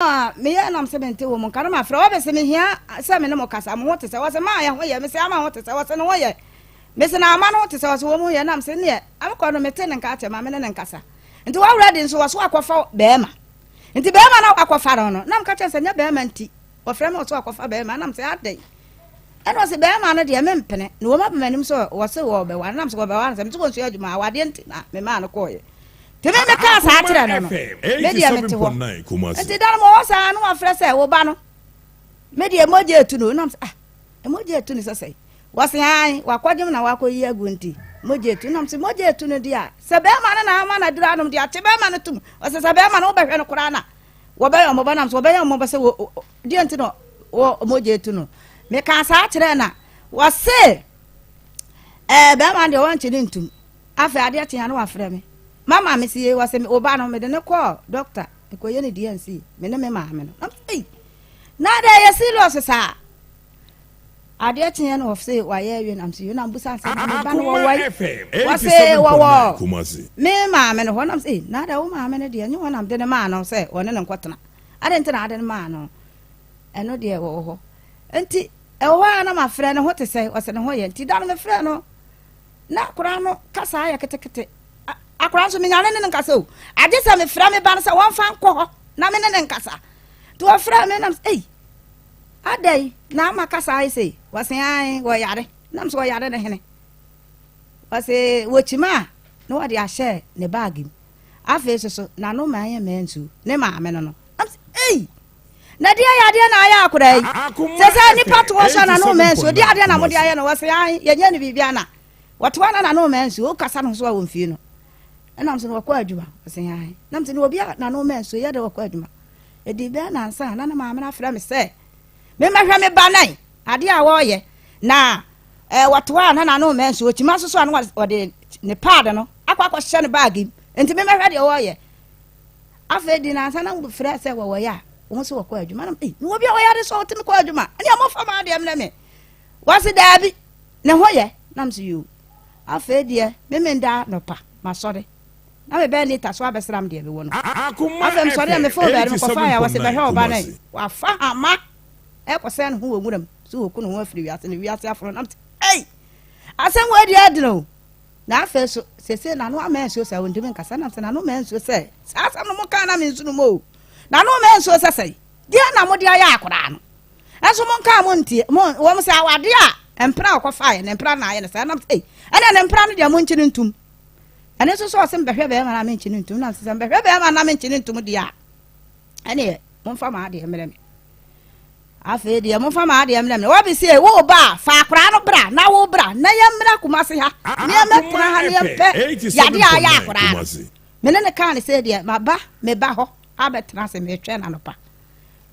a meyɛ nam sɛ mente wɔ mu nka no mafrɛ wɔbɛsɛ mehia sɛ me ne mo kasa mo ho te sɛ wɔsɛ maa yɛ ho yɛ mesɛ ama ho te sɛ wɔsɛ ne ho yɛ mesɛ na ama no ho te sɛ wɔsɛ wɔ mu yɛ nam sɛ neɛ amekɔ no mete ne nka akyɛ ma me ne ne nkasa nti wɔwerɛ de nso wɔso akɔfa bɛɛma nti bɛɛma na akɔfa no no nam ka kyerɛ sɛ nyɛ bɛɛma nti wɔfrɛ me wɔso akɔfa bɛɛma nam sɛ adɛn ɛna ɔsɛ bɛɛma no deɛ mempene na wɔma bɛma anim sɛ wɔse wɔbɛwa nam sɛ wɔbɛwa no sɛ mete wɔnsua adwuma awadeɛ nti na memaa no kɔɔyɛ nti me mekaa saa kyerɛ no no me deɛ mete hɔ nti da no mɔwɔ saa no wafrɛ sɛ wo ba no me deɛ mogya etu no nam sɛ ah mogya etu no sɛ sɛ wɔse an wakɔdwom na wakɔyi agu nti mogya etu nam sɛ mogya etu no deɛ a sɛ bɛrima no na ama no aduru anom deɛ akye bɛrima no tom ɔsɛ sɛ bɛrima no wobɛhwɛ no koraa na wɔbɛyɛ ɔmɔbɔ nam sɛ wɔbɛyɛ ɔmɔbɔ sɛ deɛ nti no wɔ mogya etu no mekaa saa kyerɛ na wɔse ɛɛ bɛrima no deɛ wɔnkye ne ntum Afei adeɛ kye a na wafrɛ me. Mama me sie wɔ se wo ba no mede no kɔɔ doctor mekɔyɛ ne DNC me ne me maame no. Na ei na dɛ yɛ serious saa. Adeɛ kyeɛ no wɔse wayɛ awie nam se na mbusa sɛ na me ba no wɔwɔ yi wɔse wɔwɔ me maame no hɔ nam se na dɛ wo maame no deɛ nye hɔ nam de ne maa no sɛ wɔne ne nkɔtena ade nti na ade no maa no ɛno deɛ wɔwɔ hɔ nti ɛwɔ hɔ a na mafrɛ no ho te sɛ ɔsɛ ne ho yɛ nti da no mefrɛ no Na akwadaa no kasa ayɛ ketekete. Akwadaa nso menya ne ne no nkasa o. Agye sɛ mefrɛ me ba no sɛ wɔmfa nkɔ hɔ na me ne ne nkasa. Nti wɔfrɛ me nam sɛ ei adɛn na ama kasa ayɛ sei? Wɔse ae wɔyare. Nam sɛ wɔyare ne hene. Wɔse wɔkyima a na wɔde ahyɛ ne baage mu. Afei nso so n'ano ma ayɛ mmaa nsuo ne maame no no. Nam sɛ ei na deɛ yɛ adeɛ na ayɛ akwadaa yi. Sɛ sɛ nipa to hɔ so na no mmaa nsuo deɛ adeɛ na mode ayɛ no wɔse ae yɛnyɛ no biribi ana. Wɔto ana na no mmaa nsuo wokasa no so a wɔmfie no. Ɛnam sɛ no wɔkɔ adwuma wɔse ae. Nam sɛ no obi a n'ano mmaa nsuo yɛ dɛ wɔkɔ adwuma. Ɛdi bɛɛ nansa na ne maame no afrɛ me sɛ memmɛhwɛ me ba nan adeɛ a wɔreyɛ na ɛɛ wɔto a na n'ano mmaa nsuo kyima nso so a na wɔde ne paade no akɔ akɔhyɛ ne baage mu nti memmɛhwɛ deɛ wɔreyɛ. Afei di nansa na frɛ sɛ wɔwɔ yɛ a wɔn nso wɔkɔ adwuma na ee mewɔ bi a wɔyɛ ade sɛ wɔtumi kɔ adwuma ɛne a mofa ma adeɛ mmerɛ me wɔse daabi ne ho yɛ nam so yoo afei deɛ memenda nɔpa masɔre na mebɛn ne ta so abɛsram deɛ mewɔ no afei mesɔre a mefo bɛre mekɔfa yɛ wɔse bɛhwɛ ɔba no wafa hama ɛkɔsɛn ne ho wɔ nwuram so wɔku ne ho afiri wiase ne wiase afono nam sɛ ei asɛm wɔ adi adene o Na afei nso, seesei n'ano ama nsuo sɛ ɔntumi nkasa, nam sɛ n'ano ma nsuo sɛ, saa asɛm no mokaa na mensu no mu o. N'ano ma nsuo sɛ sɛe, deɛ na mode ayɛ akoraa no? Nso monkaa mo ntie, mo, wɔn sɛ awadeɛ a mpena a ɔkɔfaeɛ, ne mpena na ayɛ no saa, nam sɛ, ei, ɛnna ne mpena no deɛ monkye no ntom. Ɛno nso sɛ ɔse mbɛhwɛ bɛrima na menkye no ntom, nam sɛ sɛ mbɛhwɛ bɛrima na menkye no ntom deɛ a, ɛneɛ momfa mo adeɛ mmerɛ me. Afei deɛ momfa m'adeɛ mmerɛ me. Wɔbi se wo ba a, fa akwaraa no bra na wo bra na yɛmmra Kumase ha na yɛmmɛtena ha na yɛmpɛ yadeɛ a ayɛ akwaraa no. Me ne no kaa ne sɛ deɛ maba me ba hɔ abɛtena ase metwɛn no anɔpa.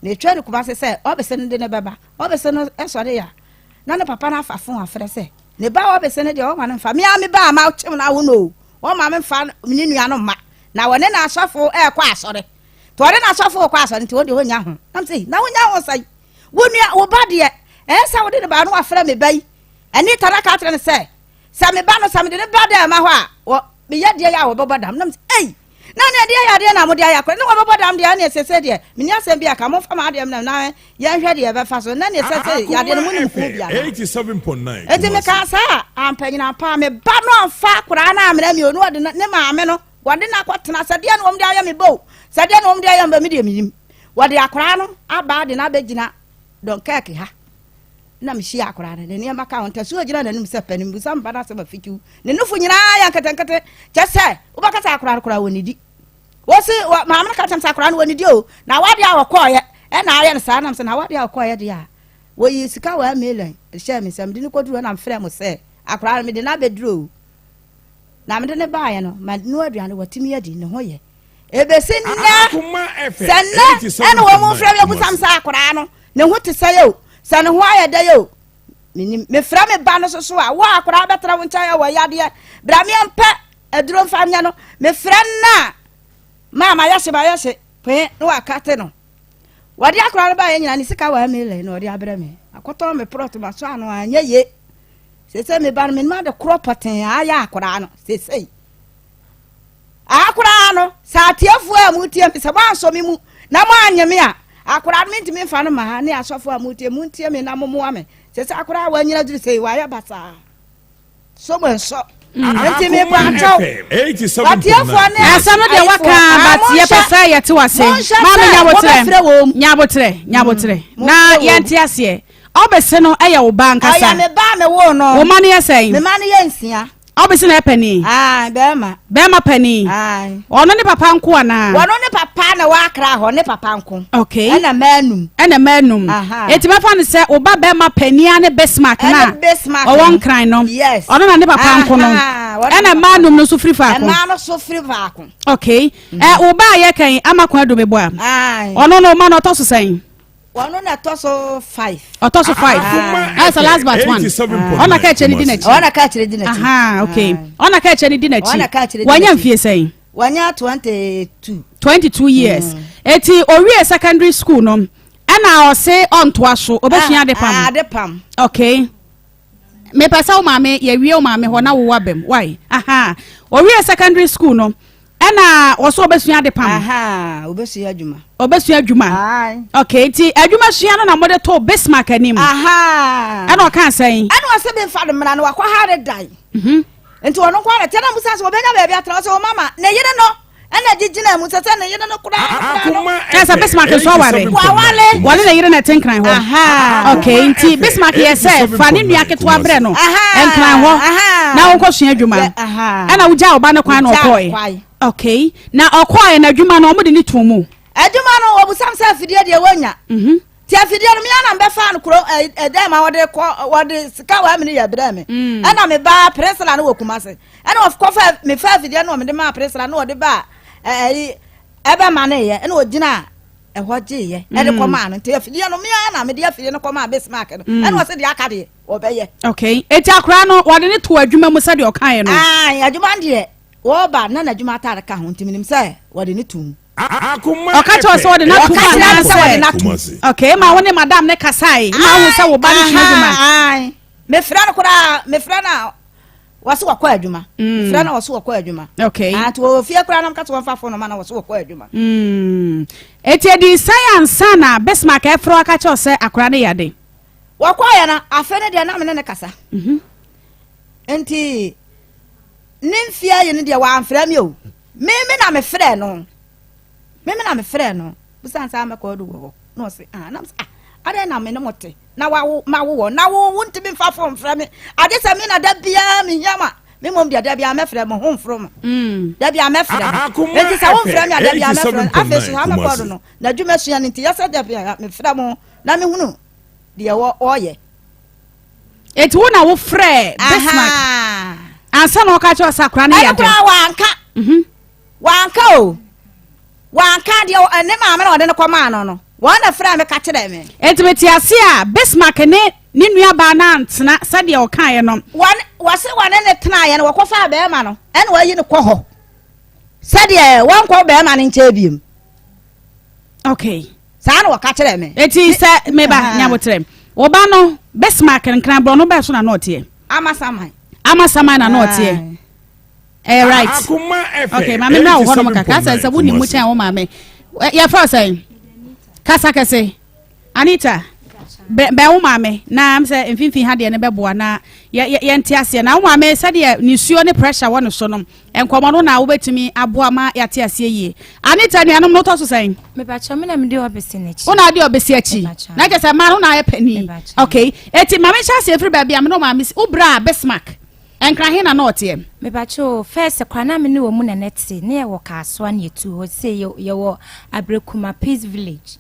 Metwɛn no Kumase sɛ ɔbese no de no bɛba. Ɔbese no sɔre a na ne papa no afa fon afrɛ sɛ ne ba ɔbese no deɛ ɔma no mfa. Me a me ba a makyem no awo no o, ɔma me mfa ne nua no mma na wɔne n'asɔfo ɛrekɔ asɔre. Nti ɔne n'asɔfo kɔ asɔre nti wɔn deɛ wɔnya ho. Nam sɛ na wonya ho sɛn? Wo nua wo ba deɛ ɛyɛ sɛ wode ne ba no wafrɛ me ba yi. Ɛne tara ka kyerɛ no sɛ sɛ me ba no sɛ mede ne ba dɛ ma hɔ a wɔ meyɛ deɛ yɛ a wɔbɛbɔ dam. Nam sɛ ei na ne deɛ yɛ adeɛ na mode ayɛ akora ne wɔbɛbɔ dam deɛ ɛne ɛsɛ sɛ deɛ meni asɛm bi aka momfa ma adeɛ mnam na yɛnhwɛ deɛ ɛbɛfa so na ne ɛsɛ sɛ yadeɛ no monim ho biara. Enti mekaa saa ampanyina paa me ba no amfa akoraa no amena mi o ne wɔde ne maame no Wɔde no akɔtena sɛ deɛ na wɔn de ayɛ me ba o, sɛ deɛ na wɔn de ayɛ me ba, me deɛ menim. Wɔde akwaraa no aba de no abɛgyina Dunkirk ha. Na mehyia akwaraa no, ne nneɛma ka ho, ntasuo gyina n'anim sɛ pɛ no, mebisa me ba no asɛm afikyiw. Ne nufo nyinaa yɛ nketenkete, kyɛ sɛ wobɛka sɛ akwaraa no koraa wɔnnidi. Wɔsi wɔ maame no ka kyerɛ me sɛ akwaraa no wɔnnidi o, na awadeɛ a wɔkɔɔyɛ ɛna ayɛ no saa, nam sɛ na awadeɛ a wɔkɔɔyɛ deɛ a wɔyi sika wɔ million hyɛɛ me nsam, mede no kɔduru hɔ na mefrɛ mo sɛ akwaraa no mede no abɛduru o. Na mede no baeɛ no, manoa aduane, watumi adi, ne ho yɛ. Ɛbɛsi nnɛ, sɛ nnɛ ɛna wɔn mu frɛ me abusam sɛ akwaraa no, ne ho te sɛ o, sɛ ne ho ayɛ dɛ o, menim. Mefrɛ me ba no so so a, wo akwaraa bɛtena wo nkyɛn wɔ yadeɛ, bra me mpɛ aduro mfa nyɛ no, mefrɛ no a, maa mayɛ hye mayɛ hye, pee na wakate no. Wɔde akwaraa no baeɛ nyina ne sika wɔ amele na ɔde abrɛ me. Akɔtɔn me prɔt maso ano anyɛ ye. Seesei me ba no, menim ade korɔ pɔtee a ayɛ akwadaa no seesei. Akwadaa no, sɛ atiefoɔ a motie me, sɛ moansɔ me mu na moanye me a, Akwadaa no mentumi mfa no ma ha ne asɔfo a motie montie me na mommoa me. Sɛ sɛ akwadaa a wanyina duru sɛ wayɛ basaa. So mo nsɔ. Nti me bɔ akyɛw. Atiefoɔ ne asɛm no deɛ waka but yɛpɛ sɛ yɛte wase. Maame nyabotrɛ nyabotrɛ nyabotrɛ na yɛnte aseɛ. Ɔbɛse no ɛyɛ wo ba ankasa. Ɔyɛ me ba me wo no. Wo ma no yɛ sɛn? Me ma no yɛ nsia. Ɔbɛsi na ɛpɛni. Ayi bɛrima. Bɛrima pɛni. Ayi. Ɔno ne papa nko anaa? Wɔno ne papa na wɔ Accra hɔ ne papa nko. Okay. Ɛna mmaa num. Ɛna mmaa num. Eti mɛfa no sɛ ɔba bɛrima pɛni a ne Bismarck na. Ɛne Bismarck. Ɔwɔ nkran no. Yes. Ɔno na ne papa nko no. Ɛna mmaa num no nso firi faako. Mmaa no so firi faako. Okay. Ɛ ɔba a yɛ kan ama kwan do meboa. Ayi. Ɔno no ɔma no ɔtɔ so sɛn? Ɔno na ɛtɔ so five. Ɔtɔ so five. Ɛsɛ ah. last but one. Ɔna ka ɛkyɛ ne di n'akyi. Ɔna ka ɛkyɛ di n'akyi. Aha okay. Ɔna ka ɛkyɛ ne di n'akyi. Ɔna ka ɛkyɛ di n'akyi. Wanya mfie sɛn? Wanya 22. 22 years. Mm. Eti owie secondary school no ɛna ɔse ɔntoa so obesua ah, ade pam. Ah, ade pam. Okay. Mepɛ sɛ wo maame yɛwie wo maame hɔ na wowɔ abam why aha owie secondary school no ɛna wɔsɛ ɔbɛsua ade pam. Aha ɔbɛsua adwuma. Ɔbɛsua adwuma. Okay nti adwuma sua no na mode to Bismarck anim. Aha ɛna ɔka sɛn. Ɛna ɔsɛ bi nfa de mmara no wakɔ ha de dan. Mhm. Nti ɔno nko ara tɛnɛ musa sɛ ɔbɛnya baabi atena ɔsɛ ɔmama ne yere no ɛna gye gyina mu sɛ sɛ ne yere no koraa no. Ɛ sɛ Bismarck nso aware. Wawale. Wɔne ne yere na ɛte nkran hɔ. Okay nti Bismarck yɛ sɛ fa ne nua ketewa brɛ no nkran hɔ na wɔnkɔ sua adwuma. Ɛna wogya ɔba no kwan na ɔkɔɛ. Okay na ɔkɔɛ na adwuma no wɔn de ne too mu. Adwuma no wɔbusam sɛ afidie deɛ wɔnya. Mhm. Ti afidie no mea na mbɛfa no kuro ɛdɛn ma wɔde kɔ wɔde sika wɔ amene yɛ brɛ me. Ɛna me ba Priscilla no wɔ Kumase. Ɛna wɔkɔfa mefa afidie no wɔde maa Priscilla no wɔde ba ɛyi ɛbɛ ma ne yɛ ɛna ɔgyina ɛhɔ gyeeɛ ɛde kɔ maa no nti afidie no mea na mede afidie no kɔ maa Bismarck no ɛna wɔsɛ deɛ aka deɛ wɔbɛyɛ. Okay eti akora no wɔde ne to adwuma mu sɛdeɛ ɔkaeɛ no. Ayi adwuma deɛ wɔba na n'adwuma ataare ka ho nti menim sɛ wɔde ne to mu. Ɔka kyerɛ sɛ ɔde n'ato mu anaasɛ okay ma wo ne madam ne kasae ma wo sɛ wo ba no sua adwuma. Mefrɛ no koraa mefrɛ no a wɔse wɔkɔ adwuma mm. mefrɛ no wɔse wɔkɔ adwuma okay ah, nti wɔwɔ fie koraa na mka sɛ wɔmfa fo no ma na wɔse wɔkɔ adwuma mm. Eti edi san ansa na Bismarck ɛfrɛ aka kyerɛ sɛ akora no yɛ wɔkɔɔyɛ no afe no deɛ na me ne ne kasa mhm. nti ne mfeɛ ayi no deɛ wɔamfrɛ me o Me me na mefrɛɛ no. Me me na mefrɛɛ no. Busan sɛ amɛkɔ ɔdo wɔ hɔ. Na ɔse ah na ah adɛn na me ne mo te na wawo ma wo wɔ na wo wo ntumi mfa fon mfrɛ me. Agye sɛ me na da biara mehia ma me mmom deɛ da biara mɛfrɛ mo ho mforo mo. Mm. Da biara mɛfrɛ mo. Enti sɛ womfrɛ me a da biara mɛfrɛ no. Afei so amɛkɔ ɔdo no n'adwuma sua no nti yɛsɛ da biara mefrɛ mo na mehunu deɛ ɔyɛ. Eti wo na wo frɛ Bismarck ansa na ɔka kyerɛ sɛ akora no yɛ ade. Ɛno koraa wanka. Mhm. Wanka o. Wanka deɛ ne maame na ɔde no kɔmaa no no. Wɔn na frɛ me ka kyerɛ me. Eti mete ase a Bismarck ne ne nuabaa no antena sɛdeɛ ɔkaeɛ no. Wɔn wɔse wɔne ne tenaeɛ no wɔkɔfaa bɛrima no ɛna wɔayi no kɔ hɔ sɛdeɛ wɔnkɔ bɛrima no nkyɛn biem. Okay. Saa na wɔka kyerɛɛ me. Eti sɛ meba nyabotrɛ. Wo ba no Bismarck nkran borɔno bɛɛ so na na ɔteɛ. Amasaman. Amasaman na na ɔteɛ. Ɛyɛ right. Okay, maame mmra wo hɔ nom kakra sɛ sɛ wonim mu kyɛn wo maame. Yɛfrɛ sɛn? Kasa kɛse. Anita, bɛn wo maame na sɛ mfimfini ha deɛ no bɛboa na yɛnte aseɛ. Na wo maame sɛdeɛ nisuo ne pressure wɔ ne so no, nkɔmmɔ no na wobɛtumi aboa ma yɛate aseɛ yie. Anita, nuanom no wotɔ so sɛn? Mepakyɛ me na mede ɔbɛsi n'akyi. Wo na wode ɔbɛsi akyi. Na kyɛ sɛ mmaa no na ayɛ panin. Okay, eti maame hyɛ aseɛ firi baabi a me ne wo maame si. Wo bra Bismarck, Nkran he na na ɔteɛ? Mepakyɛ o, first koraa na me ne wɔn na na ɛte, ne yɛwɔ Kasoa na yɛtu hɔ, sei yɛwɔ Abrekuma Peace Village.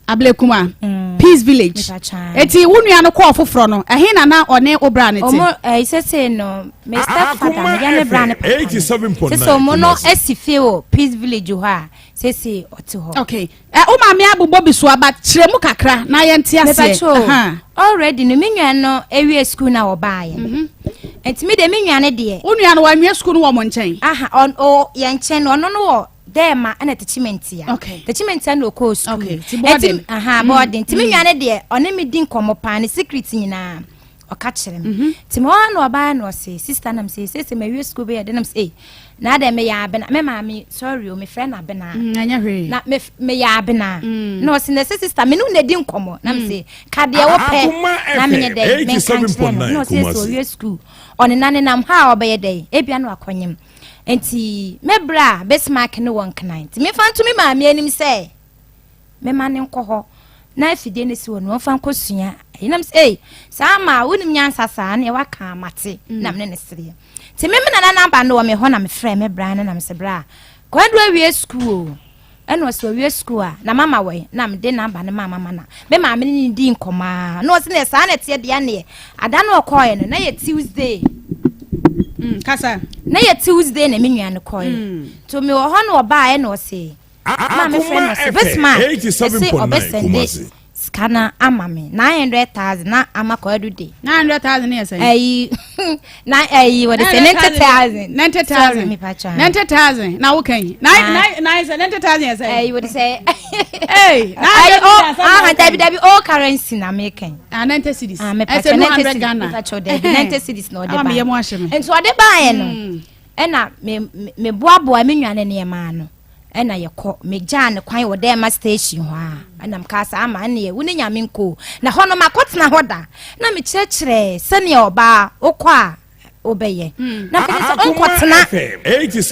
Ablekuma mm. Peace Village. Eti wo nua no kɔɔ foforɔ no, ɛhe na na ɔne wo bra no te? Ɔmo ɛyi sese no, me step father no yɛ me bra ne papa no. Sese ɔmo no esi fie wɔ Peace Village hɔ a, sese ɔte hɔ. Okay. Ɛ wo maame abobɔ bi so aba kyerɛ mu kakra na yɛn te aseɛ. Mepacho, already no me nua no ewie school na ɔbaayɛ. Mhm. Nti me de me nua no deɛ. Wo nua no wanwie school no wɔ mo nkyɛn? Aha, ɔn o yɛn nkyɛn no ɔno no wɔ Dɛɛma ɛna Techimantia. Okay. Techimantia na ɔkɔɔ sukuu. Okay. Ti boarding. Aha, mm. boarding. Ti me mm. nua no deɛ ɔne me di nkɔmmɔ paa ne secret nyinaa. Ɔka kyerɛ me. Mhm. Nti me hɔ na ɔbaa na ɔse sister nam sɛ sɛ sɛ mawie sukuu bɛyɛ de nam sɛ na adɛ meyɛ abena me maame sorry o mefrɛ no abena. Mm, ɛnyɛ hwee. Na me meyɛ abena. Mm. Na ɔse na sɛ sister me ne wo na di nkɔmmɔ na me sɛ ka deɛ wopɛ na menyɛ dɛ menka nkyerɛ no na ɔse sɛ ɔwie sukuu ɔne na nenam hɔ a ɔbɛyɛ dɛ ebia na wakɔnyem nti me bra Bismarck ne wɔ nkran nti memfa nto me maame anim sɛ mema no nkɔ hɔ na afidie no si hɔ no wɔmfa nkɔsua ɛyi nam sɛ ei saa ma wonim nyansa saa ne waka mate mm. na mene ne sereɛ nti me me nana namba no wɔ me hɔ na mefrɛ me bra no na mesɛ bra kwadu awie sukuu o ɛna ɔsɛ ɔwie sukuu a na mama wɔ na mede namba no maa mama na me maame ne ne di nkɔmɔ a na ɔsɛ ne saa na ɛteɛ deɛ neɛ ada no ɔkɔɔɛ no na yɛ Tuesday mm, kasa na yɛ Tuesday na me nua no kɔɔɛ mm. nti mewɔ hɔ na ɔbaa ɛna ɔsɛ maa me frɛ no sɛ Bismarck ɛsɛ ɔbɛsɛnde sika no ama me 900,000 na ama kɔadu de 900,000 yɛ sɛn ɛyi na ɛyi wɔde sɛ 90,000 90,000 90,000 na woka yi nine nine nine sɛ 90,000 yɛ sɛn ɛyi wɔde sɛ ɛyi ɛyi o aha dabi dabi all currency na meka yi ah 90 cedis ah mepa ɛsɛ kyɛ 200 Ghana mepa kyɛ dabi 90 cedis na ɔde ama ba meyɛ mu ahyɛ me nti ɔde baeɛ no ɛna me me boaboa me nua no nneɛma ano ɛna yɛkɔ megyaa ne kwan wɔ dɛɛma station hɔ a ɛna mekaa sɛ ama ɛneɛ wo ne nyame nkɔ na hɔ no makɔtena hɔ da na mekyerɛkyerɛ sɛnea ɔbaa wokɔ a wobɛyɛ hmm. na mekɛ sɛ wonkɔtena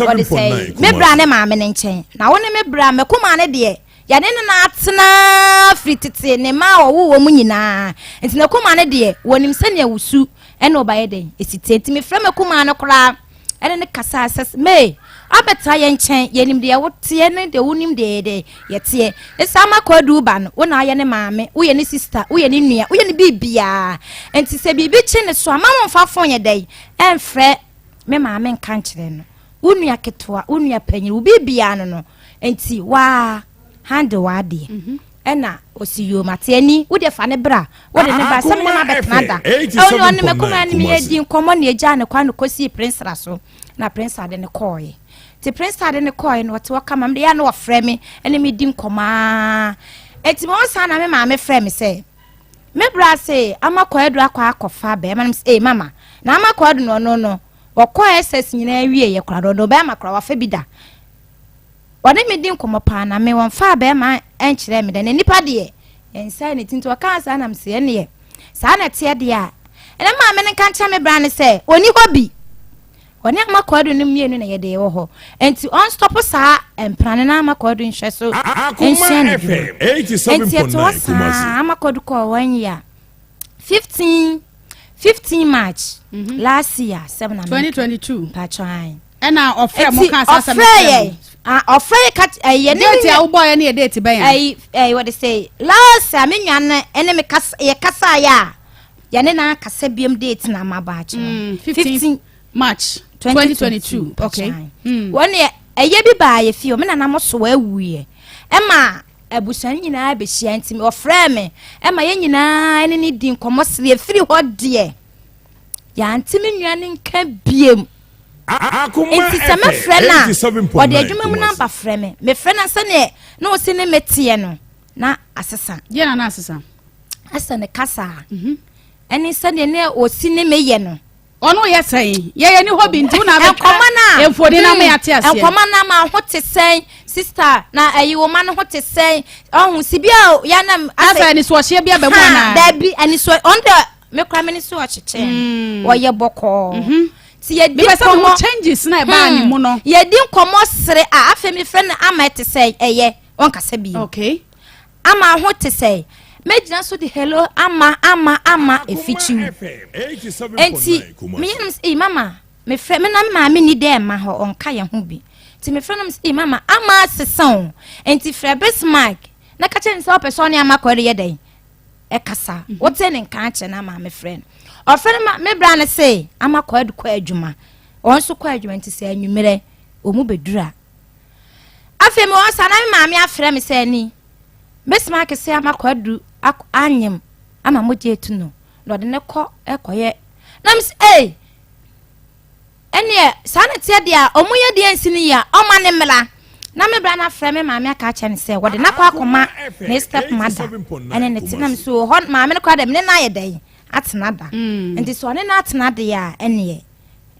wɔde sɛ me bra ne maame no nkyɛn na wo ne me bra mɛkoma ne deɛ yɛne no na atena firi tete ne ma a wɔwo wɔ mu nyinaa nti na kuma no deɛ wɔnim sɛnea wosu ɛna ɔbayɛ dɛn ɛsi tie nti mefrɛ mɛkoma no koraa ɛne no kasaa sɛ, May, abɛtra yɛn nkyɛn, yɛnim deɛ woteɛ ne deɛ wonim deɛ yɛde yɛteɛ. Ɛsɛ ama Kwadu ba no, wo na ayɛ ne maame, woyɛ ne sista, woyɛ ne nua, woyɛ ne biribiara. Nti sɛ biribi kye ne so a, ma womfa fon yɛ dɛn ɛmfrɛ me maame nka nkyerɛ no. Wo nua ketewa, wo nua panyin, wo biribiara no no. Nti waa handle w'adeɛ. Mm -hmm. Ɛna ɔsi yoo mate ani wo deɛ fa ne bra wode ne ba sɛ me ne ma bɛtena da ɛwɔ ne ɔne mɛkoma ne meyɛ di nkɔmmɔ ne agya ne kwan no kɔsii prensra so na prensra de ne kɔɔeɛ nti prensra de ne kɔɔeɛ no ɔte hɔ kama mede yɛ na ɔfrɛ me ɛne me di nkɔmmɔ aa ɛnti me wɔn saa na me maame frɛ me sɛ me bra se ama kɔɛdo akɔ akɔfa bɛrima no sɛ ee mama na ama kɔɛdo no ɔno no ɔkɔ ss nyinaa wie yɛ koraa ɔno bɛrima koraa wafa bi da Ɔne me di nkɔmmɔ paa na me wɔmfaa bɛrima nkyerɛɛ me da na nipa deɛ ɛnsae ne ti nti ɔkaa saa na mese ɛneɛ saa na ɛteɛ deɛ a ɛna maame no nka nkyerɛ me bra ne sɛ ɔni hɔ bi ɔne ama kwadu no mmienu na yɛde wɔ hɔ nti ɔnstɔpo saa mpena no na ama kwadu nhwɛ so nsua ne dwuma nti ɛte hɔ saa ama kwadu kɔɔ wɔn year 15 15 March mm -hmm. last year sɛm na 2022 patwan ɛna ɔfrɛ mo ka saa asɛm ɔfrɛ yɛ ɔfrɛ yɛ ka ɛyɛ ne date a wobɔ yɛ ne yɛ date bɛn ɛyi ɛyi wɔde sɛ last a me nua no ɛne me kasa yɛ kasa yɛ a yɛne na akasa biom date na ama ba akyerɛ 15 mm, March 2022 okay mm. wɔn yɛ ɛyɛ bi baa yɛ fie ɔmo nana mo so awu yɛ ɛma abusua no nyinaa bɛhyia nti ɔfrɛ me ɛma yɛn nyinaa ne ne di nkɔmmɔ sere efiri hɔ deɛ yɛante me nua no nka biem nti sɛ mɛfrɛ no a ɔde adwuma mu namba frɛ me mefrɛ no sɛdeɛ na ɔsi ne meteɛ no na asesa deɛ na na asesa asɛ ne kasa mhm. ɛne sɛdeɛ ne ɔsi ne meyɛ no Ɔno yɛ sɛn? Yɛyɛ ni hɔ bi nti wo na abɛtwa mfoni na ama yɛate aseɛ. Nkɔmɔ na ma ho te sɛn sista na ɛyi wo ma no ho te sɛn ɔho si bi a yɛnam. Asɛ anisoɔhyeɛ bi aba mu anaa? Dabi anisoɔ ɔno deɛ me kora me ne so ɔkyekyɛ mm. ɔyɛ bɔkɔɔ. Mhm. Ti yɛdi nkɔmɔ changes na ɛbaa ne mu no. Yɛdi nkɔmɔ sere a afei mi fɛ no ama ɛte sɛ ɛyɛ ɔnkasa bi. Okay. Ama ho te sɛ mɛgyina so de hello ama ama ama efikyiw. Enti meyɛ nom sɛ ee mama mefrɛ me na me maame ni dɛ ma hɔ ɔnka yɛn ho bi. Nti mefrɛ nom sɛ ee mama ama asesa o. Enti frɛ Bismarck na ka kyerɛ no sɛ ɔpɛ sɛ ɔne ama kɔ yɛ dɛn ɛkasa. Mhm. Wote ne nka akyɛ na maame frɛ no. Ɔfrɛ no ma me bra no sɛ ama kɔ adu kɔ adwuma. Ɔn nso kɔ adwuma nti sɛ anwummerɛ ɔmu bɛduru a Afei mewɔ sa na me maame afrɛ me sɛ ni mɛsima akɛse ama kwadu anyem ama mogya etu no na ɔde ne kɔ ɛkɔyɛ na me sɛ ee ɛneɛ saa na teɛ deɛ a ɔmo yɛ deɛ nsi no yie a ɔma ne mmra na me bra no afrɛ me maame aka akyerɛ no sɛ wɔde n'akɔ akɔma ne step mother ɛne ne te na me so hɔ maame no koraa dɛ me ne no ayɛ dɛn. atena da. Nti sɛ ɔne no atena deɛ a, ɛneɛ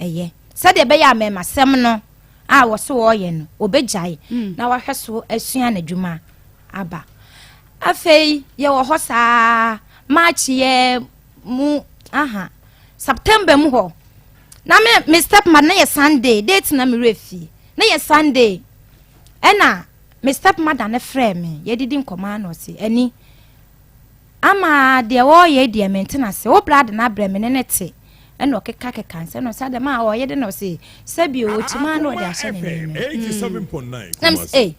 ɛyɛ. Sɛdeɛ ɛbɛyɛ a mmarimasɛm no a wɔse wɔreyɛ no, wɔbɛgyae na wahwɛ so asua n'adwuma aba. Afei yɛwɔ hɔ saa March yɛ mu aha September mu hɔ na me me step mother na yɛ Sunday date na me werɛ fie na yɛ Sunday ɛna me step mother ne frɛ me yɛdidi nkɔmɔ ano ɔse ani Ama deɛ wɔreyɛ deɛ mente no ase. Wo bra de no abrɛ me ne no te. Ɛna ɔkeka keka nsɛm na ɔsɛ adɛm a ɔyɛ de na ɔse sɛbi o ɔkyim a na ɔde ahyɛ ne nneɛma mu. Na mese ei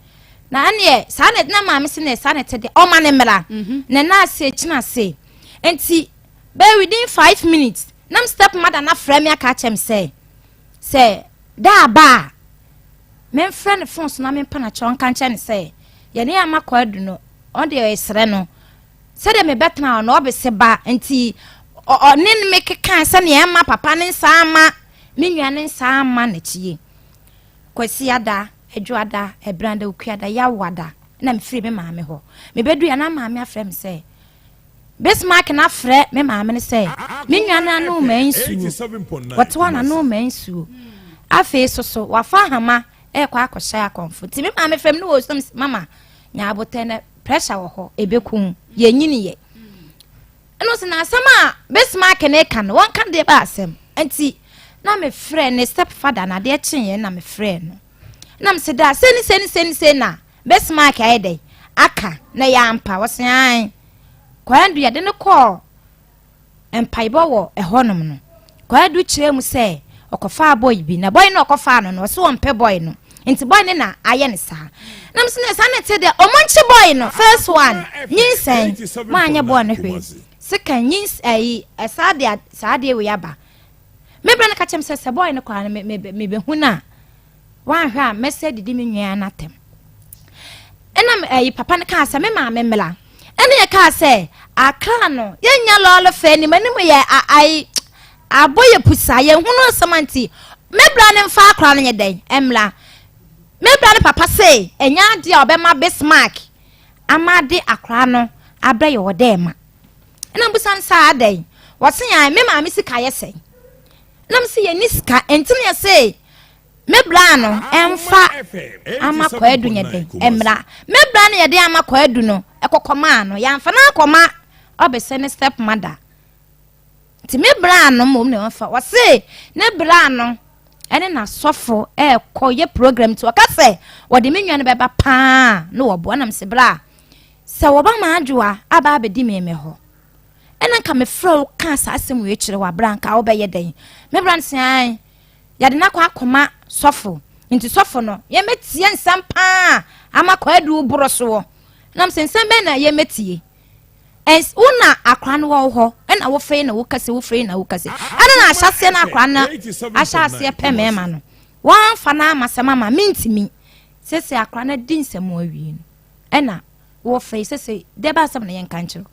na ɛneɛ saa na na maame se na saa na ɛte deɛ ɔma ne mmra mhm. na na ase kyena ase nti bɛyɛ within 5 minutes na me step mother na frɛ me aka akyɛ me sɛ sɛ da aba a memfrɛ ne phone so na mempa no akyerɛ ɔnka nkyɛ ne sɛ yɛne ama kɔ adu no Ɔno deɛ ɔresrɛ no sɛdeɛ mebɛtena hɔ no ɔbese ba nti ɔne me keka sɛdeɛ ɛma papa ne nsa ama me nua ne nsa ama n'akyie. Kwasiada, Adwoada, Ɛbranda, Okuada, Yawoada na mefiri me maame hɔ. Mebɛduiɛ na maame afrɛ me sɛ Bismarck na afrɛ me maame no sɛ me nua no ano ma nsuo. Wɔte hɔ na ano ma nsuo. Afei soso wafa ahama ɛrekɔ akɔhyɛ akɔmfo. Nti me maame frɛ me no wɔ sɛ mama Nya abotɛ na pressure wɔ hɔ ɛbɛku wo yɛnyini yɛ ɛno sɛ na asɛm a Bismarck ne ka no wɔnka deɛ ba asɛm nti na mefrɛ ne step father na adeɛ kyeeɛ na mefrɛ no na mesɛ da sɛ ne sɛ ne sɛ ne sɛ na Bismarck ayɛ dɛn aka na yɛ ampa wɔse an kwandu yɛde no kɔɔ mpaebɔ wɔ ɛhɔnom no, Kwadu kyerɛɛ mu sɛ ɔkɔfaa bɔy bi, na bɔy no ɔkɔfaa no no, ɔse ɔmpɛ bɔy no, nti bɔy no na ayɛ no saa. Na mese no saa na ɛte deɛ, ɔmo nkye bɔy no, first one, nyinsɛn, moanyɛ bɔy no hwee, second, nyins, ayi, ɛsaa deɛ, saa adeɛ wei aba. Me bra no ka kyerɛ me sɛ, sɛ bɔy no koraa no, me, me, mebɛhu no a, Woanhwɛ a mɛsɛ didi me nua no atɛm. Ɛna ɛyi papa no kaa sɛ me maame mmla. Ɛna yɛ kaa sɛ akra no yɛnya lɔɔre fɛ anim anim yɛ ayi abɔ yɛ pusa yɛn hunu asɛm anti me bra no mfa akra no nyɛ dɛn mmla. Me bra no papa se ɛnyɛ adeɛ a ɔbɛma Bismarck ama de akra no abrɛ yɛ ɔdɛ ma. Ɛna mbusa no sɛ adɛn wɔse an me maame sika yɛ sɛn. Na mese yɛnni sika nti na yɛse Me bra no ɛmfa ama kwaadu nyɛ den mmra. Me bra no yɛde ama kwaadu no ɛkɔkɔmaa no yɛamfa no akɔma ɔbɛsɛ ne step mother. Nti me bra no mmom na ɔmfa wɔse ne bra no ɛne n'asɔfo ɛɛkɔ yɛ program nti ɔka sɛ wɔde me nua no bɛba paa na wɔboa nam se bra sɛ wɔba m'adwoa aba abɛdi me me hɔ ɛna nka mefrɛ wo kaa saa asɛm wei kyerɛ wo abra nka wobɛyɛ dɛn me bra no sɛ ae Yɛde no akɔ akɔma sɔfo. Nti sɔfo no, yɛmɛtie nsɛm paa ama kwaadu borɔ soɔ. Nam sɛ nsɛm bɛn na yɛmɛtie? Ɛns wo na akora no wɔ hɔ, ɛna wofei na wokase, wofei na wokase. Ɛna na ahyɛseɛ no akora no ahyɛ aseɛ pɛ mɛɛma no. Wɔamfa no ama sɛ mama mentimi. Sese akora no adi nsɛm awie no, ɛna wofei sese deɛ ba asɛm na yɛnka nkyerɛ.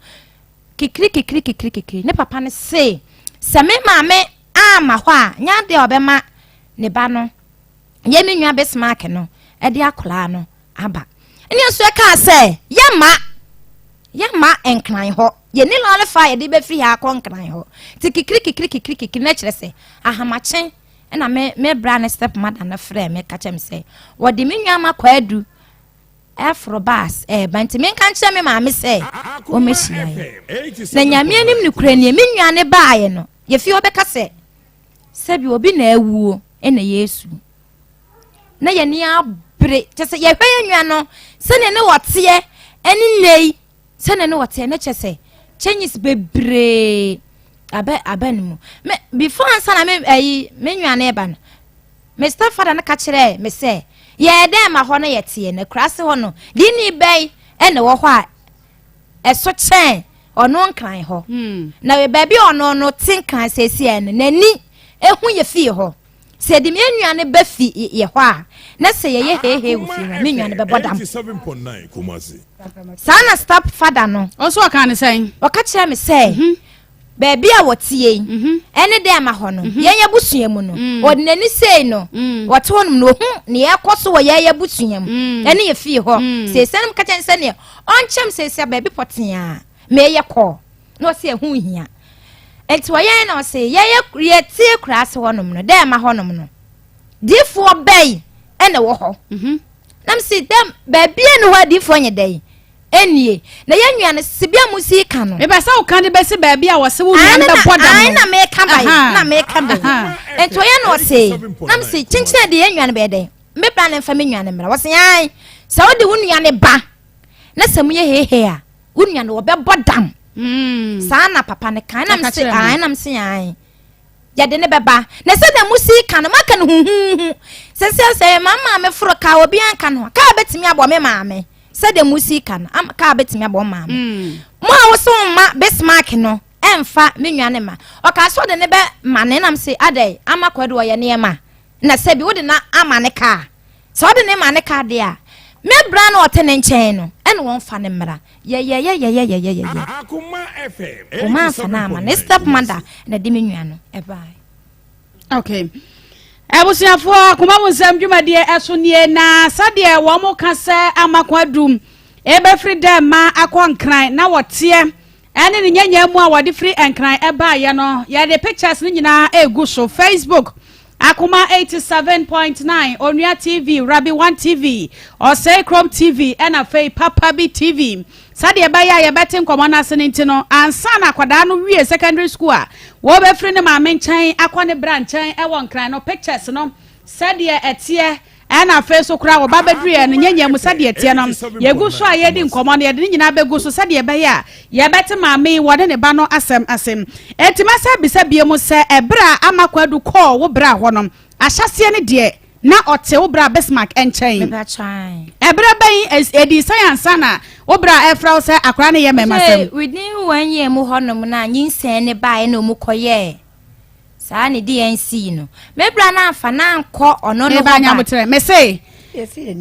Kikiri kikiri kikiri kikiri ne papa no se sɛ me maame amma hɔ a, nyɛ adeɛ a ɔbɛma ne ba no, yɛ me nua Bismarck no, de akwadaa no aba. Ɛne nso ɛkaa sɛ, yɛmma, yɛmma nkran hɔ. Yɛni lɔre fa a yɛde bɛfiri ha akɔ nkran hɔ. Nti kikiri kikiri kikiri kikiri na kyerɛ sɛ ahamakye ɛna me me bra ne step mother no frɛ me ka kyerɛ me sɛ wɔde me nua ma kwaadu Ɛforo bus ɛɛba nti menka nkyerɛ me maame sɛ ɔmmɛhyia yɛn. Na Nyame anim nokorɛ nie, me nua no baeɛ no, yɛfie hɔ bɛka sɛ sɛbi obi na awuo ɛna yɛresu. Na yɛn ani abere, kyɛ sɛ yɛhwɛ yɛn nua no sɛdeɛ ne wɔteɛ ɛne nnɛ yi sɛdeɛ ne wɔteɛ ne kyɛ sɛ changes bebree aba aba ne mu. Me before ansa na me ɛyi me nua no ɛba no, Me stepfather no ka kyerɛɛ me sɛ, Yɛɛ dɛn ma hɔ no yɛ teɛ, na akuraase hɔ no, dini bɛn na ɛwɔ hɔ a ɛso kyɛn ɔno Nkran hɔ? Hmm. Na baabi a ɔno no te Nkran seesei no, n'ani ehu yɛ fie hɔ. Sɛ yɛde me nua no ba fi yɛ hɔ a, na sɛ yɛyɛ heihei wɔ fie hɔ a, me nua no bɛbɔ dam. Saa na stepfather no. Ɔso ɔkaa ne sɛn? Ɔka kyerɛɛ me sɛ, mhm. Baabi a wɔteɛ yi, mhm. ɛne dɛn ma hɔ no, mhm. yɛn abusua mu no, mm. ɔde n'ani sei no, mm. wɔte hɔ nom na ohu nea ɛkɔ so wɔ yɛn abusua mu, mm. ɛne yɛ fie hɔ. Seesei no ka kyɛn sɛ nea ɔnkyɛm seesei baabi pɔtee a meyɛ kɔɔ na ɔsɛ ɛho hia. Nti ɔyɛn na ɔse yɛyɛ yɛte akuraase hɔnom no dɛ ma hɔnom no diifoɔ bɛyi ɛna ɛwɔ hɔ. Mhm. Nam se dɛ baabi a ne hɔ adiifoɔ nyɛ dɛ ɛnie na yɛn nua no sibia mu si ka no. Mepɛ sɛ woka de bɛsi baabi a wɔse wo nua no bɛbɔ dam no. Na meka ba yi na meka ba yi. Nti ɔyɛ na ɔse nam se kyenkyen de yɛn nua no bɛyɛ dɛn me bra ne mfa me nua no mmra wɔse ae sɛ wode wo nua no ba na sɛ moyɛ hehe a wo nua no wɔbɛbɔ dam. Mm. Saa na papa no ka nam se ae nam se ae yɛde ne bɛba na sɛdeɛ mo si ka no moaka no huhuhu sɛ sɛ sɛ ma maame foro kaa obi anka no kaa bɛtumi abɔ me maame sɛdeɛ mo si ka no kaa bɛtumi abɔ maame mm. mo a wo so mma Bismarck no ɛmfa me nua ne ma ɔka so de ne bɛ ma ne nam se adɛn ama kwadu ɔyɛ nneɛma na sɛbi wode na ama ne kaa Sɛ ɔde ne ma ne ka deɛ a, me bra na ɔte ne nkyɛn no, ɛna wɔmfa no mmra. Yɛyɛyɛyɛyɛyɛyɛyɛ. Wɔn amfa no ama. Ne step mother na ɛde me nua no ɛbaeɛ. Okay. Abusuafoɔ akoma mu nsɛm dwumadie ɛso nie na sɛdeɛ wɔn ka sɛ amako adum ebɛfiri dɛ ma akɔ nkran na wɔteɛ ɛne ne nyanya mu a wɔde firi nkran ɛbaeɛ no yɛde pictures no nyinaa egu so Facebook Akoma 87.9, Onua TV, Rabi One TV, Ɔsɛe Krom TV, ɛna afei Papa Bi TV. Sɛdeɛ ɛbɛyɛ a yɛbɛte nkɔmmɔ no ase no nti no, ansa na akwadaa no wie secondary school a, wɔbɛfiri ne maame nkyɛn akɔ ne bra nkyɛn ɛwɔ Nkran no, pictures no sɛdeɛ ɛteɛ Ɛna afei nso koraa wɔba bɛduruiɛ no, nyɛnyɛ mu sɛdeɛ ɛteɛ no, yɛgu so a yɛredi nkɔmmɔ no, yɛde ne nyinaa bɛgu so sɛdeɛ ɛbɛyɛ a yɛbɛte maame yi wɔne ne ba no asɛm ase. Enti mɛsan abisa bio mu sɛ, ɛberɛ a Ama Kwadu kɔɔ wo bra hɔ no, ahyɛaseɛ no deɛ, na ɔte wo bra Bismarck nkyɛn? Ɛberɛ bɛn, ɛdii sɛn ansa na wo bra refrɛ wo sɛ akwadaa no reyɛ mmarimasɛm? Within one year mu hɔnom no a nyinsɛn no baeɛ na wɔkɔyɛɛ Saa ne deɛ nsii no. Me bra no amfa no ankɔ ɔno no hɔ ba. Nyabotrɛ, me se,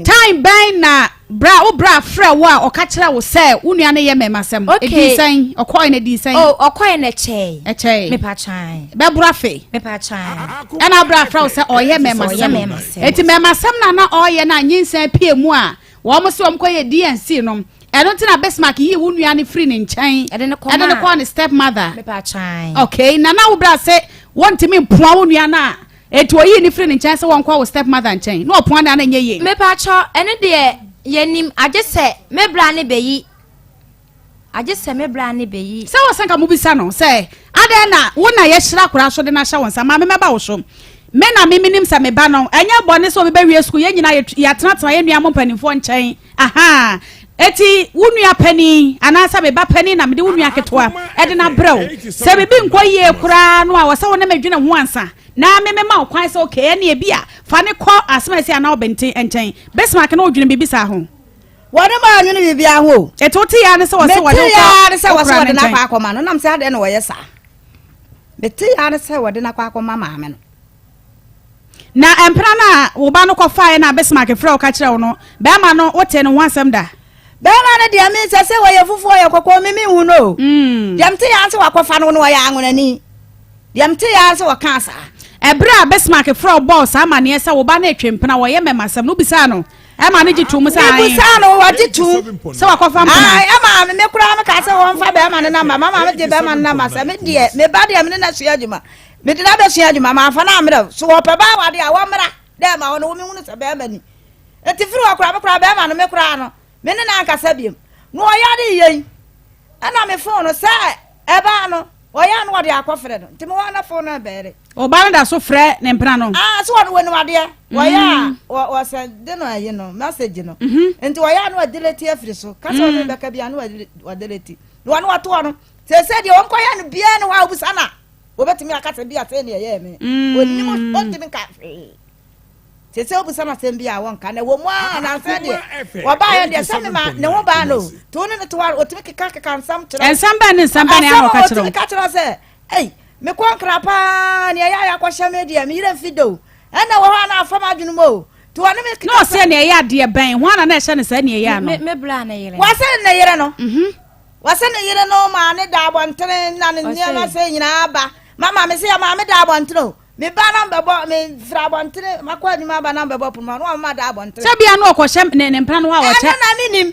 time bɛn na bra wo bra frɛ wo a ɔka kyerɛ wo sɛ wo nua no yɛ mɛmasɛm? Okay. Ɛdii sɛn? Ɔkɔe no ɛdii sɛn? Oh, ɔkɔe no ɛkyɛe. Ɛkyɛe. Mepa kyan. Bɛboro afe. Mepa kyan. Ɛna wo bra frɛ wo sɛ ɔyɛ mɛmasɛm. Eti mɛmasɛm na na ɔyɛ na nyinsɛn pie mu a Wɔn se wɔn kɔyɛ DNC no, ɛno nti na Bismarck yii wo nua no firi ne nkyɛn Ɛde no ɛde no kɔɔ ne step mother. Mepa kyan. Okay, na na wo bra se wɔntumi mpoa wo nua no a, enti oyii no firi ne nkyɛn sɛ wɔnkɔ wo step mother nkyɛn. Na ɔpoa no a na ɛnyɛ yie. Mepa kyɛw, ɛno deɛ yɛnim, agye sɛ me bra no bɛyi Agye sɛ me bra ne bɛyi. Sɛ wɔ sɛ nka mobisa no sɛ, Adɛn na wo na yɛahyira akwadaa so de no ahyɛ wo nsa? Maame mɛba wo so. Me na me menim sɛ me ba no, ɛnyɛ bɔne sɛ obi bɛwie sukuu, yɛn nyinaa yɛatenatena yɛn nua mo mpanimfoɔ nkyɛn. Ahaa. Eti wo nua panin anaasɛ me ba panin na mede wo nua ketewa de no abrɛ wo. Sɛ biribi nkɔ yie koraa no a, wɔ sɛ wo ne me dwene ho ansa na me mema wo kwan sɛ okay ɛne ebi a fa ne kɔ asɛm a ɛsi anaa ɔbɛnten nkyɛn. Bismarck ne wodwene biribi saa ho? Wɔne maa nwene biribiara ho o. Eti wote ya ne sɛ wɔse wɔde Mete ya ne sɛ wɔse wɔde no akɔ akɔma no nam sɛ adɛn na wɔyɛ saa. Mete ya ne sɛ wɔde no akɔ akɔma maame no. Na mpena no a wo ba no kɔfaeɛ na Bismarck frɛ wo ka kyerɛ wo no, bɛrima no wote ne ho asɛm da? Bɛrima no deɛ me sɛ sɛ wɔyɛ fufuo ɔyɛ kɔkɔɔ me menhu no o. Mm. Deɛ mete ya ne sɛ wakɔfa no no ɔyɛ anwonani. Deɛ mete ya ne sɛ wɔkaa saa. Ɛberɛ a Bismarck frɛ wo bɔɔ saa amanneɛ sɛ wo ba no retwe mpena wɔyɛ mmɛmasɛm no, wobisaa no? Ɛma no gye tom sɛ ae. Mebusaa no wɔgye tom. Sɛ wakɔfa mpena. Ae, ɛma me me koraa mekaa sɛ wɔmfa bɛrima no namba. Mama me gye bɛrima no namba sɛ me deɛ me ba deɛ me ne no asua adwuma. Mede no abɛsua adwuma mamfa no ammerɛ. So wɔpɛ ba awade a wɔmmra dɛ ma hɔ no wɔmehunu sɛ bɛrima ni. Nti firi hɔ koraa me koraa bɛrima no me koraa no me ne no ankasa biom. Na ɔyare yei ɛna me fon no sɛ ɛbaa no Ɔyɛ a na wɔde akɔfrɛ no nti mewɔ na fon no bɛɛre. Ɔbaa no da so frɛ ne mpena no. Ah, so wɔn wɔnim adeɛ. Wɔyɛ a mm. wɔsɛn de no ayi no message no. Mhm. Nti wɔyɛ a na wɔdelete afiri so. Kasa wɔn mm. bɛka bi a na wɔdelete. Na wɔn wɔto hɔ no. Sese deɛ wɔn kɔyɛ no biara ne hɔ a wɔbusa na wɔbɛtumi akasa bi a sɛ ne ɛyɛ me. Wɔnim wɔntumi nka hwee. Sese obisa no asɛm bi a wɔnka na ɛwɔ mu ara nansa deɛ wɔbaeɛ deɛ sɛ mema ne ho baa no to wo ne no to hɔ a ɔtumi keka keka nsɛm kyerɛ nsɛm bɛn ne nsɛm bɛn ne ano ɔka kyerɛ ɔtumi ka kyerɛ sɛ ei mekɔ nkra paa nea ɛyɛ a yɛakɔhyɛ me deɛ me yerɛ mfi da o ɛna wɔ hɔ a na afa m'adwene mu o nti wɔne me keka na ɔsɛ nea ɛyɛ adeɛ bɛn ho ana na ɛhyɛ ne saa nea ɛyɛ ano me bra ne yere wɔsɛ ne yere no mhm. wɔsɛ ne yere no maa ne da abɔntene na ne nneɛma sɛ nyinaa ba mama me sɛ yɛ maa me da abɔntene o Me ba na mbɛbɔ me firi abɔntene makɔ adwuma aba na mbɛbɔ pono ano ama da abɔntene. Sɛ bia no ɔkɔhyɛ ne ne mpena no hɔ a wɔkyɛ. Ɛno na me nim.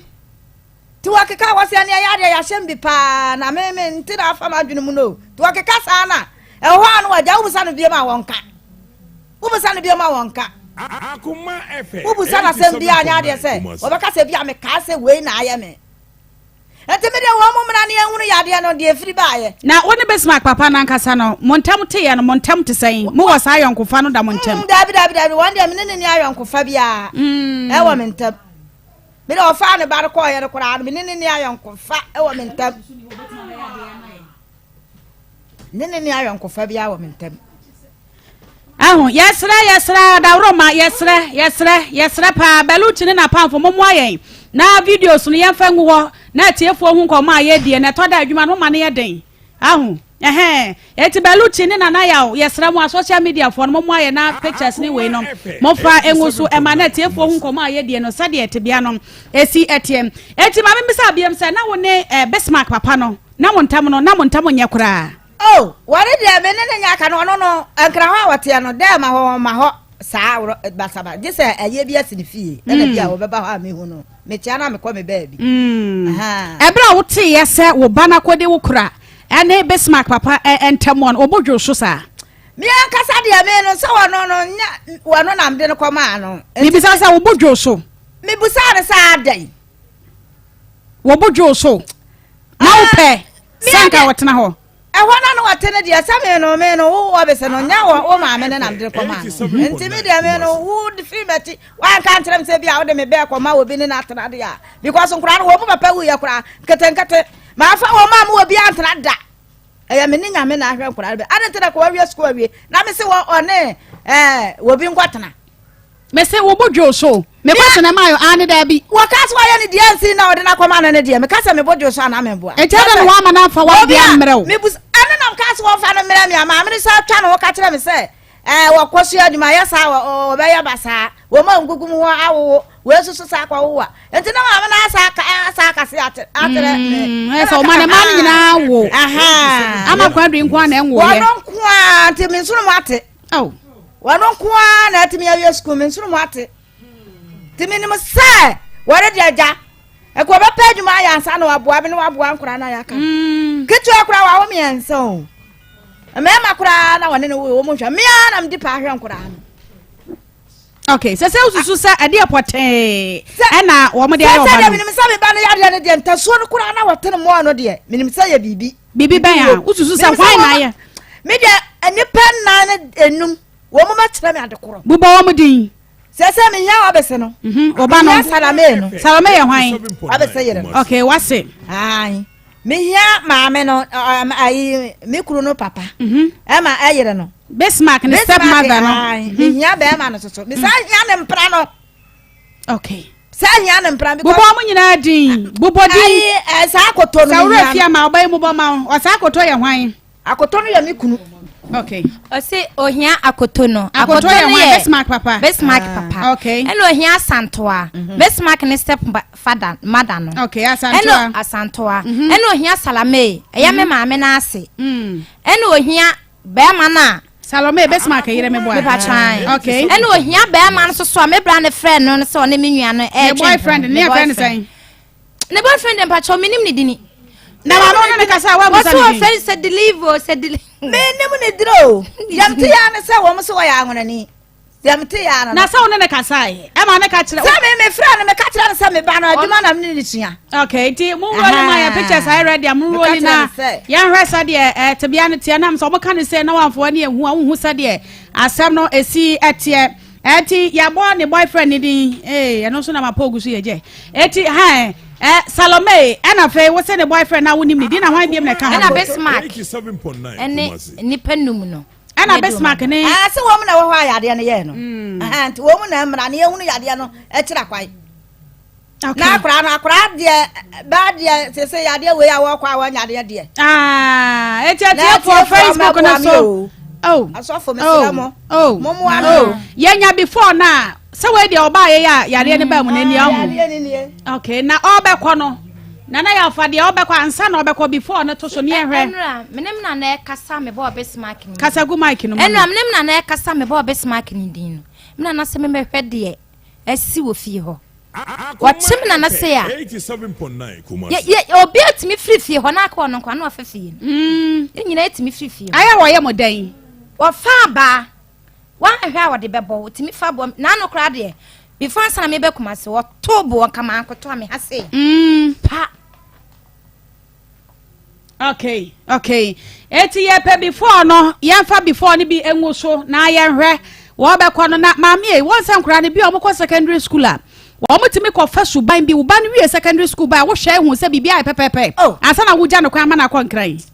Nti wɔkeka wɔ sɛ ɛneɛ yadeɛ yɛahyɛm bi paa na me me nti na afa m'adwene mu no. Nti wɔkeka saa na ɛwɔ hɔ a no wɔagya wobisa no biom a wɔnka. Wobisa no biom a wɔnka. Wobisa no asɛm bi a nyɛ adeɛ sɛ wɔbɛka sɛ bi a mekaa sɛ wei na ayɛ me. Nti me deɛ wɔn mo mmra ne yɛnhunu yadeɛ no deɛ ɛfiri baeɛ. Na wo ne Bismarck papa no ankasa no, mo ntam teeɛ no, mo ntam te sɛn? Mowɔ saa ayɔnkofa no da mo ntam? Mm, daabi, daabi, daabi, wɔn deɛ me ne no nni ayɔnkofa biara mm. ɛwɔ me ntam. Me deɛ ɔfaa ne ba no kɔɔeɛ no koraa no, me ne no nni ayɔnkofa ɛwɔ me ntam. Ne ne nni ayɔnkofa biara wɔ me ntam. Ahu, yɛsrɛ, yɛsrɛ, adaworoma, yɛsrɛ, yɛsrɛ, yɛsrɛ paa, Baluchi ne n'apamfo, mommoa yɛn na videos no yɛmfa ngu hɔ na atiefoɔ hu nkɔmmɔ a yɛredie na ɛtɔ da adwuma no moma no yɛ den. Ahu, ɛhɛn, enti Baluchi ne Nana Yaw, yɛsrɛ mo a social media foɔ no mommoa yɛn na pictures ne wei no momfa ngu so ɛma na atiefoɔ hu nkɔmmɔ a yɛredie no sɛdeɛ tebea no ɛsi ɛteɛ. Enti ma memmisa biom sɛ na wo ne eh, Bismarck papa no, na mo ntam no, na mo ntam nyɛ koraa? Oh, wɔne deɛ me ne no nyɛ aka no, ɔno no, nkra hɔ a wɔteɛ no, dɛ ma hɔ wɔma hɔ saa worɔ basaba, gye sɛ ɛyɛ bi asi ne fie, ɛna bi a wɔbɛba hɔ a mehu no, mekyea no a mekɔ me baabi. Ɛberɛ a woteeɛ sɛ wo ba no akɔdi wo kora ne Bismarck papa ntam no, wo bo dwoo so saa? Me ankasa deɛ me no, sɛ wɔno no, nyɛ wɔno na mede no kɔmaa no. Mebisa sɛ wo bo dwoo so? Mebusaa no sɛ adɛn? Wo bo dwoo so? Na wopɛ sɛ anka wɔtena hɔ. Ɛhɔ na na wɔte no deɛ sɛ me no me no wo wɔbese no nyɛ wɔ wo maame ne nam de kɔma no nti me deɛ me no wo firi m'akyi wanka nkyerɛ me sɛ bi a wode me bɛɛ kɔma obi ne no atena deɛ a because nkoraa no wɔn mu papa wuyɛ koraa nketenkete maafa wɔn a mo wɔ bi antena da ɛyɛ me ne nyame na ahwɛ nkoraa no bɛ ade nti na kɔ wawie sukuu awie na me se wɔ ɔne ɛɛ wɔ bi nkɔtena Mese wo bo dwo so. Me question na ɛma yɛ aane daabi. Wɔka sɛ wayɛ ne deɛ nsi na ɔde no akɔma no ne deɛ meka sɛ me bo dwo so anaa memboa. Nti ɛdɛ na wama no amfa w'adeɛ ammrɛ wo. Mebus ɛno na meka sɛ wɔmfa no mmerɛ me a maame no san twa ne ho ka kyerɛ me sɛ ɛɛ wɔkɔ so adwuma yɛ saa wɔbɛyɛ basaa wɔn a nkukum ho awowo wei nso so saa kɔwowa nti na maame no asa aka asa akase akyerɛ me. Mm, ɛsɛ ɔma ne ma no nyinaa wo. Ama kwan dwi nko a na ɛnwo yɛ. Wɔn nko a nti me nsono mu ate. Oh. Wɔno nko ara na atumi awie sukuu, me nsono mu ate. Nti menim sɛ wɔre de agya. Ɛkɔ bɛpɛ adwuma ayɛ ansa na waboa me na waboa nkora na yɛaka. Mm. Ketewa koraa wawo mmiɛnsa o. Mmarima koraa na wɔne no wo wɔn nhwɛ. Mmea na mede paa hwɛ nkoraa no. Okay, sɛ sɛ wosusu sɛ ɛdeɛ pɔtee ɛna wɔn de ayɛ ɔba no. Sɛ sɛ deɛ menim sɛ me ba no yadeɛ no deɛ ntasuo no koraa na wɔte no mmoa no deɛ menim sɛ yɛ biribi. Biribi bɛn a wosusu sɛ hwan na ayɛ? Me deɛ nnipa nnan ne enum wɔn mu bɛkyerɛ me ade korɔ. Bobɔ wɔn din. Sɛ sɛ mehia wabese no. Mhm, ɔba no. Mehia Salome no. Salome yɛ hwan? Wabese yere no. Okay, wase. Ayi. Mehia maame no, ayi me kunu no papa. Mhm. Ɛma ɛyere no. Bismarck ne step mother no. Bismarck, mehia bɛrima no soso. Mesa hia ne mpra no. Okay. Sɛ hia ne mpra because. Bobɔ wɔn nyinaa din. Bobɔ din. Ayi ɛ saa akoto no. Sɛ wura fie ama ɔbɛyɛ mu bɔ ma wo. Ɔsaa akoto yɛ hwan? Akoto no yɛ me kunu. Okay. Ɔsi ohia akoto no. Akoto yɛ hwan? Bismarck papa. Bismarck ah. papa. Okay. Ɛna ohia asantoa. Mhm. Bismarck ne step father mother no. Okay, asantoa. Ɛna asantoa. Mhm. Ɛna ohia salame. Ɛyɛ me mhm. maame n'ase. Mm. Ɛna ohia bɛrima no a. Salome Bismarck yere me boa. Mepa twan. Okay. Ɛna ohia bɛrima no soso a me bra ne frɛ no sɛ ɔne me nua no ɛretwe. Ne boyfriend ne yɛ frɛ no sɛn? Ne boyfriend de mpakyɛw menim ne dini. Na maame wo ne ne kasa a woamusa ne din. Wɔsɛ wɔfrɛ no sɛ delive o sɛ delive. Menim ne dini o. Deɛ mete yɛ ne sɛ wɔn sɛ wɔyɛ ahonani. Deɛ mete yɛ ano. Na sɛ wo ne ne kasa ɛ ɛma ne ka kyerɛ. Sɛ me me frɛ no meka kyerɛ no sɛ me ba no adwuma na me ne ne sua. Okay nti mo nwuroli ma yɛ pictures ayɛ ready a mo nwuroli na yɛnhwɛ sɛdeɛ eh, tebea no teɛ nam sɛ wɔn ka ne sɛ na wɔamfa wɔn ani ehu a wohu sɛdeɛ asɛm no esi ɛteɛ. Eti yɛabɔ ne boyfriend ne din ee ɛno nso na ma pogu so yɛ gyɛ eti hɛn ɛ Salome ɛna afei wo se ne boyfriend na wonim ne din na hwan biom na ɛka ho. Ɛna Bismarck ɛne nipa num no. Ɛna Bismarck ne. Ɛɛ sɛ wɔn na ɛwɔ hɔ a yadeɛ no yɛɛ no. Nti wɔn na mmara ne yɛhunu yadeɛ no akyira kwan. Okay. Na akwaraa no akwaraa deɛ baa deɛ sese yadeɛ wei a wɔkɔ a wɔnya adeɛ deɛ. Ah, eti atiefoɔ Facebook no so. Oh. Asɔfo mesrɛ mo. Oh. Mo mmoa no. Oh. Yɛnya before na sɛ wei deɛ ɔbaa yɛ yɛ a yadeɛ no baa mu na ani ahu. Yadeɛ ni nie. Okay, na ɔbɛkɔ no. Nana yɛ afa deɛ ɔbɛkɔ ansa na ɔbɛkɔ before no to so ne yɛhwɛ. Ɛnura menem na na ɛkasa me bɔɔ Bismarck ni. Kasa gu mic no mu. Ɛnura menem na na ɛkasa me bɔɔ Bismarck ni din no. Mena na sɛ memɛhwɛ deɛ asi wɔ fie hɔ. Wɔkyem nana sei a, yɛ yɛ obi atumi firi fie hɔ na aka ɔno nko ano afa fie no. Mm. Yɛn nyinaa atumi firi fie hɔ. Ayɛ wɔyɛ mo dɛn? Wɔfa abaa. Wɔanhwɛ a wɔde bɛbɔ wɔtumi fa boɔ n'ano koraa deɛ before ansa na mebɛ Kumasi wɔto boɔ nka mankoto a me ha sei. Mm. Pa. Okay, okay. Eti yɛpɛ before no, yɛmfa before no bi ngu so na yɛnhwɛ wɔbɛkɔ no na maame yi wɔn sɛ nkwadaa no bi a wɔkɔ secondary school a wɔn tumi kɔfa suban bi wo ba no wie secondary school ba a wohwɛ ehu sɛ biribi ayɛ pɛpɛpɛ oh. ansa na wogya no kwan ama no akɔ nkran.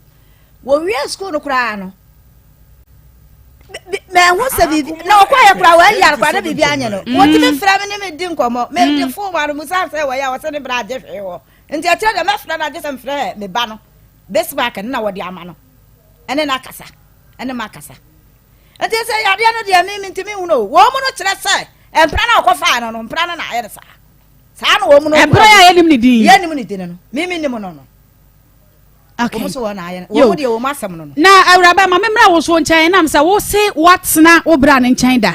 Wɔwie school no koraa no mɛho sɛ biribi na ɔkɔyɛ koraa wɔayi ara koraa na biribi anyɛ no mm. wɔtumi frɛ me ne me di nkɔmmɔ mede mm. fon wa no musa sɛ wɔyɛ a wɔsɛ ne bra agye hwee hɔ nti ɛkyerɛ deɛ mɛfrɛ no agye sɛ mfrɛ me ba no Bismarck no na wɔde ama no ɛne no akasa ɛne ma akasa nti sɛ yadeɛ no deɛ me mentumi hunu o wɔn mu no kyerɛ sɛ mpra no a ɔkɔfaa no no mpra no na ayɛ no saa saa na wɔn mu no mpra yɛ a yɛnim ne din yɛnim ne din no me menim no no Okay. Wɔn so wɔn ayɛ no. Wɔn deɛ wɔn asɛm no no. Na awuraba ma memmra wo so nkyɛn nam sɛ wo se woatena wo bra no nkyɛn da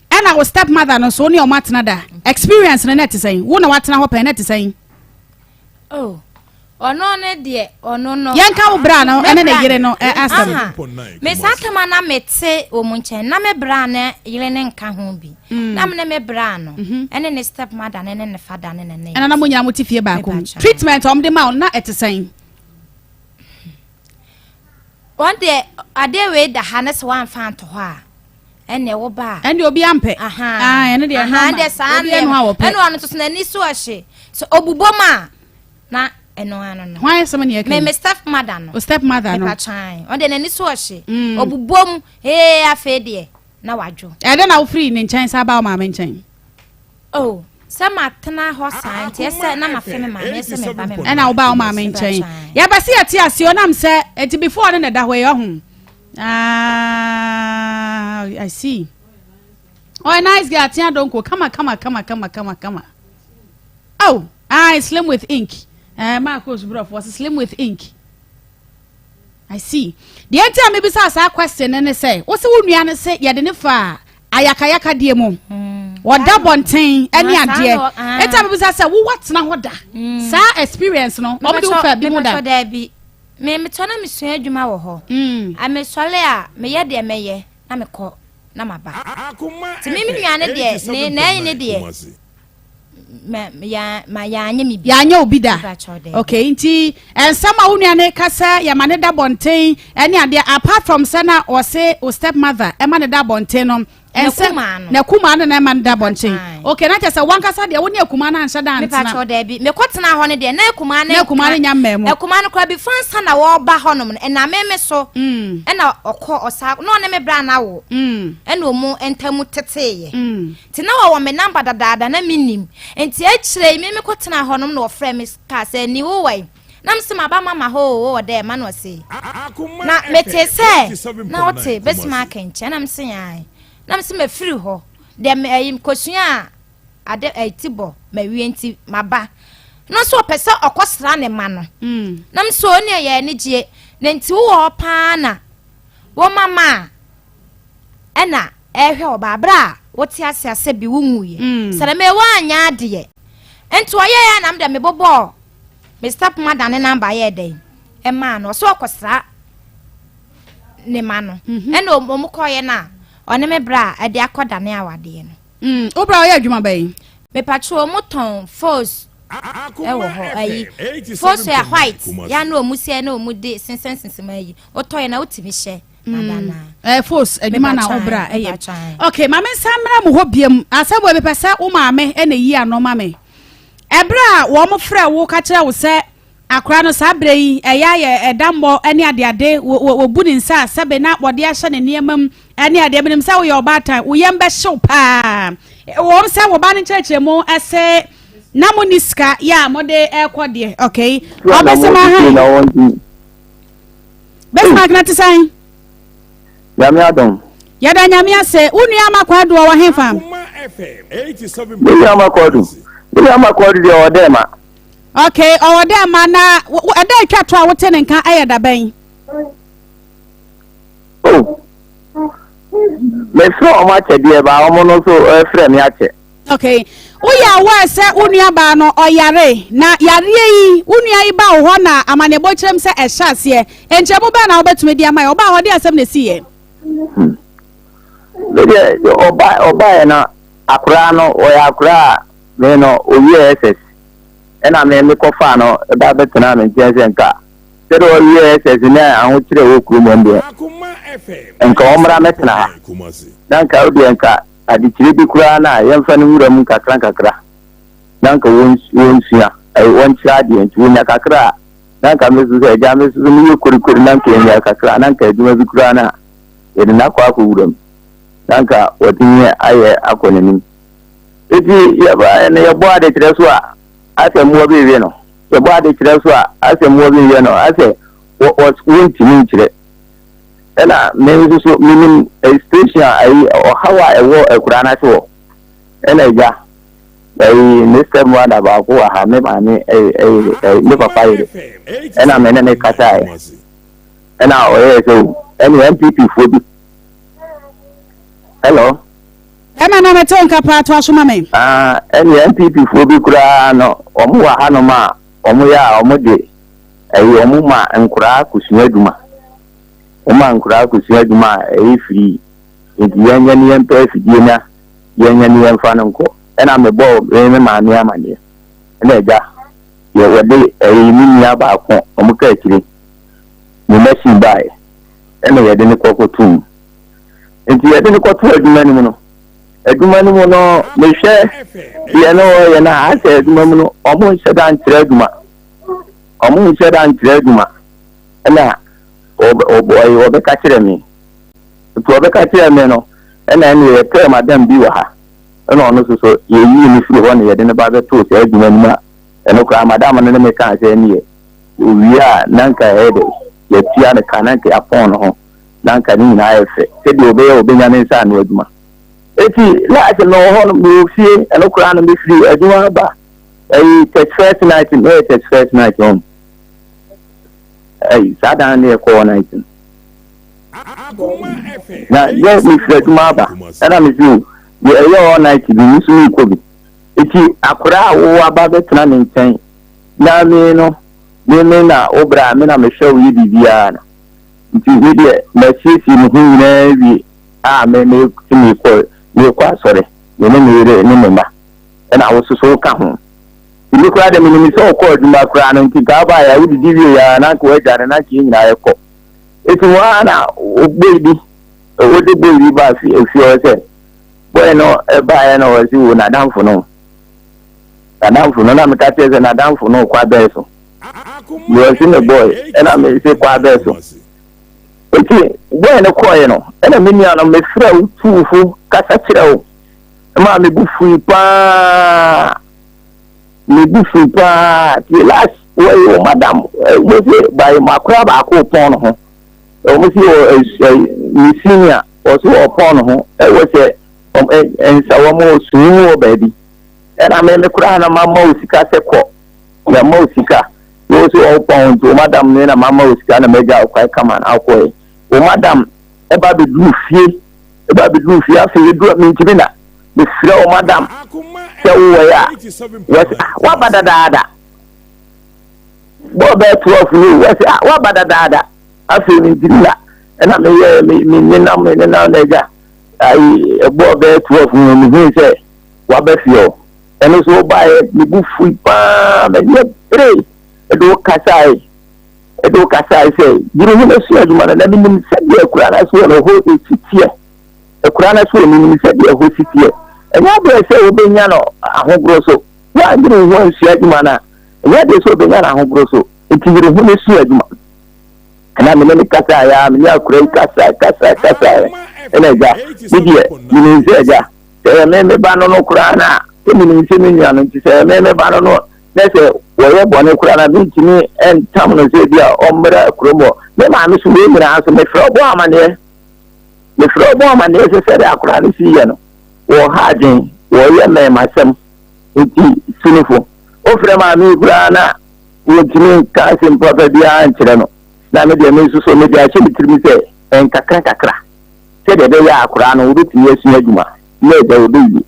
ɛna wo step mother no so wo ne ɔmo atena da experience no na ɛte sɛn wo na woatena hɔ pɛn na ɛte sɛn. Oh ɔno ne deɛ ɔno no. Yɛnka wo bra no ɛne ne yere no asɛm. Me saa kama na mete wɔn nkyɛn na me bra ne yere ne nka ho bi. Mm. Na me ne me bra no mhm. ɛne ne step mother ne ne ne father ne ne ne. Ɛna na mo nyinaa mo te fie baako mu. Treatment wɔn de ma wo na ɛte sɛn? Wɔn deɛ adeɛ wei da ha ne sɛ wɔamfa anto hɔ a ɛnna ɛwɔ ba a. Ɛnna obi ampɛ. Ɛno deɛ ɛno deɛ saa obi ɛnu a wɔpɛ. Ɛna ɔno nso so n'ani so ɔhye sɛ ɔbubɔ mu a na ɛno ano no. Hwan asɛm ne ɛka yi? Me me step mother no. O step mother no. Mepa kyan ɔno deɛ n'ani so ɔhye ɔbubɔ mu ee afei deɛ. na wadwo. Ɛdɛn na wofiri ne nkyɛn san baa wo maame nkyɛn? Oh, sɛ matena hɔ saa nti ɛsɛ na mafe me maame ɛsɛ meba me maame. Ɛna wobaa wo maame nkyɛn. Yɛbɛ se yɛte aseɛ ɔnam sɛ nti before no na ɛda hɔ yi ɔho. Ah, I see. Oh, nice girl, Tia Donko. Kama, kama, kama, kama, kama, kama. Oh, I slim with ink. Eh, Marcos Brof was slim with ink. I see. Deɛ nti a mebisa saa question no ne sɛ, wo se wo nua no se yɛde ne faa ayakayakadeɛ mu. Hmm. Wɔda bɔnten ne adeɛ. Nti a mebisa sɛ wo watena hɔ da. Hmm. Saa experience no, wɔn de wo faa bi mu da. Daabi. Me metɔ na mesua adwuma wɔ hɔ. Hmm. Mesɔre a meyɛ deɛ mɛyɛ na mekɔ na maba. Nti me me nua no deɛ ne n'ayi ne deɛ. ma yɛanyɛ me bi. Yɛanyɛ obi da. Okay, nti nsɛm a wo nua no ka sɛ yɛma ne da bɔnten ɛne adeɛ apart from sɛ na ɔse wo step mother ɛma ne da bɔnten no ɛnsɛ na kumaa no na ɛma ne da bɔnten. Okay, na kyerɛ sɛ wankasa deɛ wo ne akumaa no anhyɛ da antena. Mepa kyɛw daabi mekɔ tena hɔ no deɛ na akumaa no na akumaa no nya mmaa mu. Akumaa no koraa bi fansa na wɔba hɔ nom no ɛna meme so mm. ɛna ɔkɔ ɔsa na ɔne me bra na awo mm. ɛna ɔmu ntamu teteeɛ. Mm. Nti na wɔwɔ me number dadaada na mennim. Nti akyire yi me mekɔ tenaa hɔ nom na wɔfrɛɛ me kaa sɛ Ni wo wɔ he? Na mese maba mama hɔ oo wowɔ dɛ ma na ɔse na metee sɛ na wote Bismarck nkyɛn na mese ae na mese mafiri hɔ deɛ me ayi kɔsua ade ayi ti bɔ mawie nti maba no nso ɔpɛ sɛ ɔkɔsra ne ma no mm. na mese o ne ɛyɛ anigyeɛ na nti wowɔ hɔ paa na wo mama a ɛna ɛrehwɛ ɔbaa berɛ a wote ase a sɛ bi wonwuiɛ mm. sɛ dɛm woanyɛ adeɛ nti ɔyɛɛ na mede mebobɔɔ me step mother ne namba yɛɛ dɛn ɛmaa no ɔsɛ ɔkɔsra ne ma no mhm. ɛna ɔmo kɔɔyɛ no a ɔne me bra a ɛde akɔda ne awadeɛ no mm, wo bra ɔyɛ adwuma bɛyi mepatwo ɔmo tɔn fos ɛwɔ hɔ ayi fos yɛ white ya na ɔmo sɛ na ɔmo de sensɛn ayi wotɔ yɛ na wotumi hyɛ Mm. Eh, fos adwuma na wo bra ɛyɛ okay maame nsa mmra mu hɔ biam asɛm wɔ mepɛ sɛ wo maame ɛna yi ano ma me ɛberɛ a wɔn frɛ wo ka kyerɛ wo sɛ akora no saa berɛ yi ɛyɛ ayɛ ɛda mmɔ ɛne adeade wɔbu ne nsa a sɛbe na wɔde ahyɛ ne nneɛma mu ɛne adeɛ menim sɛ woyɛ ɔbaatan wo yam bɛhyew paa wɔn sɛ wɔba no nkyerɛkyerɛ mu ɛsɛ na mo ni sika yɛ a mode ɛkɔ deɛ okay ɔbɛsɛm ahan Bismarck na te sɛn? Nyame adom. Yɛda Nyame ase. Wo nua ama Kwadu ɔwɔ hefa? Me nua ama Kwadu. Me nua ama Kwadu deɛ ɔwɔ dɛ ma. Okay, ɔwɔ dɛ ma na ɛda atwa to a wote ne nka ɛyɛ da bɛn? Oh. Mefrɛ wɔn akyɛ deɛ ba wɔn no nso frɛ me akyɛ. Okay. Woyɛ aware sɛ wo nuabaa no ɔyare, na yareɛ yi, wo nua yi ba wo hɔ na amanneɛbɔ kyerɛ mu sɛ ɛhyɛ aseɛ. Nkyerɛmu bɛn na wobɛtumi de ama yɛn? Ɔbaa hɔ, deɛ asɛm na ɛsiiɛ? Hmm. Me deɛ, ɔba ɔbaeɛ no, akoraa no, ɔyɛ akoraa a me no, ɔwie SS. Ɛna me mekɔfaa no ba bɛtenaa me nkyɛn sɛ nka sɛdeɛ ɔwie SS ne ahokyerɛ wɔ kurom hɔ deɛ, nka ɔmmra mɛtena ha. Na nka wodeɛ nka Adekyerɛ bi koraa no a, yɛmfa no nwura mu nkakrankakra na anka wɔnsua, wɔnkyerɛ adeɛ. Nti wɔnya kakra a, na anka me nso sɛ agya me nso so meyɛ korikori na anka yɛnya kakra na anka adwuma bi koraa no a, yɛde no akɔ akɔwura mu na anka watumi ayɛ akɔ n'anim. Eti yɛbaeɛ no yɛbɔ adekyerɛ so a, asɛ mmoa bi rewe no. Yɛbɔ adekyerɛ so a, asɛ mmoa bi rewe no. Asɛ wɔntumi nkyerɛ. Ɛna me nso so menim station a ayi ɔhaw a ɛwɔ akuraa no ase hɔ. Ɛna agya ayi me step mother baako wɔ ha me maame ɛyi ɛyi ɛyi me papa yere. Ɛna me ne ne kasaeɛ. Ɛna ɔyɛɛ sɛ o ɛne NPP foɔ bi. Hello. Ɛma na mete nka paa to aso ma me. Ah, ɛne NPP foɔ bi koraa no wɔn wɔ hanom a wɔn yɛ a wɔn de Ɛyɛ wɔn ma nkoraa kosua adwuma. Wɔn ma nkoraa kosua adwuma a ɛyɛ free. Nti yɛnyɛ ne yɛmpɛ afidie na yɛnyɛ ne yɛmfa no nkɔ. Ɛna mebɔɔ me me maame amaneɛ. Ɛna agya yɛ wɔde ɛyi me nua baako wɔn ka akyire ne machine baeɛ. Ɛna yɛde no kɔ kɔtoo mu. Nti yɛde no kɔtoo adwuma no mu no, adwuma no mu no mehwɛ deɛ na wɔyɛ no a asɛ adwuma mu no wɔn nhyɛ da nkyerɛ adwuma. Wɔnhyɛ da nkyerɛ adwuma ɛna wɔbɛka kyerɛ me. Nti wɔbɛka kyerɛ me no ɛna ɛne yɛpɛɛ madam bi wɔ ha ɛna ɔno nso so yɛyii no firi hɔ na yɛde no ba bɛtoo saa adwuma no mu a ɛno koraa madam no ne me kaa sɛ ɛneɛ owie a na nka ɛyɛ dɛ yɛtua no ka na nka yɛapɔn no ho na nka ne nyinaa yɛ fɛ sɛdeɛ ɔbɛyɛ ɔbɛnya ne nsa ano adwuma. Eti last mewɔ hɔ no mewɔ fie ɛno koraa no mefiri adwuma ba Ɛyi 31st night no ɛyɛ 31st night wɔn. Ɛyi saa dan no yɛ kɔɔ night no. Na yɛ mefiri adwuma aba ɛna me si o deɛ ɛyɛ all night bi me nso mekɔ bi. Eti akora a wowɔ aba bɛtena me nkyɛn na me no me me na wo bra me na mehwɛ wo yɛ biribiara no. Nti me deɛ masiesie me ho nyinaa wie a me me mekɔ mekɔ asɔre me ne me yere ne me mma. Ɛna wo soso wo ka ho. Nti me koraa deɛ menim sɛ ɔkɔ adwuma koraa no nti nka wobaeɛ a wodidi wieɛ a na anka woadwane na anka yɛn nyinaa yɛkɔ. Nti hɔ ara na boy bi wode boy bi baa fie fie hɔ sɛ boy no baeɛ na ɔse wo n'adamfo no n'adamfo no na meka kyerɛ sɛ n'adamfo no kɔ abɛɛ so deɛ ɔse me boy ɛna mese kɔ abɛɛ so nti boy no kɔeɛ no ɛna me nua no mefrɛ wo tuufo kasa kyerɛ wo Ɛmaa me bo fui paa. Me bo fui paa. Ti last wɔyi o madam wɔn se bayi mo akora baako pɔn no ho. Wɔn se wɔ ne senior wɔsi wɔ pɔn no ho. Ɛwɔ sɛ nsa wɔn wɔ suu mu wɔ baabi. Ɛna me me koraa na ma ma o sika sɛ kɔ. Na ma o sika. Wɔn se wɔ pɔn nti o madam ne na ma ma o sika na ma gya ɔkwan kama na akɔ yɛ. O madam ɛba bɛduru fie. Ɛba bɛduru fie afei ɛduru a mentumi na mefrɛ wo madam sɛ wowɔ yɛ a wɔse ah waba dadaada bɔɔ bɛyɛ 12 no wɔse ah waba dadaada afei mentumi na ɛna meyɛ me nenam me nenam na agya ayi ɛbɔɔ bɛyɛ 12 no mehuu sɛ waba fie hɔ ɛno so wobaeɛ me bo fui paa m'ani abere ɛde wo kasae Ɛde wo kasae sɛ, Yere ho na sua adwuma no, na menim sɛdeɛ akuraa no ase wɔ no hɔ si teɛ. Akuraa no ase wɔ menim sɛdeɛ ɛhɔ si teɛ. Ɛnyɛ adeɛ sɛ wobɛnya no ahogoro so. Woanyere wo ho ansua adwuma no a, ɛnyɛ adeɛ sɛ wobɛnya no ahogoro so. Nti yere ho na sua adwuma. Ɛna me ne no kasaeɛ a, me ne akora yi kasae, kasae, kasae. Ɛna agya, me deɛ, menim sɛ agya, sɛ ɛyɛ me me ba no no koraa no a, sɛ menim sɛ me nua no nti, sɛ ɛyɛ me me ba no no na sɛ wɔyɛ bɔne koraa na mentumi ntam no sɛ bi a ɔmmra kurom hɔ. Me maame so wei nyinaa so mefrɛ ɔbɔ amaneɛ. Mefrɛ ɔbɔ amaneɛ sɛ sɛdeɛ akwadaa no si yɛ no, wɔha adwen, wɔyɛ mmɛɛmasɛm nti sunufo. Wofrɛ maame yi koraa na wɔntumi nka asɛm papa biara nkyerɛ no. Na me deɛ me nso so mede ahyɛ me tirim sɛ nkakra kakra sɛdeɛ ɛbɛyɛ a akwadaa no wɔbɛtumi asua adwuma na agya wɔbɛwie.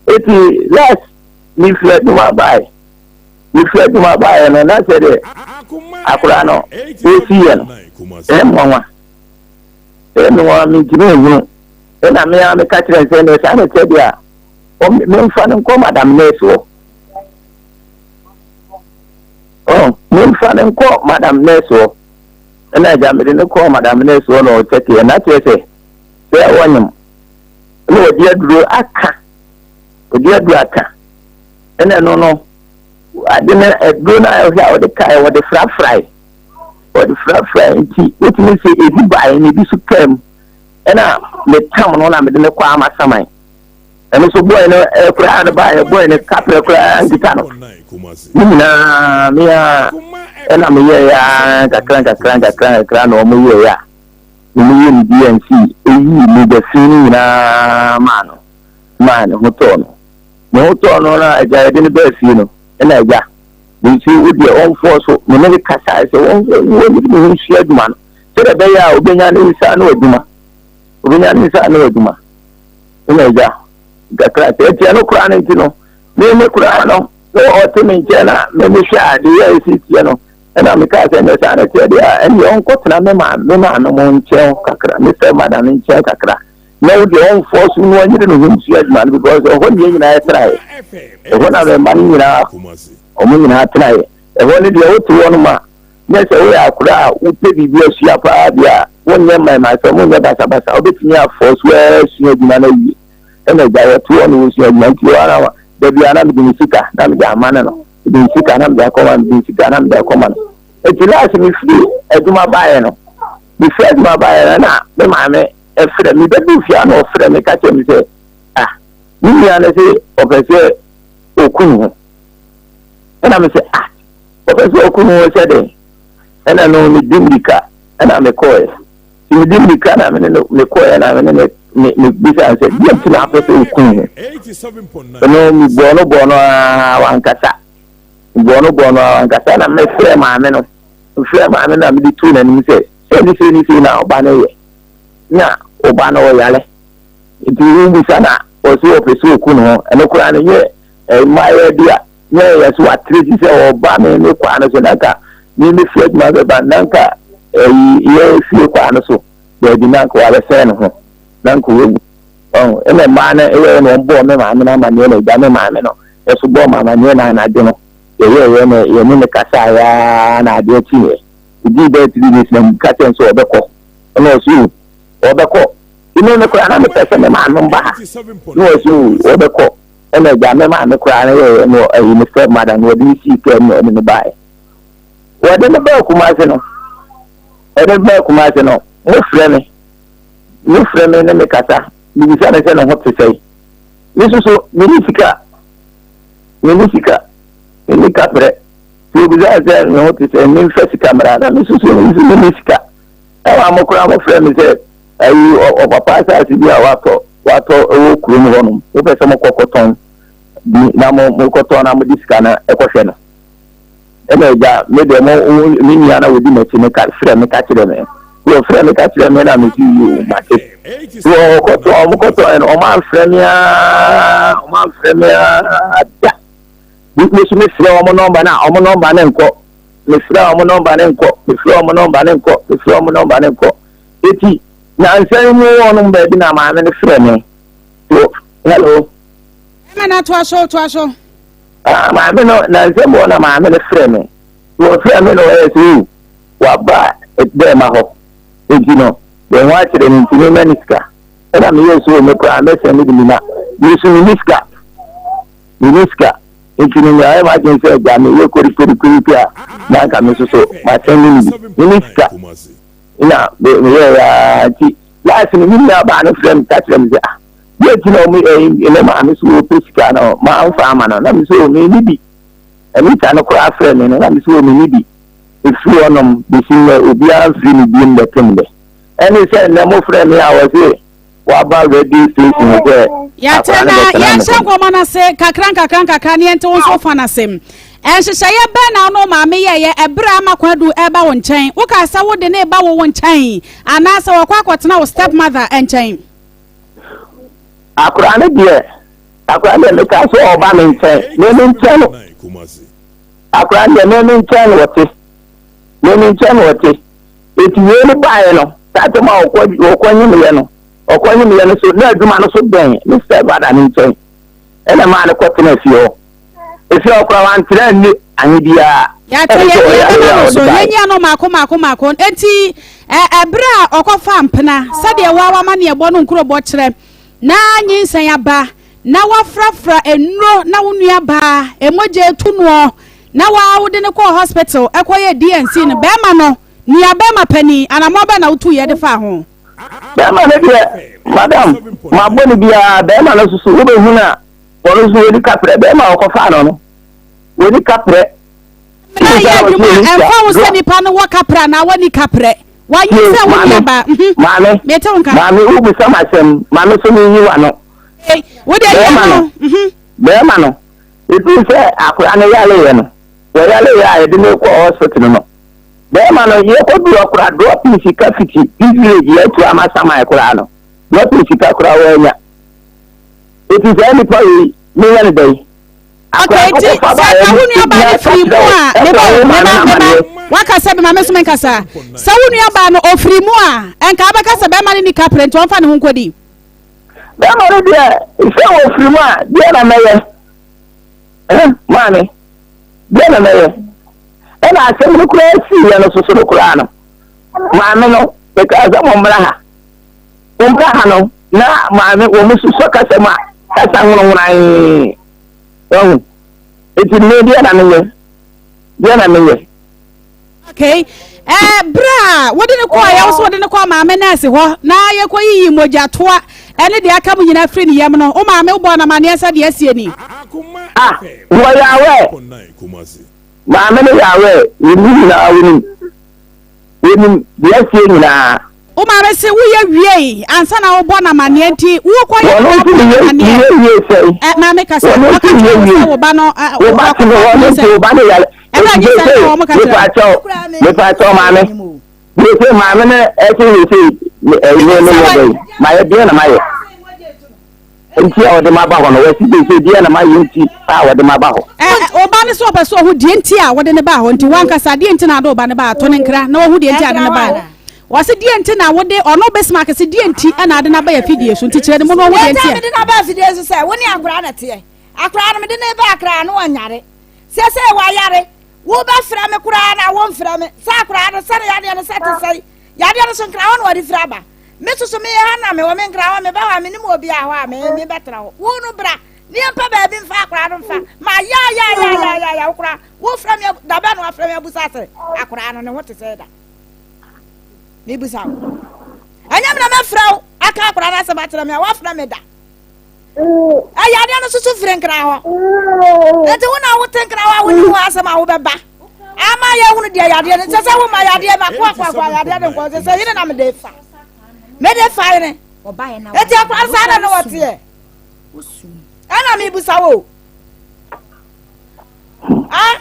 Eti last. Mefiri adwuma baeɛ. Mefiri adwuma baeɛ no, na sɛdeɛ akwadaa no ɔresi yɛ no, ɛyɛ me nwanwa. Ɛyɛ me nwanwa, mentumi nhunu. Ɛna me ara meka kyerɛ no sɛ, ɛnneɛ saa na ɛteɛ deɛ a, memfa no nkɔ madam nurse hɔ. Oh, memfa no nkɔ madam nurse hɔ. Ɛna agya mede no kɔɔ madam nurse hɔ na ɔkyɛkeɛ na kyerɛ sɛ sɛ ɔnyem na ɔde aduro aka ɔde aduro aka ɛna ɛno no ade no aduro no a ɛhwɛ a ɔde kae wɔde frafrae wɔde frafrae nti wotumi sɛ ebi bae na ebi so kaa mu ɛna metam no na mede no kɔ amasaman ɛno nso bɔe no koraa no baeɛ bɔe no kaprɛ koraa nkita no ne nyinaa me a ɛna meyɛeɛ a nkakra nkakra nkakra nkakra na wɔn yɛeɛ a wɔn yɛ ne DNC eyii mogya fi no nyinaa maa no maa ne ho tɔɔ no ne ho tɔɔ no na agya yɛde no baa fie no ɛna agya nti wo deɛ ɔmfoɔ so me ne ne kasae sɛ wɔn wɔn ne ho nsua adwuma no sɛdeɛ ɛbɛyɛ a obɛnya ne nsa ano adwuma obɛnya ne nsa ano adwuma ɛna agya kakra sɛ ɛtiɛ no koraa no nti no me me koraa no na ɔte me nkyɛn na me mehwɛ a deɛ yɛ ɛsi teɛ no ɛna mekaa sɛ ɛnɛ saa na teɛ deɛ a ɛneɛ ɔnkɔtena me maa me maame mo nkyɛn kakra me sɛ mada no nkyɛn kakra na wo deɛ ɔmfoɔ so no ɔnyere ne ho nsua adwuma no because ɛhɔ ne yɛn nyinaa ɛtenaeɛ ɛhɔ na me mma no nyinaa ɔmo nyinaa tenaeɛ ɛhɔ ne deɛ wote hɔ no ma na sɛ woyɛ akora a wopɛ biribi asua paa deɛ a wonyɛ mmaemasɛm wonyɛ basabasa wobɛtumi afɔ so asua adwuma no awie ɛna agya wɔte hɔ na wɔsua adwuma nti hɔ ara da biara na mede ne sika na mede ama no no mede ne sika na mede akɔma mede ne sika na mede akɔma no nti last mefiri adwuma baeɛ no mefiri adwuma baeɛ no na me maame ɛfrɛ me bɛdu fie a na ɔfrɛ me ka kyerɛ me sɛ ah me nua no sɛ ɔpɛ sɛ ɔku ne ho ɛna me sɛ ah Ɔpɛ sɛ ɔku ne ho sɛ dɛn? Ɛna no medi mmirika ɛna mekɔɛ. Nti medi mmirika na mene no mekɔɛ na mene ne me mebisa no sɛ deɛ nti na apɛ sɛ ɔku ne ho. Ɛno mebɔɔ no bɔɔ no aa wankasa. Mebɔɔ no bɔɔ no aa wankasa na mefrɛ maame no. Mefrɛ maame no na mede too n'anim sɛ sɛ ne sei ne sei na ɔba no yɛ. Na ɔba no ɔyare. Nti wobisa na ɔsɛ ɔpɛ sɛ ɔku ne ho. Ɛno koraa no nyɛ mmayewa bi a na ɛyɛ so atere ti sɛ ɔba me me kwaa no so na nka me me fi adwuma bɛba na nka ɛyi yɛ fie kwaa no so baabi na nka wabɛsɛn ne ho na nka wawu ɔn ɛna mmaa no ɛyɛ na wɔn bɔɔ me maame no amaneɛ na agya me maame no ɛso bɔɔ me amaneɛ na anadwo no yɛyɛ yɛ na yɛne ne kasa yaa na adeɛ kyeeɛ ɛdii bɛyɛ 3 days na ka kyɛn sɛ ɔbɛkɔ ɛna ɔso ɔbɛkɔ ɛno no koraa na mepɛ sɛ me maame mba ha na ɔso ɔbɛkɔ Ɛna agya me maame koraa no yɛeɛ no ɛyi ne step mother no wɔde no sii kaa mu na ɔde no baeɛ. Wɔde no baa Kumase no, wɔde no baa Kumase no, mo frɛ me, mo frɛ me ne me kasa, mebisa no sɛ ne ho te sɛn. Me nso so, menni sika, menni sika, menni kaprɛ. Nti obisa sɛ ne ho te sɛn, memfa sika mmra, na me nso so, me nso menni sika. Ɛwɔ mo koraa mo frɛ me sɛ ayi ɔpapa asase bi a watɔ watɔ wɔ kurom hɔnom wopɛ sɛ mokɔ kɔtɔn bi na mo mokɔtɔn na mode sika no ɛkɔhwɛ no ɛna agya me deɛ mo me nua na wɔdi m'akyi no ka frɛ me ka kyerɛ me wɔfrɛ me ka kyerɛ me na mesi yi o mate wɔkɔtɔn ɔmo kɔtɔn no ɔmo amfrɛ me aa ɔmo amfrɛ me aa da me so mefrɛ ɔmo nɔmba no a ɔmo nɔmba no nkɔ Mefrɛ wɔn nɔmba no nkɔ, mefrɛ wɔn nɔmba no nkɔ, mefrɛ wɔn nɔmba no nkɔ. Eti nansa yi mu wɔnom baabi na maame no frɛ me. So, hello. Ɛma na toa so, toa so. Ah, maame no nansa mu na maame no frɛ me. Wɔfrɛ me na ɔyɛ sɛ o, waba dɛ ma hɔ. Eti no, yɛn ho akyerɛ no nti mema ne sika. Ɛna meyɛ sɛ o, me koraa mɛsɛn me de mi na me nso menni sika. Menni sika. Nti no nea ɔyɛ m'adwene sɛ agya meyɛ korikorikori a na anka me nso so masɛn ne no bi. Menni sika na meyɛɛ aa nti last no me nua baa no frɛ me ka kyerɛ me sɛ ah deɛ nti na ɔmo ɛyi ne maame so wɔpɛ sika no mamfa ama no na me so menni bi. Anita no koraa frɛ me no na me so menni bi. Ɛfiri hɔnom bɛsi nnɛ obiara mfiri me biom bɛpem dɛ. Ɛne sɛ nnɛ mofrɛ me a wɔse waba radio station sɛ Yɛte akwadaa no na bɛtena ne yɛnhyɛ ho. nkɔmmɔ no ase kakra nkakra nkakra na yɛnte wo nso fa no ase. Nhyehyɛeɛ bɛn na wo ne wo maame yɛeɛ ɛberɛ a ama Kwadu reba wo nkyɛn? Wokaa sɛ wode no reba wo wo nkyɛn anaasɛ wɔkɔ akɔtena wo stepmother nkyɛn? Akwadaa no deɛ. Akora deɛ mekaa sɛ ɔba me nkyɛn, me me nkyɛn no. Akora deɛ me me nkyɛn na ɔte, me me nkyɛn na ɔte. Eti wei no baeɛ no, saa tɛm a ɔkɔ ɔkɔ nyemeyɛ no, ɔkɔ nyemeyɛ no so na adwuma no so bɛn ne stepfather no nkyɛn. Ɛna maa no kɔtena fie hɔ. Efie hɔ koraa wantena anni ahe biara. Yɛate Ɛne yɛ sɛ ɔyare yɛbɛma a no ɔde so baeɛ. yɛnyia no mako mako mako enti ɛ ɛberɛ a ɔkɔfa mpena sɛdeɛ waa wama ne ɛbɔ no nkurobɔ kyerɛ na nyinsɛn aba na wafrafra nnuro na wo nua baa emogya etu noɔ na waa wode no kɔɔ hospital ɛkɔyɛ DNC no bɛrima no nua bɛrima panin anamɔ bɛn na wotu yɛ de faa ho. Bɛrima no deɛ madam mabɔ no biara bɛrima no soso wobɛhu no a ɔno nso wɔdi kaprɛ bɛrima a ɔkɔfaa no no wɔdi kaprɛ. Mmara yɛ adwuma a ɛmfa ho sɛ nipa no wɔ kaprɛ anaa wɔnni kaprɛ. Wanyi sɛ wo nua baa. Mhm. Maame, Mete wo nka. maame wobisa m asɛm, maame so menyi w'ano. Wo deɛ yɛ Bɛrima no. no, Mhm. bɛrima no, ɛfiri sɛ akwadaa no yareeɛ no, wɔyareeɛ a yɛde no kɔɔ hospital no, bɛrima no yɛkɔduru hɔ koraa drɔpin sika fiti this village yɛatu ama saman koraa no, drɔpin sika koraa wɔanya. Eti saa nipa wei menyɛ no dɛn? Okay, nti sɛ nka wo nuabaa no firi mu a meba o meba meba waka sɛ mema me so menkasa sɛ wo nuabaa no ɔfiri mu a ɛnka wobɛka sɛ bɛrima no ni kaprɛ nti ɔmfa ne ho nkɔdi. Bɛrima no deɛ sɛ wɔfiri mu a deɛ na mɛyɛ eh, maame deɛ na mɛyɛ ɛna asɛm no koraa siiɛ no soso no koraa no maame no mekaa sɛ mommra ha mommra ha no na maame wɔn susɔ kasa mu a kasa nwonwonan wahu eti me deɛ na meyɛ deɛ na meyɛ. okay ɛɛ eh, bere a wode ne kɔɔ yɛ wosɛ wode ne kɔɔ maame nɛɛse hɔ na yɛkɔ yiyi mogyatoa ɛne deɛ aka mu nyinaa firi ne yam no wo maame wobɔɔ no amanneɛ sɛ deɛ asie ni. ah wɔyɛ awɛ maame no yɛ awɛ wɔn nyinaa wɔnim. Wɔnim deɛ asie nyinaa. Wo maame se woyɛ wiei ansa na wobɔ no amaneɛ nti wokɔ yɛ Wɔn nso meyɛ amaneɛ. meyɛ wie sɛn? Ɛ maame kasa Wɔn ɔka nso kyerɛ meyɛ wo wie. sɛ wo ba no ɛ Wo ba te me hɔ no nti wo ba no yare. Ɛna Eti nyinsɛn seesei na wɔn ka kyerɛ mepa kyɛw mepa kyɛw maame. Seesei maame no ɛte seesei ɛyɛ me yɛ dɛn? Mayɛ deɛ na mayɛ. Nti a wɔde ma ba hɔ no wɔsi seesei deɛ na mayɛ nti a wɔde ma ba hɔ. Ɛ ɛ ɔba no sɛ ɔpɛ sɛ ɔho deɛ nti a wɔde ne baa hɔ nti wankasa deɛ nti na ade ɔba no baa to ne nkra na wahu deɛ nti a ade ne baa wɔsi deɛ nti na wode ɔno Bismarck si deɛ nti ɛna ade n'aba yɛ fidie so nti kyerɛ ne mu na ɔho deɛ nti a. Deɛ nti a mede n'aba afidie so sɛ wo ne akora na teɛ akora no mede ne ba akora no ɔnyare sɛsɛ wayare wobɛfrɛ me koraa na womfrɛ me sɛ akora no sɛne yadeɛ no sɛ te sɛe Yadeɛ no so nkra hɔ na wɔde firi aba. Me soso meyɛ ha na mewɔ me nkra hɔ meba hɔ a menim obi a hɔ a me mebɛtena hɔ. Wo no bra ne yɛmpɛ baabi mfa akwaraa no mfa. Ma ya ya ya ya ya ya wo koraa wofrɛ me da bɛn na wafrɛ me abusa sɛ akwaraa no ne ho te sɛ da. Mebusa wo. Ɛnyɛ me na mɛfrɛ wo aka akwaraa no asɛm akyerɛ me a wafrɛ me da. Ɛyɛ adeɛ no soso firi nkra hɔ. Nti wo na wote nkra hɔ a wonim ho asɛm a wobɛba. Ama yɛhunu deɛ yadeɛ no sɛ sɛ woma yadeɛ ma koakoakoa yadeɛ no nkɔ sɛ sɛ yene na mede fa mede fa yene ɛti akora saa na ne wɔteɛ ɛna mebusa wo ah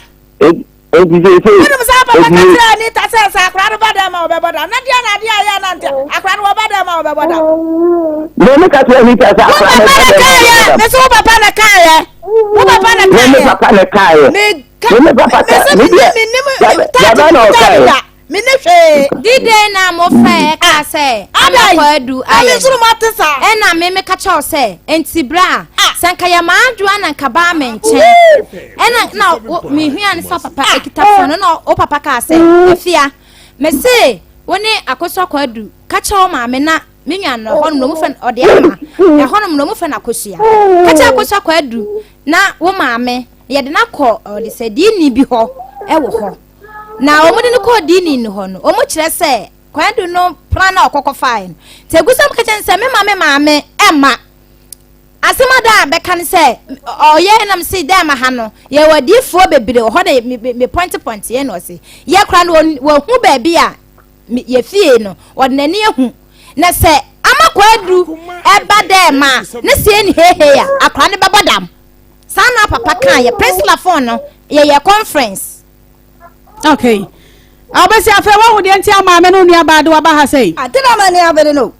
Enti seesei. Wonim sɛ papa ka kyerɛ Anita sɛ sɛ akora no ba dɛm a ɔbɛbɔ dam. Na deɛ na adeɛ a ɛyɛ nante akora no wɔba dɛm a ɔbɛbɔ dam. Me me ka kyerɛ Anita sɛ akora no ba dɛm a ɔbɛbɔ dam. Me sɛ wo papa na kaayɛ. Wo papa na kaayɛ. Me me papa na kaayɛ. Me ka me me papa ka me deɛ dabɛ na ɔkaayɛ. Me ne hwee. Dide na mo fɛ ɛka sɛ ana kɔ adu ayɛ. Ɛmi soro ma te saa. Ɛna me me ka kyɛw sɛ nti bra sɛ nka yɛ maa adwoa na nka baa me nkyɛn. Ɛna na me hwia ne sɛ papa ekita fon no na o papa kaa sɛ efia me se wo ne akosua kɔ adu ka kyɛw maame na me nua no ɛhɔnom na ɔmo fɛ ɔde ama ɛhɔnom na ɔmo fɛ no akosua ka kyɛ akosua kɔ adu na wo maame yɛde no akɔ ɔde sɛ diini bi hɔ ɛwɔ hɔ. Na wɔde no kɔɔ diini no hɔ no, wɔkyerɛ sɛ kwadu no pra na ɔkɔkɔ fae no. Nti agusam ka kyerɛ no sɛ mema me maame ɛma. Asɛm ada a bɛka no sɛ ɔyɛ nam se dɛ ma ha no yɛwɔ adiifoɔ bebree wɔ hɔ na me pɔnte pɔnte yɛ na ɔse yɛ kora no wɔhu baabi a yɛ fie no wɔde n'ani ahu na sɛ ama kwadu ɛba dɛ ma ne sie ne hehe a akora no bɛbɔ dam. Saa na papa kaa yɛ Priscilla phone no yɛyɛ conference. Okay. Abɛsi afei wahu deɛ nti a maame no nua baa de waba ha sɛi. Ade na m'ani abere no.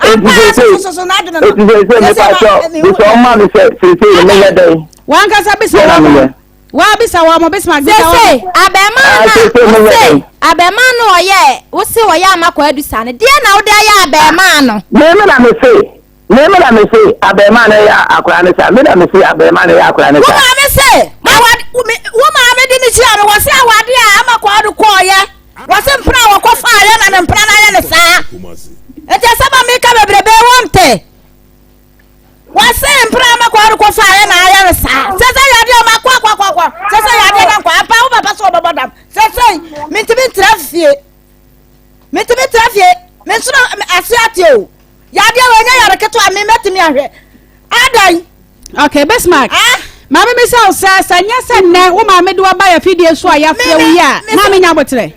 Ampa ara sosososo n'adwene no. Eti seesei mepa kyɛw, bisa wɔn ma me sɛ seesei no menyɛ dɛn? Wankasa bisa Deɛ na wɔn. meyɛ. Wabisa wɔn, Bismarck bisa wɔn. Seesei abɛɛmaa Ah, no a seesei menyɛ wose dɛn? abɛɛmaa no ɔyɛ wose ɔyɛ ama Kwadu saa no deɛ na wode ayɛ abɛɛmaa no? Me me na me se, me me na me se abɛɛmaa no yɛ akwaraa no saa. Me na me se abɛɛmaa no yɛ akwaraa no Wo saa. maame se awade wo me wo maame de ne hyia no wɔse awade a ama Kwadu kɔɔyɛ wɔse mpena a wɔkɔ faayɛ na ne mpena no ayɛ ne saa. Nti asɛm a meka bebrebe wonte. Wɔse mpena ama Kwadu kɔ faayɛ na ayɛ ne saa. Sɛ sɛ yadeɛ ma kɔ akɔ akɔ akɔ sɛ sɛ yadeɛ na nkɔ ampa wo papa so ɔbɛbɔ dam. Sɛ sɛ mentumi ntra fie. Mentumi ntra fie. Me nso na ase ate o. Yadeɛ wɔ ɛnyɛ yare ketewa me mɛtumi ahwɛ. Adan. Okay, Bismarck. Ah? Maame mi sɛ sɛ sɛ nyɛ sɛ nnɛ wo maame de waba yɛ fidie so a yɛafrɛ wo yi a maame nya aboterɛ.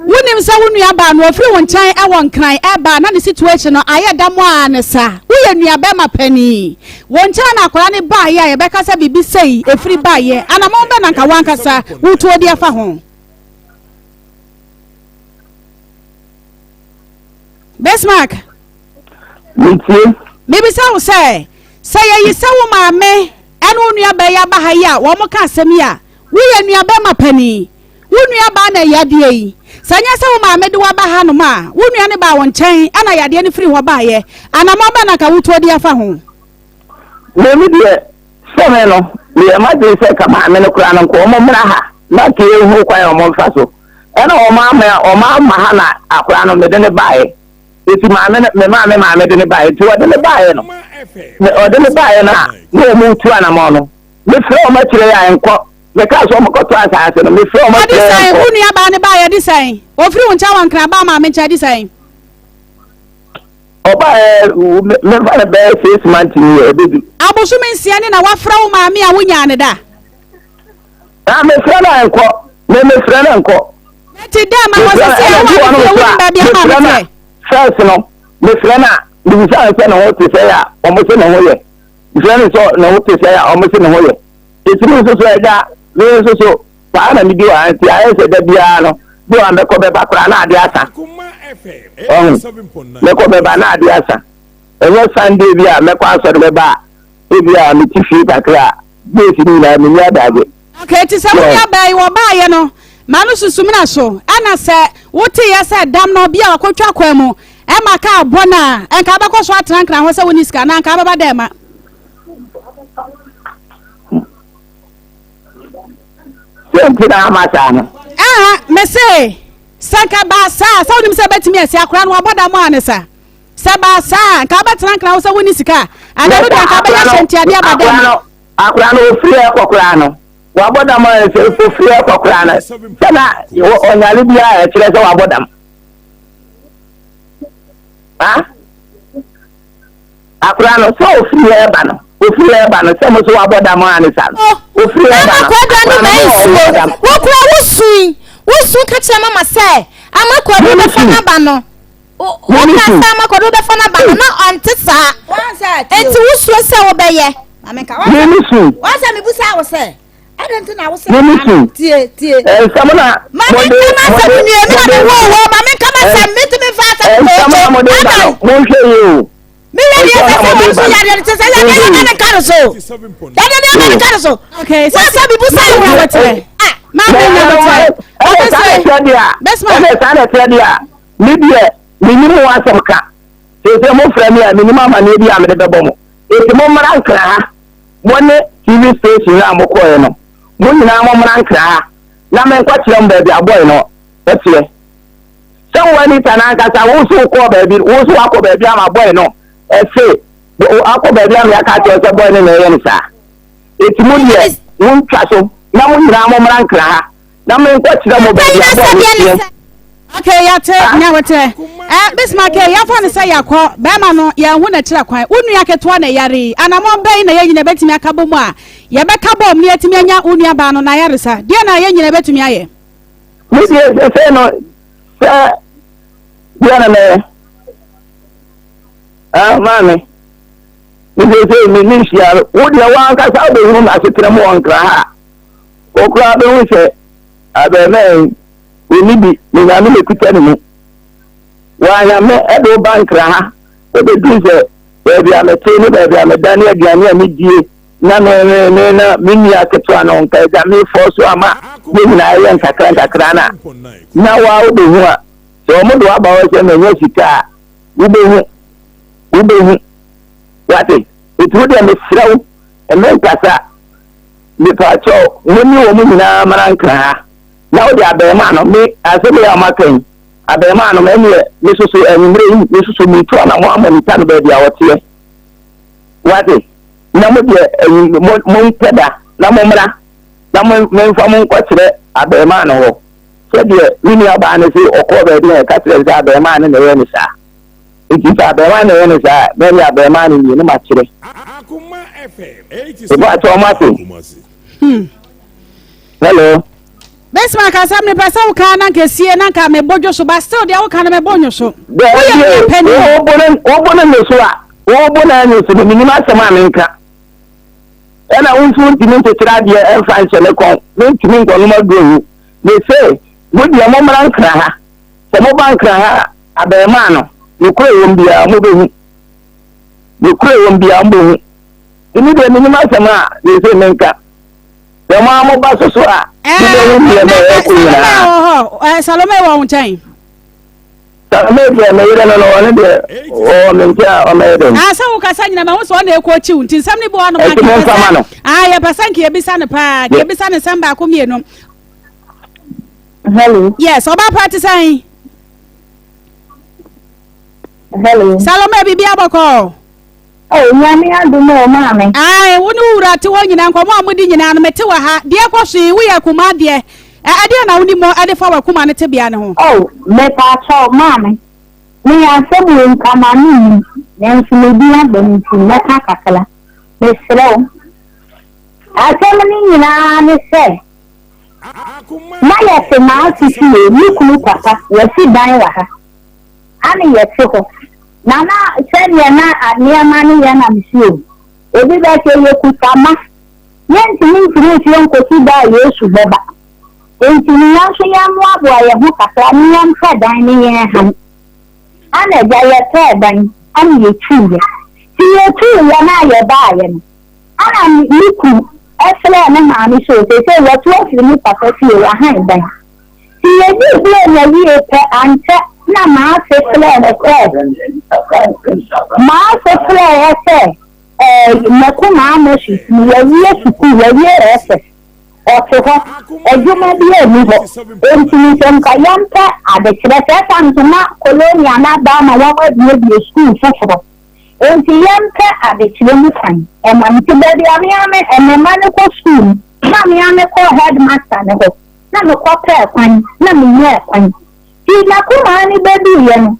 Wonim sɛ wo nua baa no ofiri wo nkyɛn ɛwɔ nkran ɛba na ne situation no ayɛ da mo a ne sa. Woyɛ nua bɛrima panin. Wo nkyɛn na akwadaa no baayɛ a yɛbɛka sɛ biribi sei efiri baayɛ. Anamɔn bɛ na nka wankasa wotuo de afa ho. Bismarck. Metie. Mebisa wo sɛ, sɛ yɛyi sɛ wo maame ne wo nuabaa yi aba ha yi a wɔn ka asɛm yi a, woyɛ nuabɛrima panin, wo nuabaa na yadeɛ yi, sɛ nyɛ sɛ wo maame de wo aba hanom a, wo nua no baa wo nkyɛn ɛna yadeɛ no firi hɔ baeɛ, anammɔn bɛn na nka wotuo de afa ho? Me me deɛ, sɛ me no, meyɛ m'adwene sɛ ka maame no koraa no nka wɔn mmra ha na nka yɛnhunu kwan a wɔn mfa so. Ɛna wɔn ama wɔn amma ha na akwadaa no mede no baeɛ. Eti maame no me maa me maame de no baeɛ. Nti wɔde no baeɛ no, me ɔde no baeɛ no a na wɔn retu anamɔn no. Mefrɛ wɔn akyire yi a nkɔ. Mekaa sɛ wɔn kɔtɔ asaase no, mefrɛ wɔn Ɔde akyire yi sɛn? nkɔ. Wo nua baa no baeɛ de sɛn? Ɔfiri wo nkyɛn wɔ Nkran baa maame nkyɛn de sɛn? Ɔbaeɛ memfa no bɛyɛ six months ni yɛ ɛbɛdu. Abosome nsia ni na wafrɛ wo maame a wonyaa no da? Na mefrɛ no a nkɔ. Me mefrɛ no nkɔ. Nti dɛ ma wɔ sisi a wɔ ade fie wonim baabi a maame teɛ. First no mefrɛ no a mebisa no sɛ ne ho te sɛ a wɔn se ne ho yɛ. Mefrɛ no sɛ ne ho te sɛ a wɔn se ne ho yɛ. Eti me nso so ɛgya me nso so saa na medi wɔ ha nti ayɛ sɛ da biara no bi wɔ a mɛkɔ bɛba koraa na ade asa. Ɔho mɛkɔ bɛba na ade asa. Ɛnyɛ Sunday bi a mɛkɔ asɔre bɛba a ebi a mete fie kakra a days no nyinaa menni adagye. Okay, ti sɛ wo nua baa yi wɔbaayɛ no ma no susumina so ɛna sɛ woteeɛ sɛ dam no bi a wakɔtwa kwan mu ɛma kaa bɔ no a ɛnka wobɛkɔ so atena nkran hɔ sɛ wonni sika na anka wobɛba dɛ ma. Sɛ nti na ama saa no. Aha, mese sɛ nka baa saa sɛ wonim sɛ bɛtumi asi akora no wabɔ dam a ne sa. Sɛ ɛbaa saa a, nka wobɛtena nkra wo sɛ wonni sika a, anaa ɛno deɛ nka wobɛyɛ hyɛntiadeɛ aba dɛm no. Akora no ofiri ɛkɔ koraa no wabɔ dam a sɛ ofiri ɛkɔ koraa no sɛ na ɔnyare bi a ɛkyerɛ sɛ wabɔ dam. Ha? Akora no sɛ ofiri ɛba no ofiri ɛba no sɛ mo so wabɔ dam a ne sa no ofiri ɛba no akora no akora no wokura wosui wosu ka kyerɛ mama sɛ ama kwadu bɛfa n'aba no. Woka sɛ ama kɔde wobɛfa no aba no na ɔnte saa. Enti wosuro sɛ wobɛyɛ. Mimi su. Wɔn sɛ mebusa wo sɛ ɛde nti na wosɛ Mimi su. tie tie. Nsɛm na ma me nka ma sɛm nwie mi na me wo wo ma me nka ma sɛm mi ti mi fa asɛm Nsɛm na mo de ba no mo nhwɛ yie o. Mi yɛ deɛ sɛ sɛ wɔn so yadeɛ no te sɛ yadeɛ yɛ ne nka no so yadeɛ no yɛ ne nka no so. Okay, Wɔn sɛ mebusa wo wo. Ah, ma me nya bɛtɛ. Ɛna saa na ɛteɛ deɛ a ɛna saa na ɛteɛ deɛ a Me deɛ, mennim ho asɛm ka. Seesei mofrɛ me a, mennim amanneɛ bi a mede bɛbɔ mo. Enti mommra Nkra ha, mo ne TV station no a mokɔeɛ no, mo nyinaa mommra Nkra ha na menkɔkyerɛ mo baabi a boy no teɛ. Sɛ wo Anita no ankasa, wo nso wokɔɔ baabi, wo nso woakɔ baabi ama boy no se, akɔ baabi ama yɛaka akyerɛ wo sɛ boy no na ɛyɛ no saa. Enti mo deɛ, montwa so na mo nyinaa mommra Nkra ha na menkɔkyerɛ mo baabi a boy no teɛ. Okay, yɛte nya wote. Eh, Bismarck, yɛmfa no sɛ yɛakɔ bɛrima no yɛnho n'akyira kwan. Wo nua ketewa na ɛyare yi. Anammɔn bɛn na yɛn nyina bɛtumi aka bɔ mu a yɛbɛka bɔm na yɛatumi anya wo nua baa no n'ayaresa? Deɛ na yɛn nyina bɛtumi ayɛ? Me deɛ sɛsɛ no sɛ deɛ na mɛyɛ. Ah, maame, me sɛsɛ me ne nhyia no, wo deɛ w'ankasa wobɛhunu m'asetena mu wɔ Nkra ha a, wo koraa bɛhu sɛ abɛɛmɛn yi, Onni bi, ne Nyame na ekuta ne mu. Wa Nyame de wo ba Nkra ha. Ɛbɛduru sɛ baabi a mete ne baabi a meda ne aduane a medie na me me me na me nua ketewa no nka agya mefɔ so ama ne nyinaa yɛ nkakra nkakra na na waa wobɛhu a sɛ wɔn de waba hɔ sɛ manya sika a wobɛhu wobɛhu wate nti wo deɛ mesrɛ wo ɛmɛ nkasa mepaakyɛw mo ne wɔn nyinaa mara nkra ha na wode abɛɛmaa no me asɛm yi a wɔaka yi abɛɛmaa no ɛneɛ me soso anwummerɛ yi me soso metu anamɔ ama nita no baabi a ɔteɛ wate na mo deɛ mo mompɛ da na mommra na memfa mo nkɔkyerɛ abɛɛmaa no hɔ sɛdeɛ me nuabaa no se ɔkɔɔ baabi na ɛka kyerɛ sɛ abɛɛmaa no na ɛyɛ ne saa nti sɛ abɛɛmaa no na ɛyɛ ne saa na ɛne abɛɛmaa no nie ne makyerɛ ɛbɔ akyɛ ɔmo ase hmm. Hello. Bismarck asɛm mepɛ sɛ woka na nka sie na nka mebɔ dwo so ba still deɛ woka no mebɔ nwo so. Woyɛ nua pani. Wobo no nwo so a wobo no anwo so no menim asɛm a menka. Ɛna wo nso wontumi nkyekyere adeɛ ɛmfa nhyɛ me kɔn mentumi nkɔnom aduro nwu. Mese mo deɛ mommra nkra ha sɛ moba nkra ha a abɛɛmaa no nokorɛ wɔm biara mobɛhu. Nokorɛ wɔm biara mobɛhu. Nti deɛ menim asɛm a mese menka. Sɛ mo ara moba so so a, mobɛhu nneɛma a ɛrekɔ nyinaa. Salome wɔ hɔ. Salome wɔ wo nkyɛn. Salome deɛ me yere no no, ɔno deɛ ɔwɔ me nkyɛn a ɔmɛyɛ dɛn. Ah, sɛ wokasa nyina mahu sɛ ɔna ɛkɔ akyiw nti nsɛm no bi wɔ no ma Ɛnti momfa ma no. Ah, yɛpɛ sɛ nka yɛbisa no paa, nka yɛbisa no nsɛm baako mmienu. Hello. Yes, ɔba pa te sɛn? Hello. Salome biribi abɔkɔ. Oh, Nyame adom o, maame. Ae, wo ne wo wura te hɔ nyinaa, nkɔmmɔ a modi nyinaa no, mete wɔ ha. Deɛ ɛkɔ so yi, woyɛ akumaa deɛ, ɛ, ɛdeɛn na wonim de fa w'akuma no tebea no ho? Oh, mepaakyɛw, maame, meyɛ asɛm wei nka m'ano nnim, nanso me din aba mu nti, mɛka kakra. Mesrɛ wo. Asɛm no nyinaa ne sɛ, na yɛte m'ase fie, me kunu papa, wasi dan wɔ ha, ane yɛte hɔ. Na na sɛdeɛ na nneɛma no yɛ na mese o, obi bɛsɛ yɛkuta ma, yɛntumi ntena fie nkɔsi da a Yesu bɛba. Enti no yɛn nso yɛmmoaboa yɛn ho kakra ne yɛmpɛ dan ne yɛn han. Ana agya yɛpɛɛ dan ana yɛtuiɛ. Nti yɛtuiɛ no a yɛbaeɛ no, ana me kunu frɛɛ ne maame sɛ o seesei watu afiri ne papa fie wahan dan. Nti yedii Buronya wiei pɛ, ankyɛ na m'ase frɛɛ no sɛ, m'ase frɛeɛ sɛ, ɛɛ, mako m'amahyi, wawie sukuu, wawie SS, ɔte hɔ, adwuma biara nni hɔ, enti no sɛ nka yɛmpɛ adekyerɛ, sɛ ɛsa nso na Colonia no aba ama wɔabuebue sukuu foforɔ, enti yɛmpɛ adekyerɛ mu kwan ma no. Nti baabi a me ara me, me mma no kɔ sukuu no, na me ara mekɔɔ headmaster no hɔ. na mekɔpɛɛ kwan na menyaa kwan. Nti n'akumaa no bɛduiɛ no,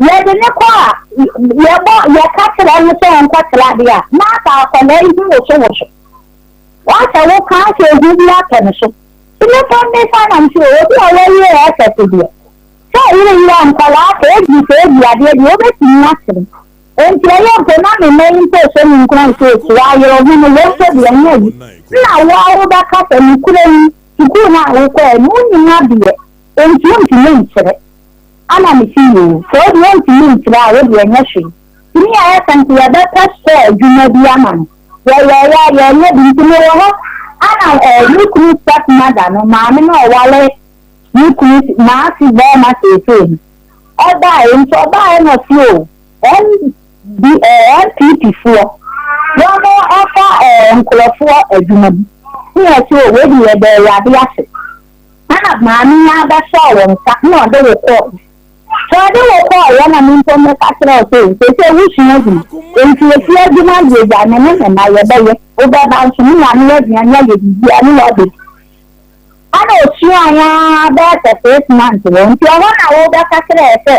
yɛde no kɔ a, yɛbɔ, yɛka kyerɛ no sɛ ɔnkɔkyerɛ adeɛ a, na asa akwadaa yi ho wosowoso. Wasɛ wo ka sɛ ehu bi atɔ ne so. Nti mekɔ mmisa nam sɛ obi a wawie SS deɛ, sɛ yere yere a nkwadaa sɛ edi sɛ edi adeɛ deɛ wobɛtumi akyerɛ. Enti ɛyɛ mpo na me mma yi mpo hyɛ me nkuran sɛ otu ayerɛ ho no, wei mpo deɛ ɛnyɛ ayi. Nna wo ara wobɛka sɛ nokorɛ yi, sukuu no a wokɔɛ no wonnim adeɛ, enti wontumi nkyerɛ. Ana mese yoo, sɛ wo deɛ wontumi nkyerɛ a wo deɛ ɛnyɛ hwee. Nti ne yɛayɛ sɛ nka yɛbɛpɛ store adwuma bi ama no. Yɛyɛeɛ a yɛanyɛ bi, nti mewɔ hɔ ana eh, me kunu step mother no, maame no a ɔware me kunu, m'ase barima seesei no, Ɔbaeɛ nti ɔbaeɛ na ɔse o ND ɛɛ NPP foɔ wɔn ɛfa ɛɛ nkorɔfoɔ adwuma mu ne yɛse o wei de yɛda awurade ase ɛna maame yi abɛsɔɔ wo nsa na ɔde wo kɔɔ sɛ ɔde wo kɔɔeɛ na me mpo meka kyerɛ wo sɛ seesei wosua adwuma nti efie adwuma deɛ gya me ne me mma yɛbɛyɛ wobɛba nso me nyame aduane ayɛ biribiara ne wabɛdi Ɛna osuae ara bɛyɛ sɛ 6 months hɔ nti ɛhɔ na wobɛka kyerɛɛ sɛ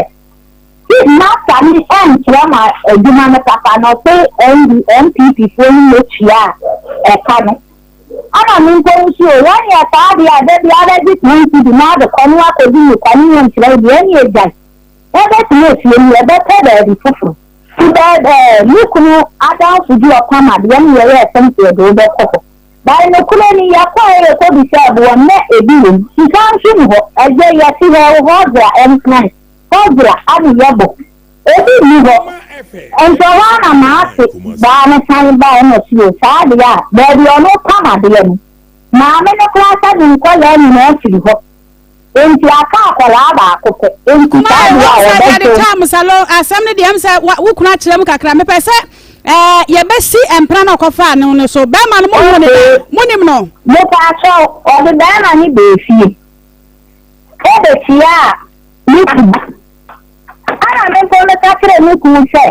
ti master no ɛnkyerɛ ma adwuma no papa na ɔse ND NPP foɔ no mɛtua a ɛka no ɛna me mpo nso o wɔn yɛ saa deɛ a da biara bɛgye 10 cedi na ade kɔ no akɔdi ne kwa ne yɛ nkyerɛ wo deɛ ɛne agyae wɔbɛtena efie no yɛbɛpɛ baabi foforɔ ti bɛɛ ɛɛ me kunu adamfo bi ɔpam adeɛ ne yɛyɛ ɛsɛm sɛ yɛde wobɛkɔ hɔ. By nokorɛ ni, yɛkɔeɛ yɛkɔbisaa boɔ nnɛ ebi wom, sika nso nni hɔ, ɛgyɛ yɛte hɔ wo hɔ dza ɛnkran, hɔ dza ane yɛbɔ, ebi nni hɔ. Nti ɛhɔ ara na m'ase baa no san bae na ɔse o saa deɛ a, baabi a ɔno pam adeɛ no, maame no koraa sɛ ne nkwadaa nyinaa firi hɔ. Enti aka akwadaa baako pɛ. Enti saa deɛ a wɔbɛto. Yɛde tam salo asɛm no deɛ m sɛ wo kunu akyerɛ mu kakra mepɛ sɛ ɛɛ yɛbɛsi mpena na ɔkɔfaa no no so bɛrima no mo hu ne da mo nim no. Mepaakyɛw ɔde bɛrima no bɛɛ fie ɛbɛkyiaa ne kunu ɛna me mpo meka kyerɛ me kunu sɛ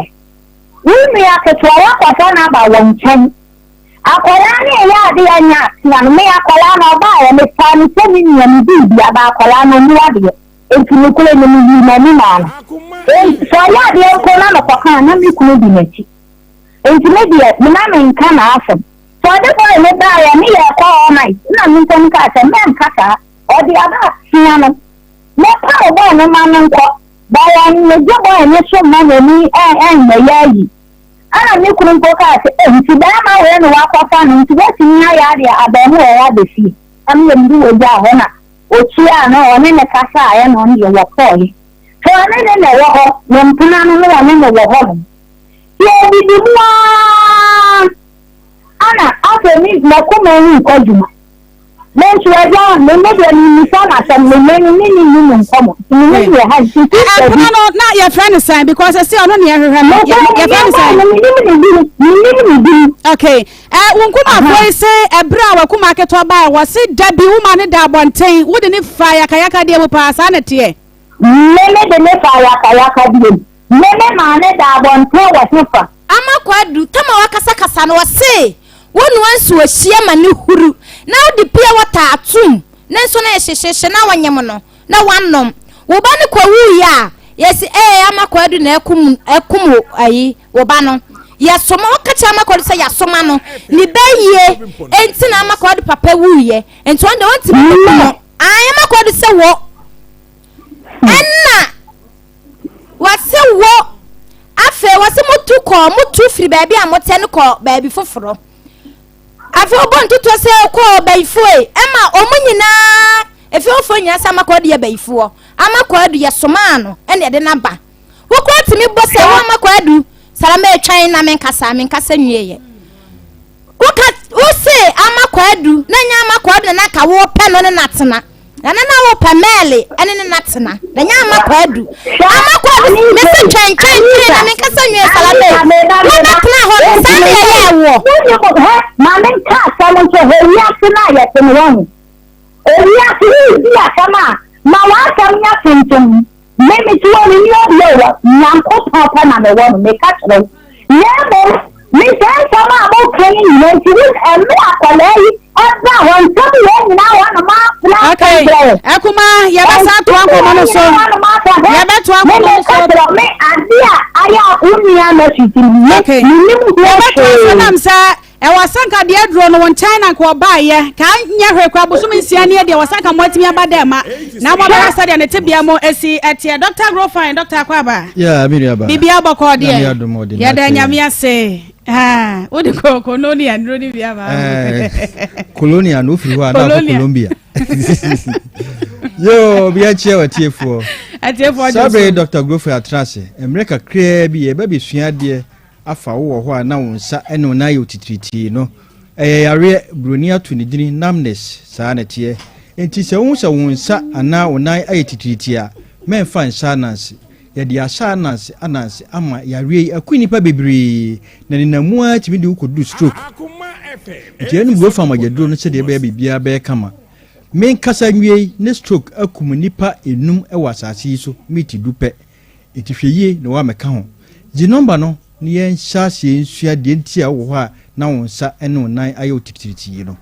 wo nua ketewa wakɔfa no aba wɔ nkyɛn. Akwadaa no reyɛ adeɛ a ɛnyɛ atea no, me akwadaa no ɔbaeɛ mefaa no sɛ me nua, me biribia, but akwadaa no ɔmmu adeɛ, enti nokorɛ no meyii m'ani maa no. Enti sɛ ɔyɛ adeɛ mpo na mekɔka a, na me kunu di m'akyi. Enti me deɛ, me na menka n'asɛm. Sɛ ɔde boy no baeɛ ne yɛrekɔ all night, ɛna me mpo mekaa sɛ mɛnka saa, ɔde aba atea no, mɛpaw boy no ma no nkɔ, but yɛnnyegye boy no so mma n'ani ɛmmɛyɛ ayi. Ɛnna me kunu mpo kaa sɛ, Ei, nti barima wei na woakɔfa no, nti woatumi ayɛ adeɛ abarimaa yi aba fie? Na me yam de wɔ gyaa hɔ na ɔkyiaa no, ɔne no kasaeɛ na ɔno deɛ wɔkɔeɛ. So ɔne ne na ɛwɔ hɔ, ne mpena no ne ɔne no wɔ hɔnom. Nti ɛdidi mu ara, ɛnna afei me m'akoma yi nkɔ adwuma. Me nso agya, me me deɛ memmisa no asɛm, me me ne ne nni no nkɔmmɔ, nti me ne deɛ ha nti sister bi. Ɛpono no na yɛfrɛ no sɛn because ɛsɛ ɔno ne yɛhwehwɛ no yɛfrɛ no sɛn. Menim ne din, menim ne din. Okay, ɛ wo nkumafoɔ yi se ɛberɛ a wakuma ketewa baeɛ wɔ se da bi wo ma ne da abɔnten wode ne fa yakayaka deɛ mu paa saa na teɛ. Me me de ne fa yakayaka deɛ mu. Me me maa ne da abɔnten wɔ hefa. Ama Kwadu, tam a wakasakasa no, ɔse wonoa nsuohyeɛ ma no huru na wode pure water atom ne nso no ɛhyehyehye na wonyem no na woanom. Wo ba no kɔwuiɛ a, yɛse ee Ama Kwadu na akum akum wo ayi wo ba no. Yɛsoma woka kyerɛ Ama Kwadu sɛ yɛasoma no ne bɛyie enti na Ama Kwadu papa wuiɛ nti ɔno deɛ ɔntumi nkum no. Ae Ama Kwadu sɛ wo ɛna Wɔse wo, afei wɔse motu kɔ, motu firi baabi a motɛ no kɔ baabi foforɔ. Afei wobɔ ntotoɔ sɛ kɔ bayifoɔ yi, ɛma wɔn nyinaa, efiefoɔ nyinaa sɛ Ama Kwadu yɛ bayifoɔ. Ama Kwadu yɛsomaa no ɛna ɛde no aba. Wo koraa tumi bɔ sɛ wo Ama Kwadu, Salama etwɛn na menkasa, menkasa nwieɛ. Woka wose Ama Kwadu na nyɛ Ama Kwadu na na nka wopɛ no ne no atena. Na na na wopɛ Mɛɛle ne ne no atena. Na nyɛ Ama Kwadu. Ama Kwadu mese twɛn twɛn twɛn na menkasa nwie Salame. Wobɛtena hɔ no saa na yɛyɛɛ woɔ. Wonim hɛ ma menka asɛm nso hɛ wiase no a yɛte no wahu. Ewiase woredi asɛm a ma w'asɛm nyɛ tuntum. Me mete hɔ menni obi a ɔwɔ Nyankopɔn pɛ na mewɔ no, meka kyerɛ wo. Na mmom, me saa nsɛm a moka yi nyina nti, wo ɛme akwadaa yi ɛba hɔ, nsɛm wei nyinaa wɔ na maafra Okay, Akuma, yɛbɛsa atoa nkɔmmɔ no so. Yɛbɛtoa nkɔmmɔ no so. Meka kyerɛ me ade a ayɛ a wo nua message no, me Okay. menim ho Yɛbɛtoa so hwee. nam sɛ Ɛwɔ sɛ nka deɛ aduro no wo nkyɛn na nka ɔbaeɛ ka nyɛ hwee koraa bosome nsia nie deɛ wɔ sɛ nka moatumi aba dɛ ma na moabɛhwɛ sɛdeɛ ne tebea mu ɛsi ɛteɛ Dr. Grofine Dr. Akwaaba Yeah, me nua ba. Biribiara bɔkɔɔ deɛ Nyame adom ɔde yɛda n'akyɛ. Nyame ase Ah, wode kolonia nnuro no bi aba Eh, Colonia no wofiri hɔ a na akɔ Colonia. Colombia. Yo, obi akyia w'atiefoɔ. Atiefoɔ gye Saa bere yi so. Dr. Grofine atena ase. Mmerɛ kakraa bi yɛba bɛsua adeɛ afa wo wɔ hɔ a na wo nsa ne wo nan ayɛ otitiritii no, ɛyɛ yareɛ, buroni ato ne dini numbness, saa na ɛteɛ. Enti sɛ wohu sɛ wo nsa anaa wo nan ayɛ titiritii a, mɛmfa nhyɛ ananse. Yɛde ahyɛ ananse ananse ama yareɛ yi aku nnipa bebree, na nenam mu ara tumi de wo kɔduru stroke. Nti yɛnom Gurofa mogyaduro no sɛdeɛ ɛbɛyɛ biribiara bɛyɛ kama. Menkasa nwie yi, ne stroke akum nnipa nnum wɔ asase yi so miniti du pɛ. Enti hwɛ yie na woammɛka ho. Gye nɔmba no na yɛnhyɛ aseɛ nsua deɛ nti a wowɔ hɔ a na wo nsa ne wo nan ayɛ wo titiritii no.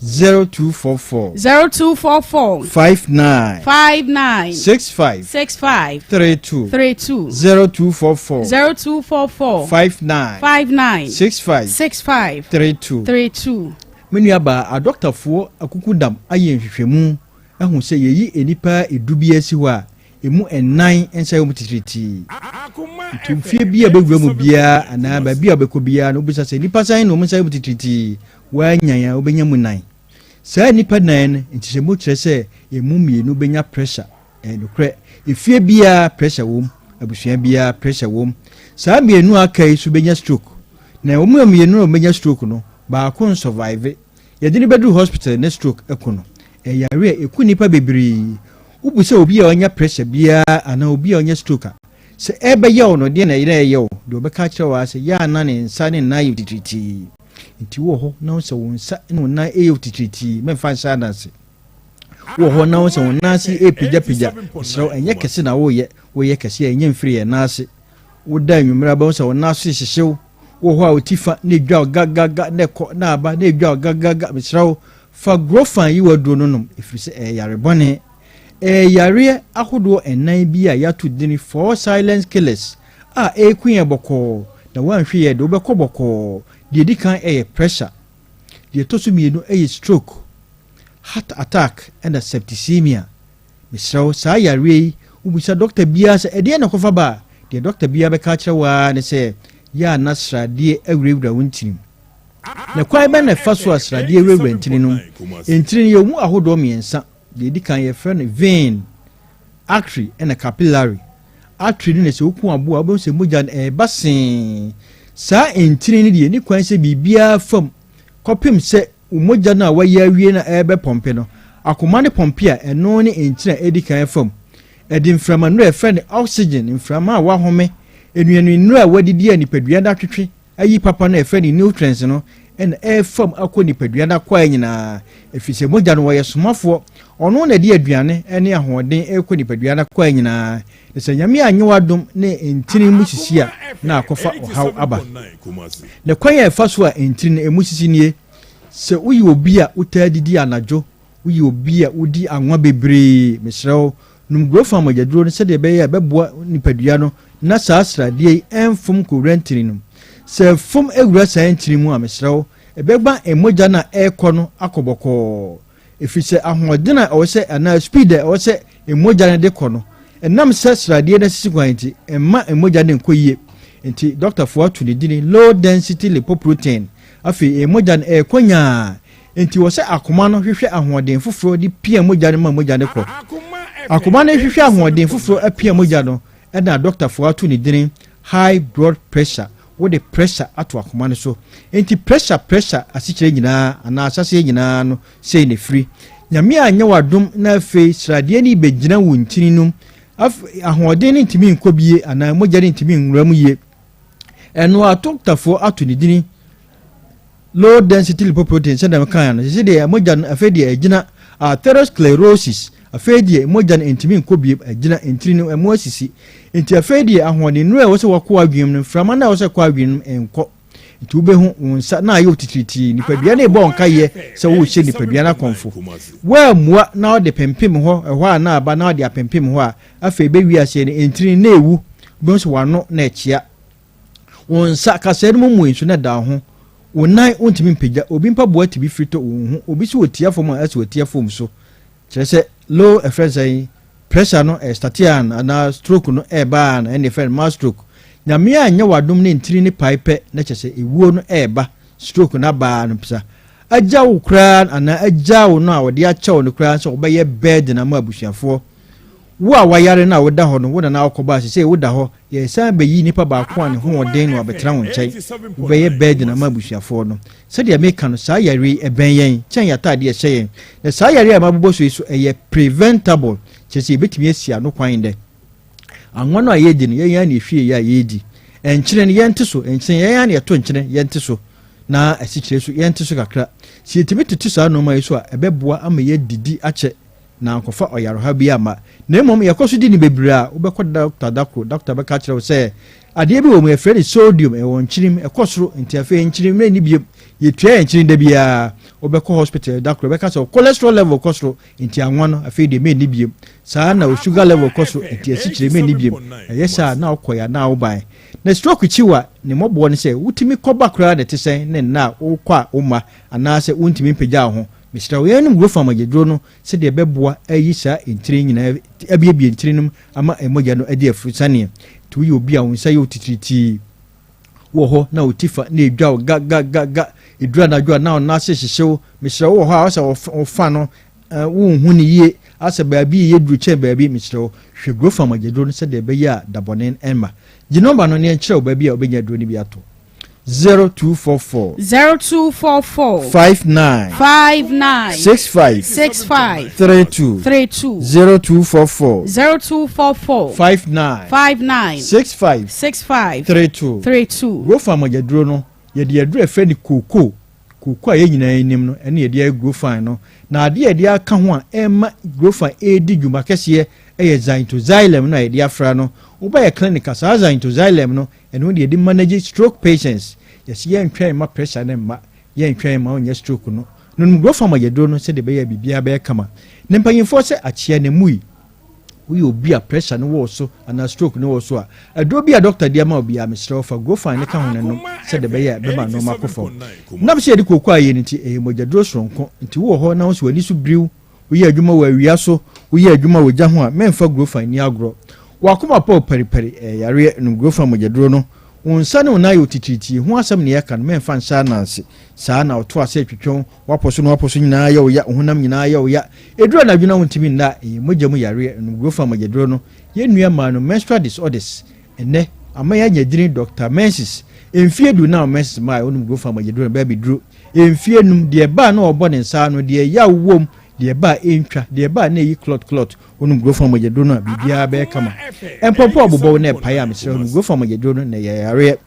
0244. 0244. 59. 59. 65. 65. 32. 32. 0244. 0244. 59. 59. 65. 65. 32. 32. Me nuabaa, adɔktafoɔ akukudam ayɛ nhwehwɛmu ahu sɛ yɛyi nnipa du bi asi hɔ a, Emu nnan nsa yɛ wɔn titiritii. Nti ofie bi a bɛwura mu biara anaa baabi a wobɛkɔ biara no, wobisa sɛ nnipa sɛn na wɔn nsa yɛ wɔn titiritii? Woanyan a wobɛnya mu nnan. Saa nnipa nnan no, nhyehyɛmu kyerɛ sɛ emu mmienu bɛnya pressure. Ɛyɛ nokorɛ, efie biara pressure wom. Abusua biara pressure wom. Saa mmienu a aka yi nso bɛnya stroke. Na wɔn a mmienu a wɔbɛnya stroke no, baako nsɔvaive. Yɛde no bɛduru hospital na stroke aku no. Ɛyɛ yare a ɛku nnipa bebree. Wobisa obi a ɔnya pressure biara anaa obi a ɔnya stroke a, sɛ ɛrebɛyɛ wo no, deɛ na ɛyɛ wo? Deɛ ɔbɛka akyerɛ wo ara sɛ, yɛ a na ne nsa ne ne nan yɛ titiritii. Nti wowɔ hɔ na wohu sɛ wo nsa ne wo nan yɛ wo titiritii, mɛmfa nhyɛ adanse. Wowɔ hɔ na wohu sɛ wo nan ase repagyapagya, mesrɛ wo, ɛnyɛ kɛse na woreyɛ, woreyɛ kɛse a ɛnyɛ mfiri yɛn nan ase. Woda anwummerɛ a wobɛhu sɛ wo nan ase rehyehye wo. Wowɔ hɔ a wo ti fa na edwa wo gagaga na ɛkɔ na aba na edwa wo gagaga. Mesrɛ wo, fa Grofan yi w'aduro no nom, ɛfiri sɛ ɛyɛ yare bɔne. Ɛyɛ yareɛ ahodoɔ nnan bi a yɛato dini four silent killers a ɛreku yɛn bɔkɔɔ na woanhwɛ yie a ɛde wobɛkɔ bɔkɔɔ. Deɛ ɛdi kan yɛ pressure, deɛ ɛtɔ so mmienu yɛ stroke, heart attack ɛna septicemia. Mesrɛ wo, saa yareɛ yi wobisa dɔkta biara sɛ ɛdeɛn na ɛkɔfa ba a, deɛ dɔkta biara bɛka akyerɛ wo ara ne sɛ yɛ a na sradeɛ awurawura wo ntirim. Na kwan bɛn na ɛfa so a sradeɛ wurawura ntini no mu? Ntini no yɛwɔ mu ahodoɔ mmiɛnsa. Deɛ ɛdi kan yɛfrɛ no vein, artery ɛna capillary. Artery no na sɛ woku aboa a wobɛhu sɛ mogya no ɛreba see. Saa ntini no deɛ ɛni kwan sɛ biribiara fam kɔpem sɛ wo mogya no a wɔayɛ awie no a ɛrebɛpɔmpe no, akoma no pɔmpe a ɛno ne ntini a ɛdi kan fam. Ɛde mframa nnuro a yɛfrɛ no oxygen, mframa a wɔahome, nnuane nnuro a wɔadidi a nipadua no atwetwe Ayi papa no a yɛfrɛ no nutrients no na ɛrefam akɔ nipadua no akwaa nyinaa, ɛfiri sɛ mogya no wɔyɛ somafoɔ, ɔno na ɛde aduane ne ahoɔden rekɔ nipadua no akwaa nyinaa, na sɛ Nyame anyɛ w'adom ne ntini mu sisi a na akɔfa ɔhaw aba. Na kwan a ɛfa so a ntini no ɛmu sisi nie, sɛ woyɛ obi a wotaa didi anadwo, woyɛ obi a wodi anwa bebree, mesrɛ wo, Nom Grofan mogyaduro no sɛdeɛ ɛbɛyɛ a ɛbɛboa nipadua no na saa sradeɛ yi ɛmfom nkɔwura ntini no mu. Sɛ ɛfom wura saa ntini mu a, mesrɛ wo, ɛbɛma mogya no a ɛrekɔ no akɔ bɔkɔɔ. Ɛfiri sɛ ahoɔden a ɛwɔ sɛ anaa speed a ɛwɔ sɛ mogya no de kɔ no, ɛnam sɛ sradeɛ no asisi kwan nti, ɛmma mogya no nkɔ yie. Nti dɔktafoɔ ato ne dini low density lipoprotein. Afei mogya no ɛrekɔ nyaa. Enti wɔ sɛ akoma no hwehwɛ ahoɔden foforɔ de pia mogya no ma mogya no kɔ. Akoma no hwehwɛ ahoɔden foforɔ apia mogya no ɛna dɔktafoɔ ato ne dini high blood pressure. Wode pressure ato akoma no so. Enti pressure pressure asekyerɛ nyinaa anaa ahyɛaseɛ nyinaa no sei na ɛfiri. Nyame anyɛ wo adom na afei sradeɛ no rebɛgyina wo ntini no mu. Afei ahoɔden no ntumi nkɔ bie anaa mogya no ntumi nwura mu yie. Ɛno a dɔktafoɔ ato ne dini Low density lipoprotein sɛdeɛ mekaeɛ no, sese deɛ mogya no afei deɛ agyina atherosclerosis, afei deɛ mogya no ntumi nkɔ biem, agyina ntini no ɛmu asisi. Nti afei deɛ ahoɔden nnuro a ɛwɔ sɛ wɔkɔ adwene mu no, mframa no a ɛwɔ sɛ ɛkɔ adwene no mu nkɔ. Nti wobɛhu wo nsa na ayɛ otitiritii, nipadua no rebɔ nkaeɛ sɛ worehyɛ nipadua no akɔmfo. Woammua na wode pempem hɔ, ɛhɔ a na aba na wode apempem hɔ a, afei bɛwie aseɛ no ntini no na ɛwu, wobɛhu sɛ w'ano na ɛkyea. Wo nsa, kasɛɛ no mu mmue nso na da wo ho. Wo nan, wontumi mpagya. Obi mpaboa ti bi firi tɔ, wonhu. Obi sɛ ɔtia fam a, ɛsɛ ɔtia fam so. Kyerɛ sɛ, low, ɛfrɛ no sɛn, pressure no ɛstate a anaa stroke no ɛreba a na ɛne ɛfrɛ no mild stroke. Nyame anyɛ w'adom ne ntini no pae pɛ na kyerɛ sɛ ewuo no ɛreba, stroke no aba no psa. Agya wo koraa anaa agya wo no a ɔde akyɛ wo no koraa sɛ wobɛyɛ burden ama abusuafoɔ. Wo a wayare no a woda hɔ no, wo na na wokɔba a seesei woda hɔ, yɛresan abɛyi nipa baako a ne ho wɔ den na wabɛtena wo nkyɛn. Wobɛyɛ burden ama abusuafoɔ no. Sɛdeɛ meka no, saa yareɛ yi, ɛbɛn yɛn kyɛn yɛn ataadeɛ a ɛhyɛ yɛn. Na saa yareɛ a mabobɔ so yi so, ɛyɛ preventable, kyerɛ sɛ yɛbɛtumi asi ano kwan nnɛ. Anwa no a yɛredi no, yɛn ara na yɛhwie yɛ a yɛredi. Nkyene no, yɛnte so. Nkyene, yɛn ara na yɛto nkyene, yɛnte so. Na asikyire nso, yɛnte so kakra. Sɛ yɛtumi tete saa nnoɔma yi so a, ɛbɛboa ama yɛadidi akyɛ. na ankɔfa ɔyarehaw bi amma. Na mmom yɛkɔ so di no bebree a, wobɛkɔ dɔkta da koro, dɔkta bɛka akyerɛ wo sɛ adeɛ bi wɔ mu, yɛfrɛ no sodium, ɛwɔ nkyene mu, ɛkɔ soro, nti afei nkyene mmerɛ nni biom. Yɛtua yɛn nkyene da biara. Wobɛkɔ hospital da koro, yɛbɛka sɛ wo cholesterol level kɔ soro, nti anwa no, afei deɛ mɛnni biom. Saa ara na wo sugar level kɔ soro, nti asikyire mɛnni biom. Ɛyɛ saa a, na wokɔeɛ anaa wobaeɛ. Na stroke kyi wo a, ne mmɔboɔ ne sɛ wotumi kɔba koraa na ɛte sɛn ne nna a wokɔ a womma, anaasɛ wontumi mpagya wo ho. Mesrɛ wo, yɛnnom Grofam agyaduro no sɛdeɛ ɛbɛboa ayi saa ntini nyinaa, abiebie ntini no mu ama mogya no adi afurusane. Nti woyɛ obi a wo nsa yɛ wo titiritii wɔ hɔ na wo ti fa na edwa wo ga ga ga ga, eduru anadwo a na wo nan ase hyehye wo. Mesrɛ wo wɔ hɔ a ɔsɛ wo fa no wonhu no yie. Asɛ baabi yɛ duru kyɛn baabi, mesrɛ wo, hwɛ Grofan mogyaduro no sɛdeɛ ɛbɛyɛ a dabɔne mma. Gye nɔmba no na yɛnkyerɛ wo baabi a wobɛnya aduro no bi atɔ. 0244. 0244. 59. 59. 65. 65. 32. 32. 0244. 0244. 59. 59. 65. 65. 32. 32. Grofan mogyaduro no, yɛde aduro a yɛfrɛ no kookoo, kookoo a yɛn nyinaa nim no, ɛne yɛde ayɛ Grofan no. Na adeɛ a yɛde aka ho a ɛma Grofan ɛredi dwuma kɛseɛ ɛyɛ xanthoxylum no a yɛde afra no. Woba yɛ clinic a, saa xanthoxylum no, ɛno de yɛde manage stroke patients. Yɛsi yɛntwɛn ma pressure ne mma, yɛntwɛn ma ɔnyɛ stroke no. Nonom Grofan mogyaduro no sɛdeɛ ɛbɛyɛ biribiara bɛyɛ kama. Ne mpanyinfoɔ sɛ akyea ne mu yi, woyɛ obi a pressure no wɔ so anaa stroke no wɔ so a, aduro bi a doctor de ama obi a, mesrɛ wo, fa Grofan ne ka ho no nom sɛdeɛ ɛbɛyɛ a ɛbɛma nneɛma akɔ fam. Nam sɛ yɛde kooko ayɛ no nti, ɛyɛ mogyaduro soronko. Nti wowɔ hɔ na wo sɛ w'ani so biriw, woyɛ adwuma wɔ awia so, woyɛ adwuma wɔ gya ho a, mɛmfa Grofan ni agorɔ. Wakoma pa paripari ɛyɛ yareɛ, nom Grofan mogyaduro no. Wo nsa ne wo nan yɛ otitiritii ho asɛm ne yɛka no, mɛmfa nhyɛ ananse. Saa na ɔto ase atwitwɛn wapɔ so na wapɔ so nyinaa yɛ wo ya, wo honam nyinaa yɛ wo ya, ɛduru anadwo na wontumi nna, ɛyɛ mogya mu yareɛ, nom Grofan mogyaduro no. Yɛn nua maa no menstrual disorders, ɛnɛ ama yɛanya dini Dr Menses. Mfie 10 na menses maa wonom Grofan mogyaduro no bɛɛ duru mfie 5. Deɛ ɛbaa na ɔbɔ ne nsa ano, deɛ yaw wom, deɛ ɛbaa ɛntwa, deɛ ɛbaa na ɛyi clot clot, wonom Grofan mogyaduro no a, biribiara bɛyɛ kama. Mpɔmpɔ a ɔbobɔ wo na ɛpae a, mesrɛ, wonom Grofan mogyaduro no na ɛyɛ yareɛ.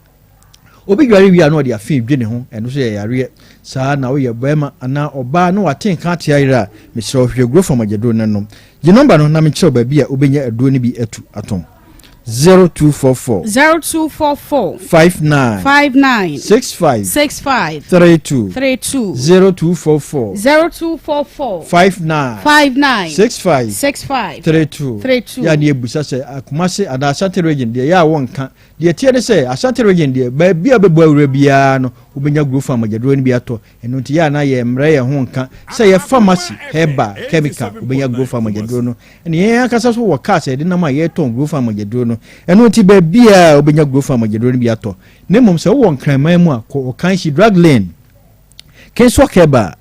Obi dware wie a na ɔde afe dwe ne ho, ɛno nso yɛ yareɛ. Saa na woyɛ bɛrima anaa ɔbaa na wate nka ate ayerɛ a, mesrɛ wo, hwehwɛ Grofan mogyaduro no nom. Gye nɔmba no na menkyerɛw baabi a wobɛnya aduro no bi atu atɔn. 0244. 0244. 59. 59. 65. 65. 32. 32. 0244. 0244. 59. 59. 65. 65. 32. 32. Yɛ ne ebusa sɛ Akumase anaa Asante Region deɛ, yɛ a wɔnka deɛ teɛ ne sɛ Asante Region deɛ, baabi a bɛbɔ awura biara no, wobɛnya Grofan mogyaduro no bi atɔ. Ɛno nti yɛ a na yɛ mmerɛ yɛn ho nka sɛ yɛ pharmacy, herbal, chemical, wobɛnya Grofan mogyaduro no. Ɛne yɛn ankasa so wɔ cars a yɛde nam a yɛtɔn Grofan mogyaduro no. Ɛno nti baabi a wobɛnya Grofan mogyaduro no bi atɔ. Na mmom sɛ wowɔ Nkraman mu a, kɔ Ɔkanhyi Drug Lane, Kingswalk Herbal,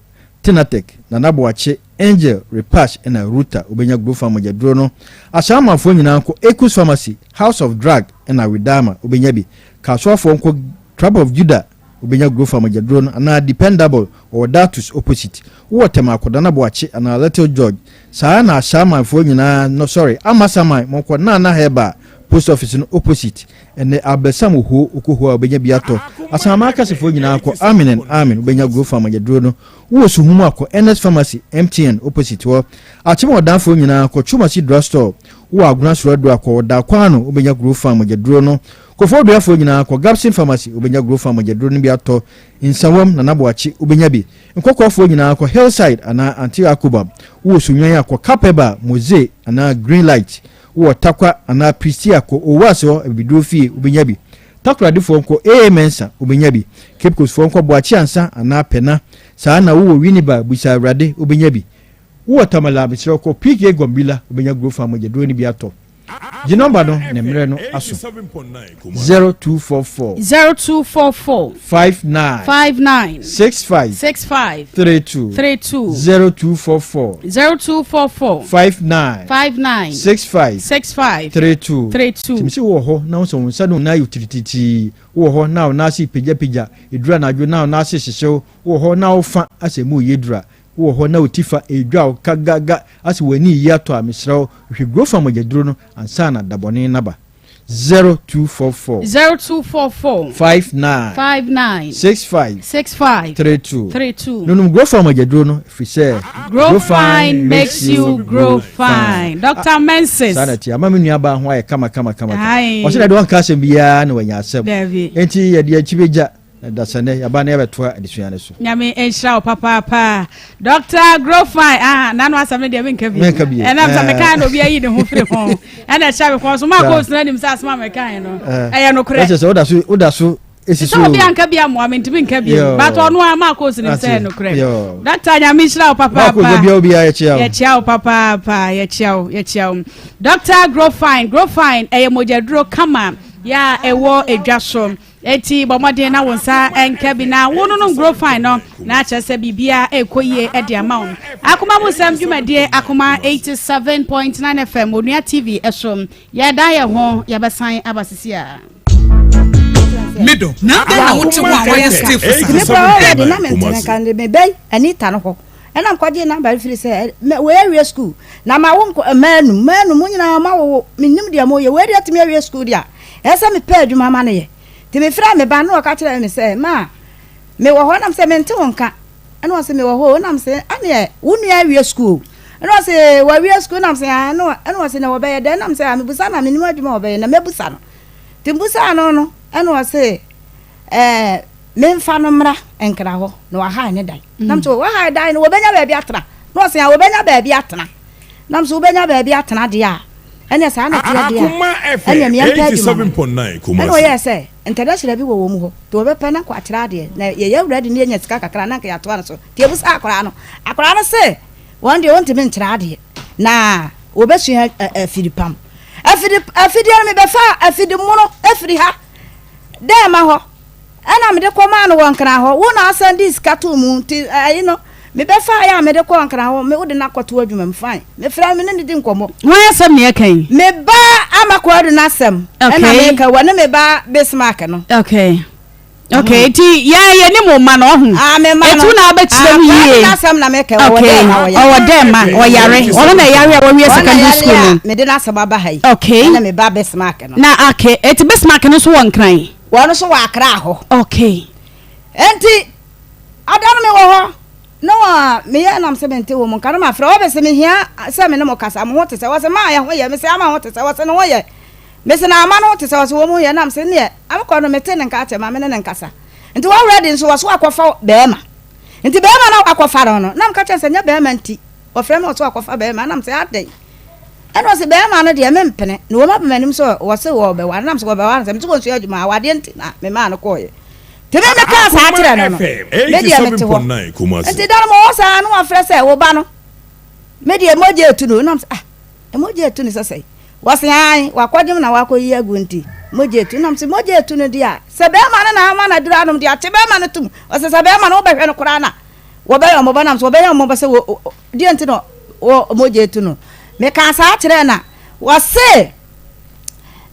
Tenatek, Nana Boakye, Angel, Repash ɛna Ruta, wobɛnya Grofan mogyaduro no. Ahyɛnmanfoɔ nyinaa nkɔ Ecus Pharmacy, House of Drug ɛna Widama, wobɛnya bi. Kasoafoɔ nkɔ Tribe of Judah, wobɛnya Grofan mogyaduro no, anaa Dependable, ɔwɔ Datus opposite. Wowɔ Tɛm Akɔda na Boakye anaa Little George. Saa na Ahyɛnmanfoɔ nyinaa no, sorry, Amasaman, monkɔ Nana Herbal, post office no opposite. Ɛnɛ Abɛsam Oho okoho a, wobɛnya bi atɔ. Asaman akɛsefoɔ nyinaa kɔ Amen and Amen, wobɛnya Grofan mogyaduro no. Wowɔ Suhum akɔ Ernest Pharmacy, MTN opposite hɔ. Akyem ɔdanfoɔ nyinaa kɔ Chumasi Drug Store. Wowɔ Agona Surado akɔ Ɔda Kwano, wobɛnya Grofan mogyaduro no. Kofoɔduafoɔ nyinaa kɔ Gabson Pharmacy, wobɛnya Grofan mogyaduro no bi atɔ. Nsawam Nana Boakye, wobɛnya bi. Nkɔkɔɔfoɔ nyinaa kɔ Hillside anaa Ante Akobam. Wowɔ Sunyani akɔ Kapeba, Moze anaa Green Light. Wowɔ Takwa anaa Prestea kɔ Owase hɔ, Abibiduro fie, wobɛnya bi. Takoradefoɔ nkɔ AA Mensa, wobɛnya bi. Cape Coastfoɔ nkɔ Boakye Ansa anaa Pɛna. Saa na wowɔ Winneba, busa Awurade, wobɛnya bi. Wowɔ Tamale a, mesrɛ wo, kɔ PK Gombila, wobɛnya Grofan mogyaduro no bi atɔ. Gye nɔmba no na mmerɛ no aso. 0244. 0244. 59. 59. 65. 65. 32. 32. 0244. 0244. 59. 59. 65. 65. 32. 32. Tìmí sɛ wowɔ hɔ na wo sɛ wo nsa ne wo nan yɛ titiritii, wowɔ hɔ na wo nan ase pagyapagya, ɛduru anadwo na wo nan ase hyehyew, wowɔ hɔ na wofa asɛ mu yɛ dura, wowɔ hɔ na wo ti fa ɛdwa wo kagaga asɛ w'ani yi atɔ a, mesrɛ wo, hwɛ Grofan mogyaduro no ansa na dabɔne naba. 0244. 0244. 59. 59. 65. 65. 32. 32. Nonom Grofan mogyaduro no ɛfiri sɛ Grow fine makes you grow fine. Dr. Menses. Saa na ti ama me nua baa ho ayɛ kama kama kama. Aye. Ɔsɛ dɛ wɔnka asɛm biara na wanya asɛm. Dabi. Enti yɛde akyi bɛgya na dasɛnɛ yɛaba na yɛbɛtoa adesua no so. Nyame nhyira wo papaapa. Dr. Grow fine. Ah, nanu asɛm no deɛ menka bi. Menka bi. Ɛnam sɛ Eh. mekae na obi ayi ne ho firi ho. Ɛna ɛhyɛ me kɔn so. Maa Saa. kɔɔ sena nim sɛ asɛm a mekae no. Ɛyɛ nokorɛ. Ɛkyɛ sɛ woda so esi so. Sɛ obi anka bi amoa me ntumi nka bi. Yo. But ɔno a maa kɔɔ sena nim sɛ ɛyɛ Ate. nokorɛ. Yo. Dr. Nyame nhyira wo Maako papaapa. bia obiara yɛkyia wo. Yɛkyia wo papaapa, yɛkyia wo, yɛkyia wo. Dr. Grow fine, Grow fine ɛyɛ mogyaduro kama yɛ a ɛwɔ edwa so. Eti bɔ mmɔden na wo nsa nka bi na wo no no grow fine no na akyerɛ sɛ biribiara ɛrekɔ yie de ama wo. Akoma mu nsɛm dwumadie Akoma 87.9 FM Onua TV so. Yɛdan yɛn ho yɛbɛsan aba sisi a. Middle. Na adɛn na wote hɔ a woayɛ stiff saa? Me koraa already na mentene nka de mebɛn Anita no hɔ ɛna mekɔgyee number no firi sɛ wei awie school na ma wo nkɔ mmaa num mmaa num mo nyinaa ma wowo mennim deɛ moyɛ wei deɛ atumi awie school deɛ a ɛsɛ sɛ mepɛ adwuma ma no yɛ nti mefrɛ me ba no ɔka kyerɛ me sɛ ma mewɔ hɔ nam sɛ mente wo nka ɛna ɔse mewɔ hɔ o nam sɛ ɛneɛ wo nua awie school ɛna ɔse wawie school nam sɛ ɛna ɔse na wɔbɛyɛ dɛn nam sɛ mebusa na menim adwuma wɔbɛyɛ na mɛbusa no Nti mebusaa no no, ɛna ɔse ɛɛ memfa no mmra Nkra hɔ na wahae ne dan. Na mesɛ wahae dan no wɔbɛnya baabi atena? Na ɔse a wɔbɛnya baabi atena. Na mesɛ wobɛnya baabi atena deɛ a ɛneɛ saa na ɛteɛ deɛ a ɛneɛ meɛmpɛ adwuma ma no. Ɛna ɔyɛɛ sɛ international bi wɔ wɔn hɔ nti wɔbɛpɛ na nkɔ akyerɛ adeɛ na yɛyɛ ready na yɛnya sika kakra na nka yɛatoa no so. Nti yɛbusaa akwadaa no, akwadaa no se wɔn deɛ wɔntumi nkyerɛ adeɛ na wɔbɛsua afidipam. Afidi afidie no mebɛfaa afidi mono afiri ha dɛ ma hɔ ɛna mede kɔmaa no wɔ nkran hɔ wo na asan de sika too mu nti ayi no mebɛfaa yɛ a mede kɔɔ nkran hɔ me wode no akɔto adwuma mu fine mefrɛ no me ne no di nkɔmmɔ. Hwan asɛm na yɛka yi? Me ba Ama Kwadu n'asɛm ɛna meka wɔne me ba Bismarck no. Okay. okay nti yɛn yɛ ne mo ma no ɔho ah, me ma no etu na abɛkyerɛ mu ah, yie n'asɛm na meka ɔwɔ okay dɛ ma ɔyare ɔwɔ dɛ ma ɔyare ɔno na ɛyare a wɔwie secondary school no mede n'asɛm aba ha yi okay ɛna me ba Bismarck no na okay eti Bismarck no nso wɔ Nkran wɔn nso wɔ Accra hɔ okay enti ada no mewɔ hɔ na wɔ meyɛ nam sɛ mente wɔ mu nka no mafrɛ wɔ bɛsɛ mehia sɛ me ne mo kasa mo ho te sɛ wɔ sɛ maa yɛ ho yɛ mesɛ ama ho te sɛ wɔ sɛ ne ho yɛ Mese na ama no te sɛ ɔse wɔn mu yɛ nam se neɛ amekɔ no mete ne nka akyɛ ma me ne ne nkasa nti wɔ ready nso wɔso akɔfa bɛɛma nti bɛɛma na wakɔfa no no na meka kyerɛ sɛ nyɛ bɛɛma nti wɔfrɛ me ɔso akɔfa bɛɛma nam sɛ adɛn ɛna ɔse bɛɛma no deɛ mempene na wɔn aba m'anim sɛ wɔse wɔbɛware nam sɛ wɔbɛware sɛ mete wɔn sua adwuma awadeɛ nti na memaa no kɔɔyɛ nti me mekaa saa kyerɛ no no me deɛ mete hɔ nti da no mɔwɔ saa no wafrɛ sɛ wo ba no me deɛ mogya etu no nam sɛ ah Mogya etu no sɛ sɛn? Wɔse aane, wakɔgyem na wakɔyi agu nti mogya etu. Nam se mogya etu no deɛ a, sɛ bɛɛma no na ama no aduru anom deɛ a, kye bɛɛma no tom. Ɔse sɛ bɛɛma no wobɛhwɛ no koraa na wɔbɛyɛ ɔmɔbɔ. Nam se wɔbɛyɛ ɔmɔbɔ sɛ wɔ deɛ nti na wɔ mogya etu no. Mekaa saa kyerɛɛ na wɔse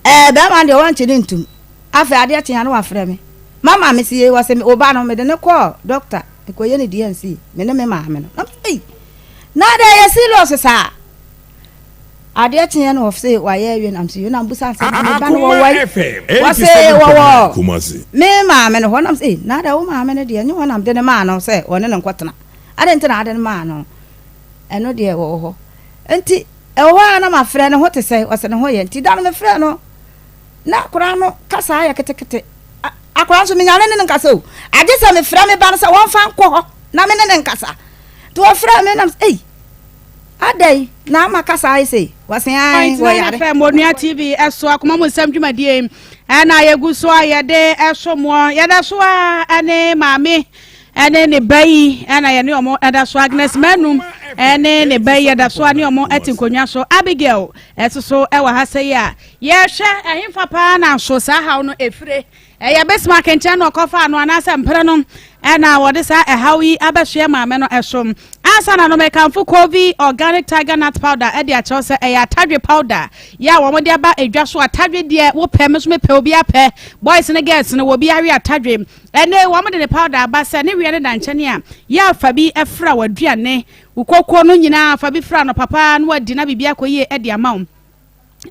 ɛɛ bɛɛma no deɛ wɔnkye no ntum. Afei adeɛ kye a na wafrɛ me. Mama mese yei, wɔse wo ba no mede no kɔɔ dɔkta mekɔyɛ no DNC me ne me maame no. Nam se ei, na adɛn ɛyɛ serious saa? Adeɛ kyeeɛ no wɔse wayɛ awie nam se nam busa sɛ na me ba no wɔwɔ yi wɔse wɔwɔ me maame no hɔ nam se na adɛ wo maame no deɛ nye hɔ nam de ne maa no sɛ wɔne no nkɔtena adɛ nti na ade no maa no ɛno deɛ wɔwɔ hɔ nti ɛwɔ hɔ a na mafrɛ no ho te sɛ wɔse ne ho yɛ nti da no mefrɛ no na akora no kasa ayɛ ketekete akora nso menyane ne no nkasa o agye sɛ mefrɛ me ba no sɛ wɔmfa nkɔ hɔ na me ne ne nkasa nti wɔfrɛ me nam sɛ ei Adɛn na ama kasa ayɛ sei? Wɔse ae, Point nine wɔyare. FM Onua TV ɛso akoma mu nsɛm dwumadie ɛna yɛgu so a yɛde ɛso moɔ yɛda so a ɛne maame ɛne ne ba yi ɛna yɛne ɔmo ɛda so Agnes Manu ɛne ne ba yi yɛda so a ne ɔmo ɛte nkonnwa so Abigail ɛso so ɛwɔ ha sɛ yi a yɛhwɛ ɛhefa paa na so saa haw no ɛfire Ɛyɛ Bismarck nkyɛn na ɔkɔfaa no anaasɛ mpere no na wɔde saa ɛhaw yi abɛsoɛ maame no so. Ansa na no mekamfo Covey Organic Tiger Nut Powder de akyerɛw sɛ ɛyɛ atadwe powder yɛ a wɔde aba edwa so. Atadwe deɛ wopɛ, me nso mepɛ, obi apɛ. Boys ne girls no wɔbi awe atadwe. Ɛnɛ wɔde ne powder aba sɛ ne weɛ no da nkyɛn a, yɛ afa bi fra w'aduane, wo koko no nyinaa fa bi fra anɔpa paa na wadi na biribi akɔ yie de ama wo.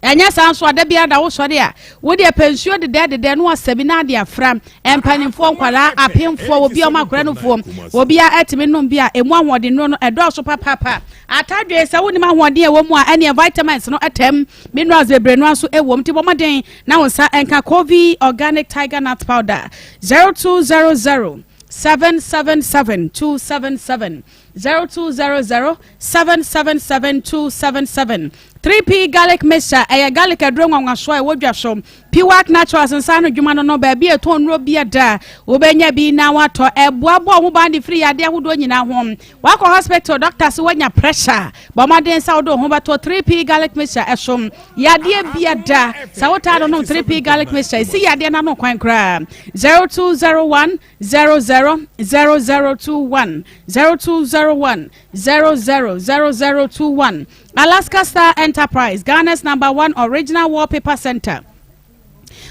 Ɛnyɛ saa nso a, da biara da wosɔre a, wo deɛ pɛ nsuo dedɛɛdedɛɛ na wasa bi na ade afra. Mpanimfoɔ, nkwadaa, apemfoɔ, obi a ɔma akwadaa nufoɔ, obiara atumi nom bi a ɛmu ahoɔdennuro no ɛdɔɔso papaapa. Atadwe, sɛ wonim ahoɔden a ɛwɔ mu a, ɛneɛ vitamins no ɛtɛm, minerals bebree no nso ɛwɔ mu. Nti bɔ mmɔden na wo nsa nka Covey Organic Tiger Nut Powder 0200 777 277. 0200 777 277. 3P Garlic Mixture, ɛyɛ garlic aduro nwanwasoɔ a ɛwɔ dwa so. Piwak Naturals nsa ano dwuma no no, baabi a ɛtɔn nnuro bi da a wobɛnya bi na watɔ. Ɛboaboa ho ban de firi yadeɛ ahodoɔ nyinaa ho. Wakɔ hospital, doctor sɛ woanya pressure, bɔ mmɔden sɛ wode wo ho bɛtɔ 3P Garlic Mixture ɛso. Yadeɛ bi da sɛ wotaa no nom 3P Garlic Mixture, ɛsi yadeɛ no ano kwan koraa. 0201 00 0021, 0201 00 0021. Alaska Star Enterprise, Ghana's number one original wallpaper center.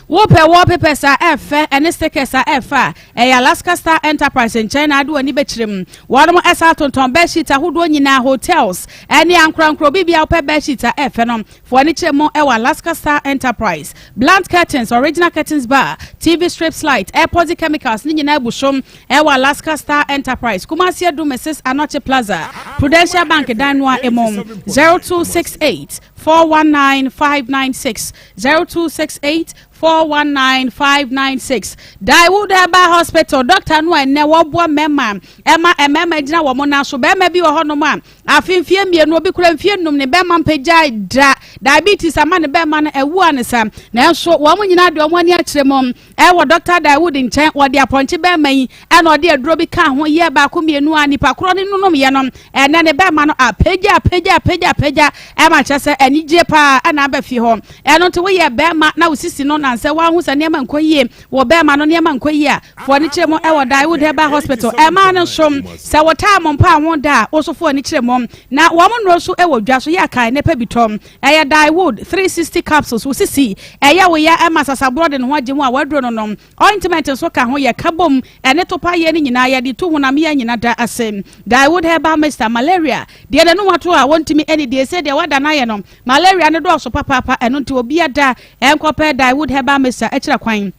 Wopɛ wallpapers a ɛfɛ ɛne stickers a ɛfɛ a, ɛyɛ Alaska Star Enterprise nkyɛn na ade w'ani bɛkyerɛ mu. Wɔnom ɛsa tontɔn bedsheet ahodoɔ nyinaa, hotels ɛne ankorankoro bi bia wopɛ bedsheet a ɛfɛ no, fo ani kyerɛ mu ɛwɔ Alaska Star Enterprise. Blunt curtains, original curtains bar, TV strips, light, airport chemicals ne nyinaa abu so ɛwɔ Alaska Star Enterprise. Kumasi Adu, Mrs Anɔkye Plaza, Prudential Bank dan no a emu. 0268 419 596, 0268 419 596. Daewoo Herbal Hospital doctor no a ɛnɛ wɔboa mmarima, ɛma mmarima gyina wɔn nan so. Bɛrima bi wɔ hɔnom a afe mfie 2, obi kura mfie 5, ne bɛrima mpagya da, diabetes ama ne bɛrima no ɛwu a ne sa, nanso wɔn nyinaa de wɔn ani akyerɛ mu ɛwɔ Doctor Daewoo nkyɛn. Wɔde apɔnkye bɛrima yi ɛna ɔde aduro bi ka ho yɛ baako mmienu a nipa korɔ ne nonom yɛ no, ɛnɛ ne bɛrima no apagya apagya apagya apagya, ɛma kyerɛ sɛ anigye paa ɛna aba fie hɔ. Ɛno nti woyɛ bɛrima na wosisi no nansɛ woahu sɛ nneɛma nkɔ yie wɔ bɛrima no, nneɛma nkɔ yie a, foɔ ne kyerɛ mu ɛwɔ Daewoo Herbal Hospital. Ɛmaa no nso sɛ wɔtaa mo mpa ho da a, woso foɔ ne kyerɛ mu na wɔn nnuro nso ɛwɔ dwa so yɛ akae ne pɛ bi tɔm. Ɛyɛ Daewoo 360 capsules. Wosisi ɛyɛ wo ya ɛma sasaborɔ de ne ho agye mu a, waduro no nom. Ointment nso ka ho, yɛ ka bom ɛne topa yɛ no nyinaa yɛde to honam yɛ nyina da ase. Daewoo Herbal Mixture, malaria deɛ n'anum ato a wɔntumi ɛne deɛ sɛ deɛ wada n'ayɛ no, malaria no dɔɔso papaapa. Ɛno nti obi ada ɛnkɔpɛ Daewoo Herbal Mixture ɛkyerɛ kwan.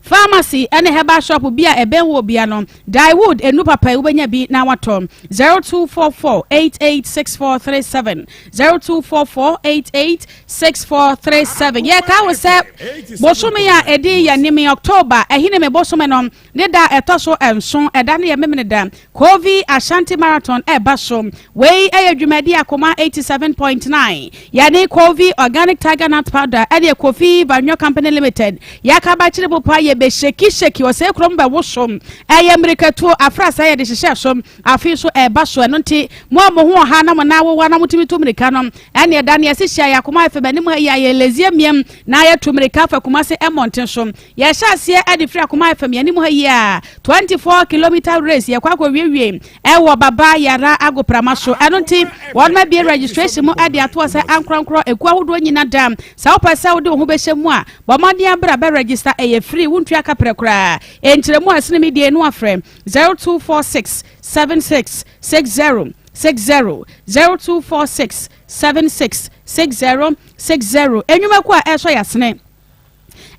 Pharmacy ɛne herbal shop bi a ɛbɛn wɔ bia no, Daewood enu papa yi wobɛnya bi na watɔ. 0244886437, 0244886437. Yɛka wo sɛ bosome a ɛdi yɛ nim, October, ɛhene me bosome no ne da ɛtɔ so 7, ɛda no yɛ Memene da, Kovi Ashanti Marathon ɛba so. Wei ɛyɛ dwumadi Akoma 87.9 yɛne Kovi Organic Tiger Nut Powder ɛne Kofi Vanyo Company Limited yɛaka bakyere bo pa. Yɛbɛ shake shake ɔsɛ kurom bɛwo so. Ɛyɛ mmirikatuo afrasa yɛde hyehyɛ so, afei so ɛba so. Ɛno nti mo a mo ho ɔha na mo na awowa na motumi to mmirika no, ɛne ɛda ne yɛsi hyia yɛ Akoma FM anim ha yi a yɛ lezie mmiam na yɛto mmirika fa Kumase ɛmmɔnten so. Yɛhyɛ aseɛ ɛde firi Akoma FM yɛn anim ha yi a 24 kilometre race yɛkɔ akɔ wiewie ɛwɔ Baba Yara agoprama so. Ɛno nti wɔn abie registration mu ɛde atoɔ sɛ ankorankorɔ ekuo ahodoɔ nyina da. Sɛ wopɛ sɛ wode wo ho bɛhyɛ mu a, bɔ mmɔden abra bɛ register. Ɛyɛ free, wontua kaprɛ koraa. Nkyerɛmu a ɛsene mi deɛ no, afrɛ 0246 76 60 60, 0246 76 60 60. Enwumaku a ɛsɔ yasene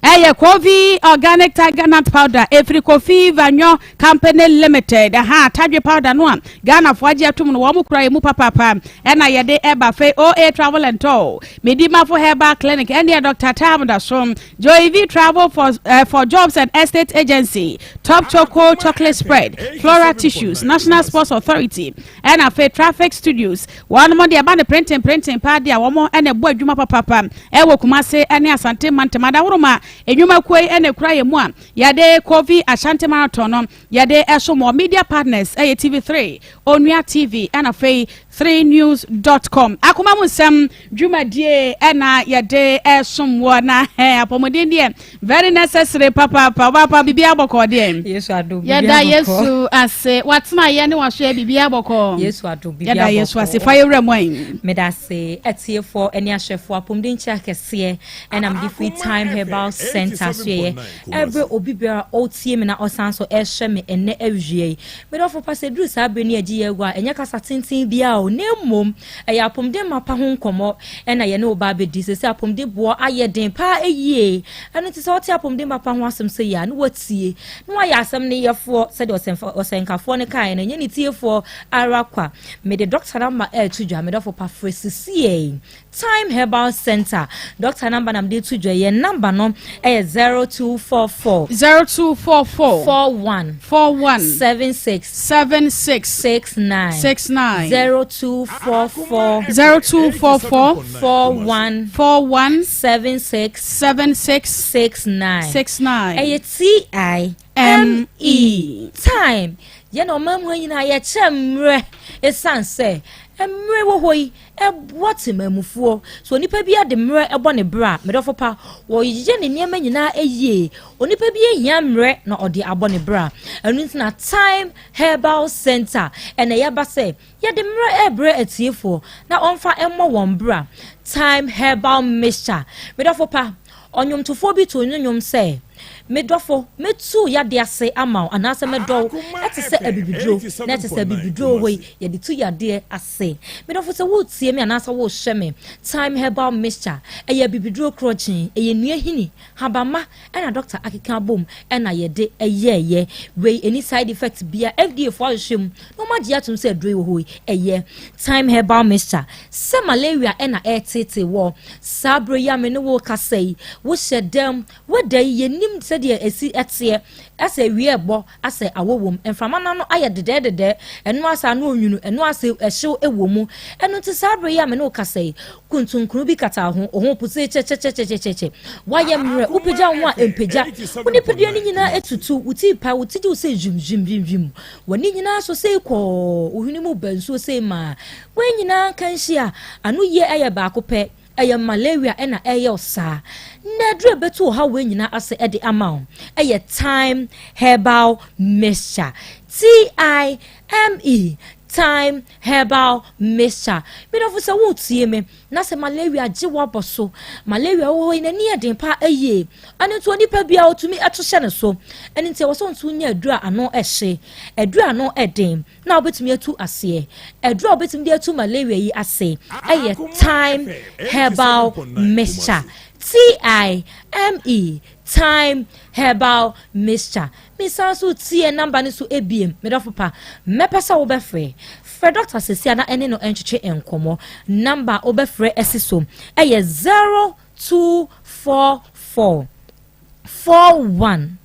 ɛyɛ Kofi Organic Tiger Nut Powder efiri Kofi Vanyo Company Limited. Aha tadwe powder no a Ghanafoɔ agye atum no, wɔn kura emu papaapa ɛna yɛde ɛba. Fɛ OA Travel and Tour, Medimafo Herbal Clinic ɛne Dr Tam da so, Joy V Travel for Jobs and Estate Agency, Top Choco Chocolate Spread, Flora Tissues, National Sports Authority, ɛna afei Traffic Studios. Wɔn mo deɛ ɛba ne printing printing paa deɛ a, wɔn ɛna ɛbɔ adwuma papaapa ɛwɔ Kumase ɛne Asante mantam. Adahoroma enwumakuo yi ɛna ekura yɛn mu a yɛde Kofi Ashanti Marathon no yɛde ɛso mɔ. Media partners ɛyɛ TV3, Onua TV, ɛna afei 3news.com. Akoma mu nsɛm dwumadie ɛna yɛde ɛsom wɔ na ɛ apɔmuden deɛ, very necessary papaapa. Ɔbaapa, biribi abɔkɔ deɛ? Yesu adom, biribi Yɛda abɔkɔ. Yesu ase. Watena yɛ ne waso yɛ biribi abɔkɔ. Yesu adom, biribi Yɛda Yesu abɔkɔ. ase. Fa yɛwura mu ayi. Meda ase. Atiefoɔ ne ahwɛfoɔ, apɔmuden nkyɛ akɛseɛ ɛna mede Free Time Herbal Center so yɛ ɛberɛ obi biara ɔtie me na ɔsan so ɛhwɛ me ɛnɛ awie yi. Medɔfo pa, sɛ duru saa berɛ ne agye yɛ agu a, ɛnyɛ kasa tenten biara o. o, na mmom ɛyɛ apɔmuden mapa ho nkɔmmɔ ɛna yɛne wo ba abɛdi. Sɛ sɛ apɔmuden boɔ ayɛ den paa ɛyie, ɛno nti sɛ wote apɔmuden mapa ho asɛm sɛ yie a, na watie na wayɛ asɛm no yɛfoɔ, sɛdeɛ ɔsɛnkafoɔ no kaeɛ no, ɛnyɛ ne tiefoɔ ara kwa. Mede dɔkta namba ɛɛto dwa, medɔfo pa frɛ sisiei. Time Herbal Center dɔkta namba na mede to dwa. Yɛn namba no ɛyɛ 0244 0244 41 41 76 76 69 69. 0244 0244 41 41 76 76 69. 69. Ɛyɛ T I M E, time. Yɛn ɔman mu ha nyinaa yɛkyɛ mmerɛ, ɛsiane sɛ mmerɛ wɔ hɔ yi ɛboa temamufoɔ so. Onipa bi ade mmerɛ ɛbɔ ne berɛ a, medɔfo pa, wɔyɛ ne nneɛma nyinaa yie. Onipa bi ehia mmerɛ na ɔde abɔ ne berɛ a, ɛno nti na Time Herbal Center ɛna yɛba sɛ yɛde mmerɛ ɛrebrɛ atiefoɔ na ɔmfa mmɔ wɔn berɛ. Time Herbal Mixture, medɔfo pa, ɔnwomtofoɔ bi to nnwom sɛ, "Medɔfo, mɛtu yadeɛ ase ama wo anaasɛ mɛdɔw ɛte sɛ abibiduro," na ɛte sɛ abibiduro hɔ yi yɛde tu yadeɛ ase. Medɔfo, sɛ woretie me anaasɛ worehyɛ me, Time Herbal Mixture ɛyɛ abibiduro korɔgyee, ɛyɛ nnua hini habama ɛna dɔkta akeka abom ɛna yɛde ɛyɛɛyɛ. Wei ɛni side effect bia. FDA fo ahwehwɛ mu na wɔn agye atom sɛ aduro yi wɔ hɔ yi ɛyɛ. Time Herbal Mixture, sɛ malaria ɛna ɛretete wɔ saa aburo yi a me ne wo kasa yi, wohyɛ dɛm weda yi, yɛnim sɛdeɛ esi ɛteɛ, ɛsɛ awie ɛbɔ asɛ awɔ wɔm, mframa n'ano ayɛ dedɛɛdedɛ, ɛno asa ano onwunu, ɛno ase ɛhyew ɛwɔ mu. Ɛno nti saa aburo yi a me ne wo kasa yi, kuntunkunu bi kata ho, ɔho puse kyɛkyɛkyɛkyɛkyɛ, wayɛ mmerɛ, wopagya wo ho a mpagya, wo nipadua no nyinaa etutu, wo ti pa, wo ti gye wo sɛ zwim zwim zwim zwim, w'ani nyinaa so sɛ kɔɔ, wo hwene mu ba nsuo sɛ maa wɔn nyinaa nka nhyia, ano yie ɛyɛ baako pɛ, ɛyɛ malaria ɛna ɛyɛ wo saa. Na aduru ɛbɛtu ɔhaw wei nyinaa ase ɛde ama wo ɛyɛ Time Herbal Mixture, T I M E, Time Herbal Mixture. Medɔfo, sɛ woretie me na sɛ malaria gye wabɔ so, malaria wɔ hɔ yi n'ani yɛ den paa ɛyie, ɛno nti onipa bi a ɔtumi ɛto hyɛ ne so. Ɛno nti ɛwɔ sɛ nso nya aduru a ano ɛhye, aduru a ano ɛden na wobɛtumi atu aseɛ. Aduru a wobɛtumi de atu malaria yi ase ɛyɛ Time Herbal Mixture, T I M E, Time Herbal Mixture. Mesan so tie namba no so ebiem. Medɔfo pa, mɛpɛ sɛ wobɛfrɛ, frɛ dɔkta sɛsi a na ɛne no ntwetwe nkɔmmɔ. Namba a wobɛfrɛ asi so ɛyɛ 0244 41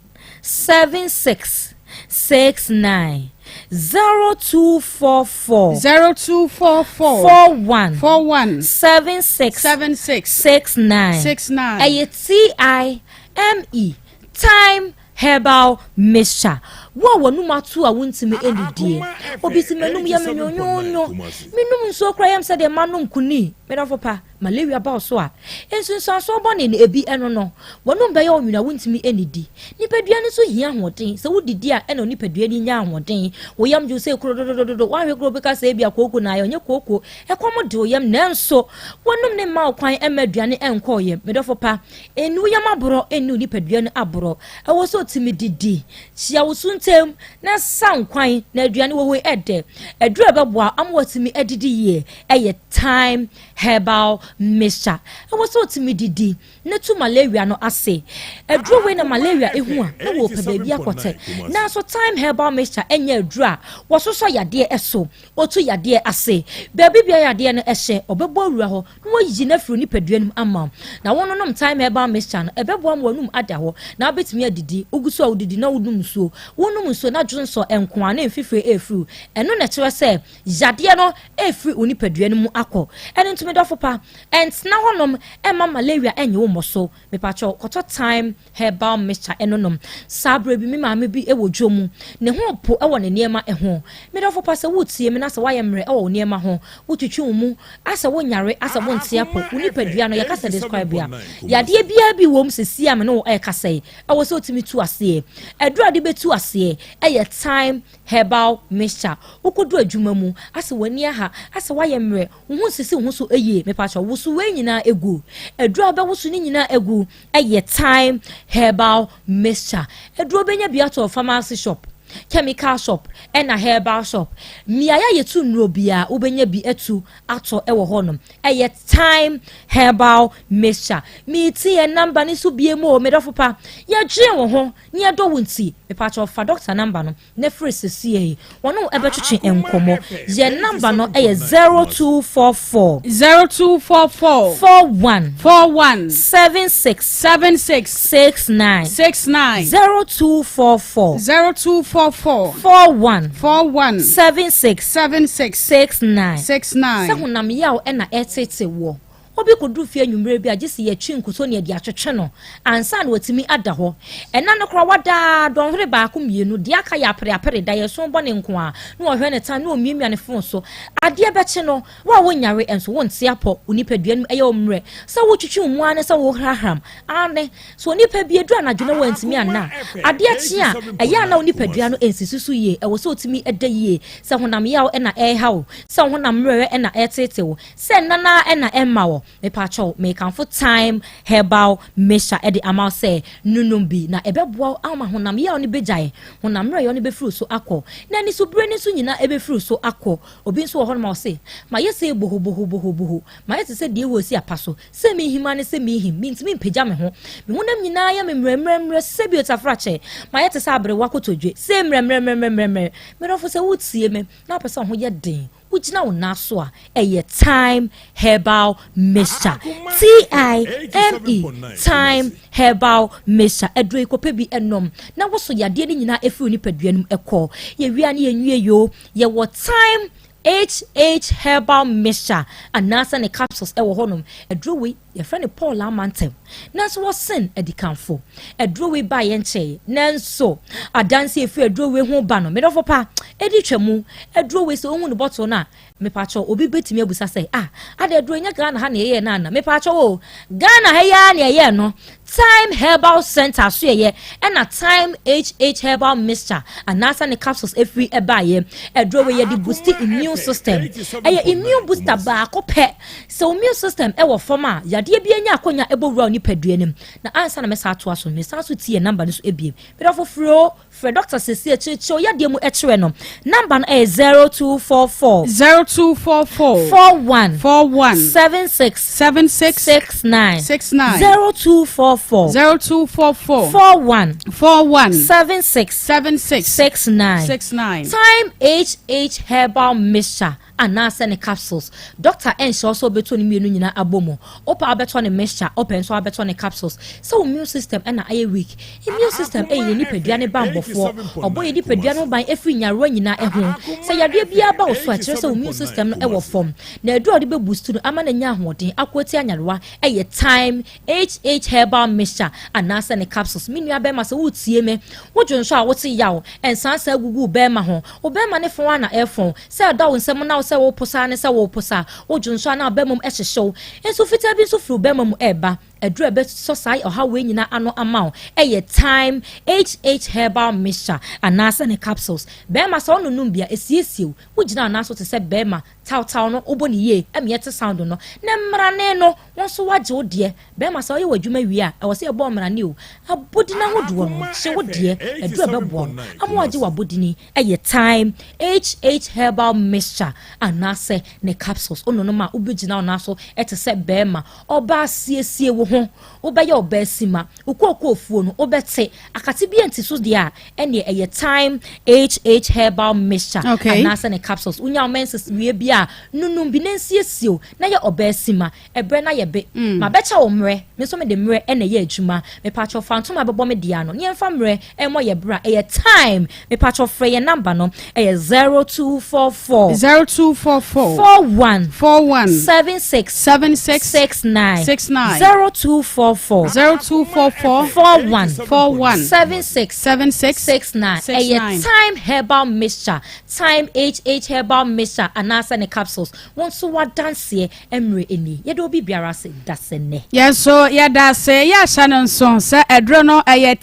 76 69, 0244 0244 41 41 76 76 69. 69. Ɛyɛ T I M E, Time Herbal Mixture. Wo a wɔnum ato a wontumi ndidie, obi si m'anum yɛ me nwonwonwo, menum nsuo koraa yam sɛdeɛ manom kuni. Medɔfo pa, malaria ba wo so a, nsunsuansoɔ bɔne no ebi ɛno no, wɔnum bɛyɛ onwunu a wontumi ndidi. Nipadua no nso hia ahoɔden. Sɛ wodidi a ɛna nipadua no nya ahoɔden. Wo yam dwo sɛ kuro dodododo, woahwɛ kuro bi ka sɛ ebi a kooko na ayɛ, ɔnyɛ kooko, ɛkɔm de wo yam, nanso wɔnum ne mma wo kwan ɛma aduane ɛnkɔɔ yam. Medɔfo pa, ɛni wo yam aborɔ, ɛni wo nipadua no aborɔ. Ɛwɔ sɛ otumi didi. Hyia wo so ntɛm na sa nkwan na aduane wɔ hɔ yi ɛdɛ. Aduru a ɛbɛboa ama watumi adidi yie ɛyɛ Time Herbal Mixture. Ɛwɔ sɛ otumi didi na tu malaria no ase. Aduro wei na malaria ehu a na wɔpɛ baabi akɔtɛ, nanso Time Herbal Mixture ɛnyɛ aduro a wɔsosɔ yadeɛ ɛso. Otu yadeɛ ase. Baabi bia yadeɛ no ɛhyɛ, ɔbɛbɔ awura hɔ na wayi no afiri nipadua no mu ama wo. Na wɔnonom Time Herbal Mixture no, ɛbɛboa ma w'anum ada hɔ na wobɛtumi adidi. Wogu so a wodidi na wonom nsuo, wonom nsuo na dwonsɔ nko a na mfifire ɛrefiri. Ɛno na ɛkyerɛ sɛ yadeɛ no ɛrefiri wo nipadua no mu akɔ. Ɛno ntumi dɔfo pa, ɛntena hɔnom ɛma malaria ɛnyɛ wo mmɔ so. Mepakyɛw, kɔtɔ Time Herbal Mixture ɛnonom. Saa berɛ bi me maame bi wɔ dwo mu, ne ho po wɔ ne nneɛma ho. Medɔfo pa, sɛ wotie me na sɛ woayɛ mmerɛ wɔ wo nneɛma ho, wotwitwi wo mu asɛ wonyare, asɛ wonte apɔ, wo nipadua no, yɛka sɛ describe a, yadeɛ biara bi wɔ mu sɛsi a me ne wo ɛrekasa yi, ɛwɔ sɛ wotumi tu aseɛ. Aduru a de bɛtu aseɛ ɛyɛ Time Herbal Mixture. Wokɔdu adwuma mu asɛ w'ani aha, asɛ woayɛ mmerɛ, wo ho nsisi wo ho so yie, mepakyɛw, woso wei nyinaa egu. Aduru a wobɛwoso ne nyinaa egu ɛyɛ Time Herbal Mixture. Aduro bɛnya bi atɔ pharmacy shop. Chemical shop ɛna herbal shop. Mmeaeɛ a yɛtu nnuro biara wobɛnya bi atu atɔ wɔ hɔnom. Ɛyɛ Thyme Herbal Mixture. Meeti yɛn namba no so bie mu o, me dɔfo pa. Yɛdwen wo ho na yɛdɔ wo nti, mepakyɛw fa dɔkta namba no na frɛ sesie yi. Wɔne wo bɛtwetwe nkɔmmɔ. Yɛn namba no yɛ 0244. 0244. 41. 41. 76. 76. 69. 69. 0244. 0244. 41. 41. 76. 76. 69. 69. Sɛ honam yaw na ɛretete woɔ. Obi kɔduru fie anwummerɛ bi a, gye sɛ yɛtwe nkuto na yɛde atwetwe no ansa na watumi ada hɔ. Ɛna no koraa wada ara dɔnhwere baako mmienu, deɛ aka yɛ apereapere, daeɛso bɔne nko ara, na ɔhwɛ ne time na ɔmiamia ne fon so. Adeɛ bɛkye no, wo a wonyare nso wonte apɔ, wo nipadua no mu ɛyɛ wo mmerɛ sɛ wotwitwi wo mu ara ne sɛ wohrahram. Aane, sɛ onipa bi ɛduru anadwo na wantumi anna a, adeɛ kye a, ɛyɛ a na wo nipadua no nsisi so yie. Ɛwɔ sɛ wotumi da yie. Sɛ honam yaw na ɛreha wo, sɛ wo honam mmerɛyɛ na ɛreteetee wo, Sɛ nna no ara na ɛmma wɔ, mepakyɛw, mekamfo Thyme Herbal Mixture de ama wo sɛ nonom bi na ɛbɛboa wo ama honam yaw no begyae, honam mmerɛyɔ no befiri wo so akɔ, na anisobire no nso nyinaa ebefiri wo so akɔ. Obi nso wɔ hɔnom a ɔse, Mayɛ sei bohobohobohoboho, mayɛ te sɛ deɛ wɔresi apa so, sɛ merehim ara ne sɛ merehim, mintumi mpagya me ho, me honam nyinaa yɛ me mmerɛmmerɛmmerɛ sɛ bio tafrakyɛ, mayɛ te sɛ aberewa kotodwe, sei mmerɛmmerɛmmerɛmmerɛ. Me dɔfo, sɛ woretie me na wopɛ sɛ wo ho yɛ den, Wogyina wo nan so a, ɛyɛ Thyme Herbal Mixture. T-I-M-E, Thyme Herbal Mixture. Aduro yi kɔpɛ bi nom na woso yadeɛ no nyinaa ɛfiri wo nipadua no mu kɔ. Yɛwie a ne yɛnwie yoo, yɛwɔ Thyme HH Herbal Mixture anaasɛ ne capsules ɛwɔ hɔnom. Aduro wei yɛfrɛ no Paul Amantam, nanso wɔsen adikanfo. Aduro wei baeɛ nkyɛe, nanso adanse a ɛfiri aduro wei ho ba no, me dɔfo pa, ɛdi twa mu. Aduro wei sɛ wohu no bɔtol no a, mepakyɛw, obi bɛtumi abusa sɛ, ah, adɛn aduro yi nyɛ Ghana ha na yɛyɛɛ no ana? Mepakyɛw o, Ghana ha yi ara na yɛyɛɛ no. Thyme Herbal Center so yɛyɛ, ɛna Thyme HH Herbal Mixture anaasɛ ne capsules ɛfiri ɛbaeɛ. Aduro wei yɛde boosti immune system. Ɛyɛ immune booster baako pɛ. Sɛ wo immune system wɔ fam a, yadeɛ biara nya akwanya bɔ wura wo nipadua no mu. Na ansa na mɛsan atoa so no, mesan nso tie number no so ebiem. Me dɔfo frɛ o, frɛ doctor seesei kyerɛkyerɛ wo yadeɛ mu kyerɛ no. Number no ɛyɛ 0244. 0244. 41. 41. 76. 76. 69. 69. 0244. 0244. 41. 41. 76. 76. 69. 69. Thyme HH Herbal Mixture. anaasɛ ne capsules. Doctor ɛnhyɛ wo sɛ wobɛtɔ ne mmienu nyinaa abɔ mu. Wopɛ a wobɛtɔ ne mixture, wopɛ nso a wobɛtɔ ne capsules. Sɛ wo immune system na ayɛ weak. Immune system yɛ yɛn nipadua no banbɔfoɔ. Ɔbɔ yɛn nipadua no ho ban firi nyarewa nyinaa ho. Sɛ yareɛ biara ba wo so a, ɛkyerɛ sɛ wo immune system no wɔ fam. Na aduro a wode bɛ boost no ama no anya ahoɔden ako atia nyarewa yɛ Thyme HH Herbal Mixture anaasɛ ne capsules. Me nua bɛrima sɛ woretie me, wodwo nso a wote yaw, nsansaa gugu wo bɛrima ho. Wo bɛrima ne fɔn ara na ɛrefɔn. Sɛ ɛda wo nsam na wo sɛ woreposa ara ne sɛ woreposa. Wodwo nso a na wo bɛrima mu hyehye wo. Nsu fitaa bi nso firi wo bɛrima mu reba. Aduru a ɛbɛsɔ saa ɔhaw wei nyinaa ano ama wo yɛ Thyme HH Herbal Mixture anaasɛ ne capsules. Bɛrima sɛ wononom bi a, ɛsiesie wo. Wogyina wo nan so te sɛ bɛrima. Tawtaw no, wobɔ no yie ma yɛte sound no. Ne mmarane no, wo nso woagye wo deɛ. Bɛrima sɛ woyɛ w'adwuma wie a, ɛwɔ sɛ yɛbɔ mmarane o. Abodin ahodoɔ no, gye wo deɛ. Aduru a ɛbɛboa wo ama woagye w'abodin yɛ Thyme HH Herbal Mixture anaasɛ ne capsules. Wononom a, wobɛgyina wo nan so te sɛ bɛrima. Ɔbaa siesie wo ho. Wobɛyɛ ɔbaa sima. Wo kookoofuo no, wobɛte. Akate bi anti so deɛ a, ɛnneɛ ɛyɛ Thyme HH Herbal Mixture Okay. anaasɛ ne capsules. Wonya wo menses wie bi a, nonom bi na nsiesie wo na yɛ ɔbaa sima. Ɛberɛ no ayɛ be. Mabɛkyɛ wo mmerɛ. Me nso mede mmerɛ na ɛyɛ adwuma. Mepakyɛw fa ntoma bɛbɔ me deɛ ano na yɛmfa mmerɛ mmɔ yɛ bra. Ɛyɛ Thyme. Mepakyɛw frɛ yɛn number no. Ɛyɛ 0244. 0244. 41. 41. 76. 76. 69. 69. 0244. 0244. 41. 41. 76. 76. 69. Ɛyɛ Thyme Herbal Mixture. Thyme HH Herbal Mixture anaasɛ ne capsules. Wo nso w'adanseɛ mmerɛ nie. Yɛda obi biara ase dasɛ nnɛ. Yɛn nso yɛda ase. Yɛahyɛ no nso sɛ aduro no ɛyɛ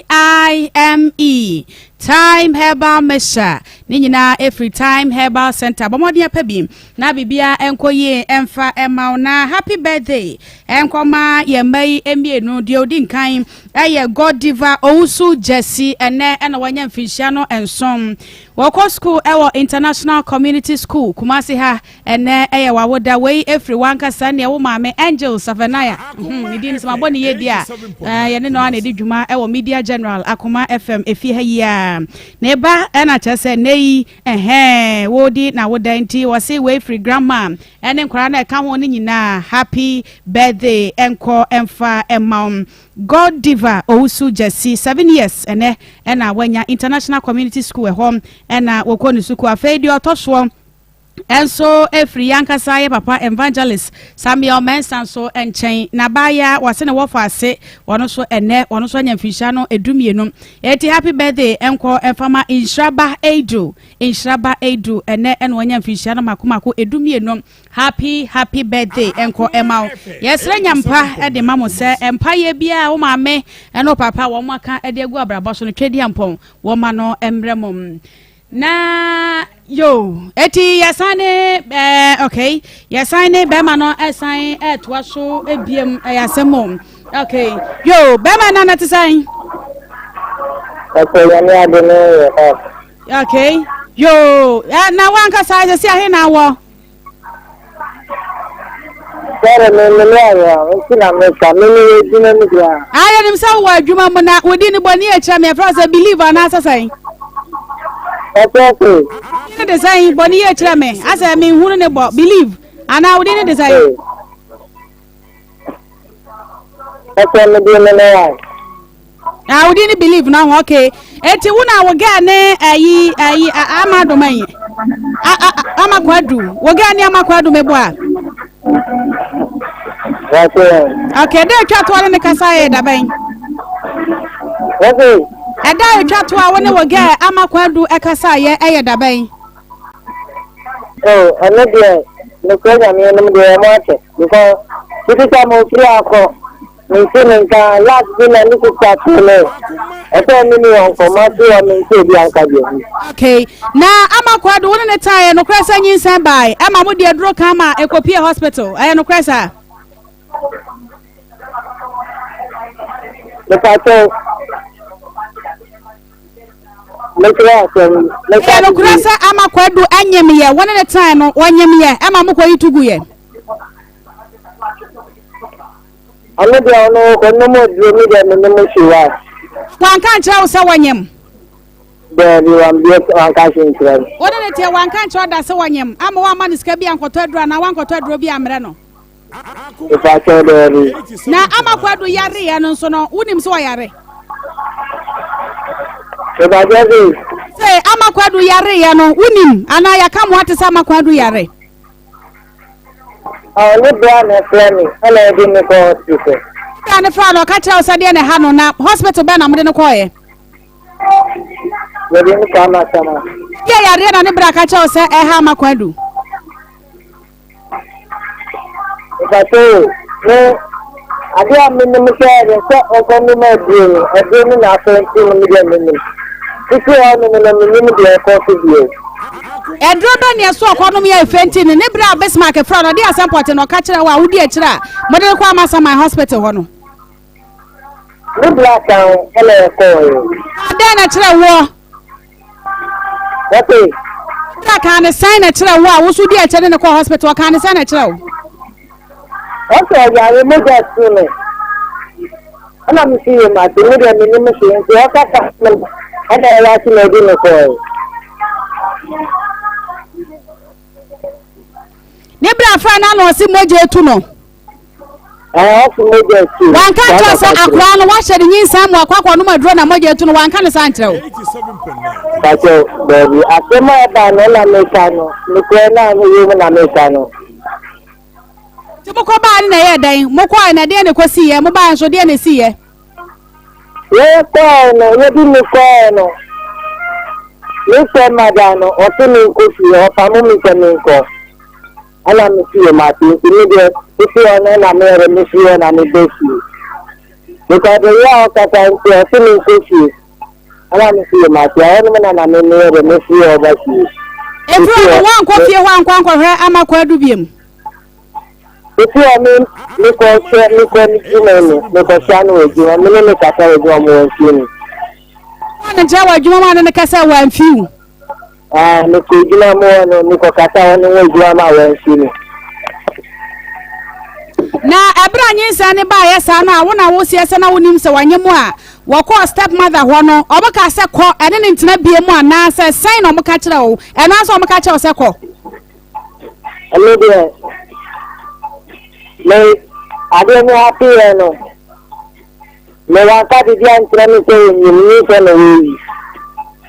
TIME, Thyme Herbal Mixture ne nyinaa ɛfiri Thyme Herbal Center. Bɔ mmɔden apɛ bi na biribiara ɛnkɔ yie ɛmfa ɛma wo. Na happy birthday ɛnkɔma yɛn mma yi mmienu. Deɛ ɔdi nkan ɛyɛ Godiva Owusu Jesse, ɛnɛ ɛna wanya mfinhyia no nson. Wɔkɔ school ɛwɔ International Community School, Kumasi ha. Ɛnɛ ɛyɛ w'awoda. Wei ɛfiri w'ankasa neɛ wo maame Angel Savanaya, ne din sɛ mabɔ ne yie di a, yɛne no a na ɛdi dwuma ɛwɔ Media General Akoma FM efie ha yi a ne ba ɛna kyerɛ sɛ nnɛ yi ɛhɛn wɔredi n'awoda, nti wɔse wei firi grandma ɛne nkwaraa no ɛka ho no nyinaa, happy birthday ɛnkɔ ɛmfa ɛma wo. God Diva Owusu Jesse, 7 years, ɛnɛ ɛna wanya, International Community School ɛhɔ ɛna wɔkɔ ne sukuu. Afei deɛ ɔtɔ soɔ ɛnso efiri yankasa yɛ papa Evangelist Samuel Mensah nso nkyɛn n'abaaya wɔse ne wɔfa ase, wɔn nso ɛnɛ wɔn nso anya mfinhyia no 12, eti happy birthday ɛnkɔ ɛfama Nhyiraba Edu. Nhyiraba Edu, ɛnɛ ɛna wɔanya mfinhyia no mako mako 12. Happy happy birthday ɛnkɔ ɛma wo. Yɛsrɛ nyampa ɛde ma mo sɛ mpayɛ biara wo maame ɛne wo papa wɔn aka ɛde agu abrabɔ so no, twɛdi ampɔn wɔn ma no mmerɛ mo na yo. Eti yɛsan ne okay, yɛsan ne bɛrima no ɛsan ɛɛtoa so ebiem. Ɛyɛ asɛm o. Okay, yo, bɛrima na te sɛn? Ɛsɛ Nyame ade ne yɛ hɔ. Okay, yo, na wankasa ɛsɛ si ahe na awɔ? Sɔre me ne ayɛ nti na meka me ne adwuma mu deɛ. Ayɛ nim sɛ wowɔ adwuma mu na wodi ne bɔ ne akyerɛ me. Ɛfrɛ sɛ Believe anaasɛ sɛn? Ɛsɛ sɛ. Ne de sɛn? Bɔ ne yɛ kyerɛ me asɛ menhunu ne bɔ. Believe anaa wodi ne de sɛn? Ɛsɛ me de me ne wa. Ah, wodi ne Believe no ho. Okay, eti wo na wo girl ne ayi ama doma yi ama Kwadu, wo girl ne ama Kwadu mebo a. Okay, dɛ atwa toa ne ne kasa yɛ dabɛn? Okay. Ɛda a atwa toa wo ne wo girl ama Kwadu ɛkasa yɛ ɛyɛ dabɛn? Oh, ɛno deɛ mekura Nyame anim deɛ ɛmo akyɛ because titi sɛ mo firi akɔ mente ne nka. Last bi na ne sista too me ɛsɛ ne ne yɛ nkɔmmɔ ase wɔ me nti obi anka deɛ bi. Okay, na ama Kwadu wo ne ne taeɛ, nokorɛ sɛ nyinsɛn bae ɛma mo de aduro kan ma ɛkɔpie hospital, ɛyɛ nokorɛ saa? Mepatɛ mekyerɛ asɛm. Ɛyɛ nokorɛ sɛ ama Kwadu anyemyɛ, wo ne ne tae no wɔnyemyɛ ɛma mo kɔyi to gu yɛ? Ɔno deɛ ɔno ɔnom aduro, mi deɛ menom hwee wa. Wanka nkyerɛ wo sɛ wɔnyem? Daabi, wambie wanka hwee nkyerɛ me. Wo ne ne teɛ, wanka nkyerɛ wo da sɛ wɔnyem ama woamma no sika bi ankɔtɔ aduro anaa wankɔtɔ aduro bi ammrɛ no? Mepakyɛw, daabi. Na ama Kwadu yareɛ no nso no, wonim sɛ ɔyare? Mepakyɛw sɛ? Sɛ ama Kwadu yareɛ no, wonim anaa yɛaka mo ate sɛ ama Kwadu yare? Ɔne bra na ɛfrɛ me ɛna ɛde me kɔ hospital. Bra ne fra no, ɔka kyerɛ wo sɛ deɛ na ɛha no? Na hospital bɛn na mode no kɔɔeɛ? Yɛde no kɔ Amasama. Deɛ yareɛ na ne bra ka kyerɛ wo sɛ ɛha ama Kwadu? Mepakyɛw, me adeɛ a menim sɛ ɛde sɛ ɔkɔnom aduro no, aduro no na afei nti no medeɛ menim titi hɔ nom no, menim deɛ ɛkɔ so bio. Ɛduro bɛ neɛ so ɔkɔnom yɛ efɛnti no? Ne berɛ a Bismarck frɛ no, ɔde asɛm pɔte na ɔka kyerɛ wo a wodi akyire a mode no kɔ Amasaman hospital hɔ no? Ne bra kan ɛna ɛkɔɔɛ. Dɛn na kyerɛ woɔ? Wɔte. Bra kaa ne sɛn na kyerɛ wo a wo so di akyire ne ne kɔ hospital? Ɔkaa ne sɛn na kyerɛ wo? Ɔsɛ ɔyare, mogya tu no. Ɛna me si yɛ ma te me deɛ menim hwee, nti ɔkasa no ɛna ɛwɔ ase na ɛde me kɔɛ. Ne bra fra no na ɔse mogya etu no? Ɛɛ, ɔse mogya etu. Wanka nkyerɛ sɛ akoraa no wahyɛ ne nyinsɛn mu akɔ akɔnom aduro na mogya etu no? Wanka ne saa nkyerɛ wo? Pakyɛ, daabi, asɛm a ɛba no na meka no, nokorɛ no a ɛwɔ mu na meka no. Nti mokɔ baa no na ɛyɛ dɛn? Mokɔɛ na deɛ na ɛkɔsiiɛ? Mobaa nso deɛ na ɛsiiɛ? Yɛkɔɛ no, yɛde me kɔɛ no, me sɛ mada no, ɔse me nkɔ fie, ɔpamo me sɛ me nkɔ. Ɛna me fie ma te, nti me deɛ, fifie hɔ no na meyɛrɛ me fie hɔ na mebɛ fie. Because the year ɔkasa nti, ɔse me nkɔ fie. Ɛna me fie ma fie hɔ nom na na me meyɛ dɛ me fie hɔ ba fie. Efiri hɔ no woankɔ fie hɔ ankɔ ankɔhwɛ ama Kwadu biom? Efiri hɔ me mekɔ hwɛ mekɔ ne dwuma mu mekɔ hyia no wɔ adwuma me ne ne kasa wɔ adwuma mu wɔ fie mu. Wɔn ne nkyerɛ wɔ adwuma mu a ne ne kasa wɔ amfiw. Ah, mekɔ adwuma mu hɔ no, mekɔkasa hɔ no wɔ adwuma mu a wɔamfi me. Na ɛberɛ a nyinsɛn no baeɛ saa no a wo na woseɛ sɛ na wonim sɛ wanyɛ mu a wɔkɔɔ step mother hɔ no ɔmo kaa sɛ kɔ ɛne ne ntena bie mu anaa sɛ sɛn na ɔmo ka kyerɛ wo ɛno ara sɛ ɔmo ka kyerɛ wo sɛ kɔ. Ɛno deɛ me adeɛ no apeeɛ no Me wanka biribi ankyerɛ me sɛ onyim nyinsɛn na oeyi.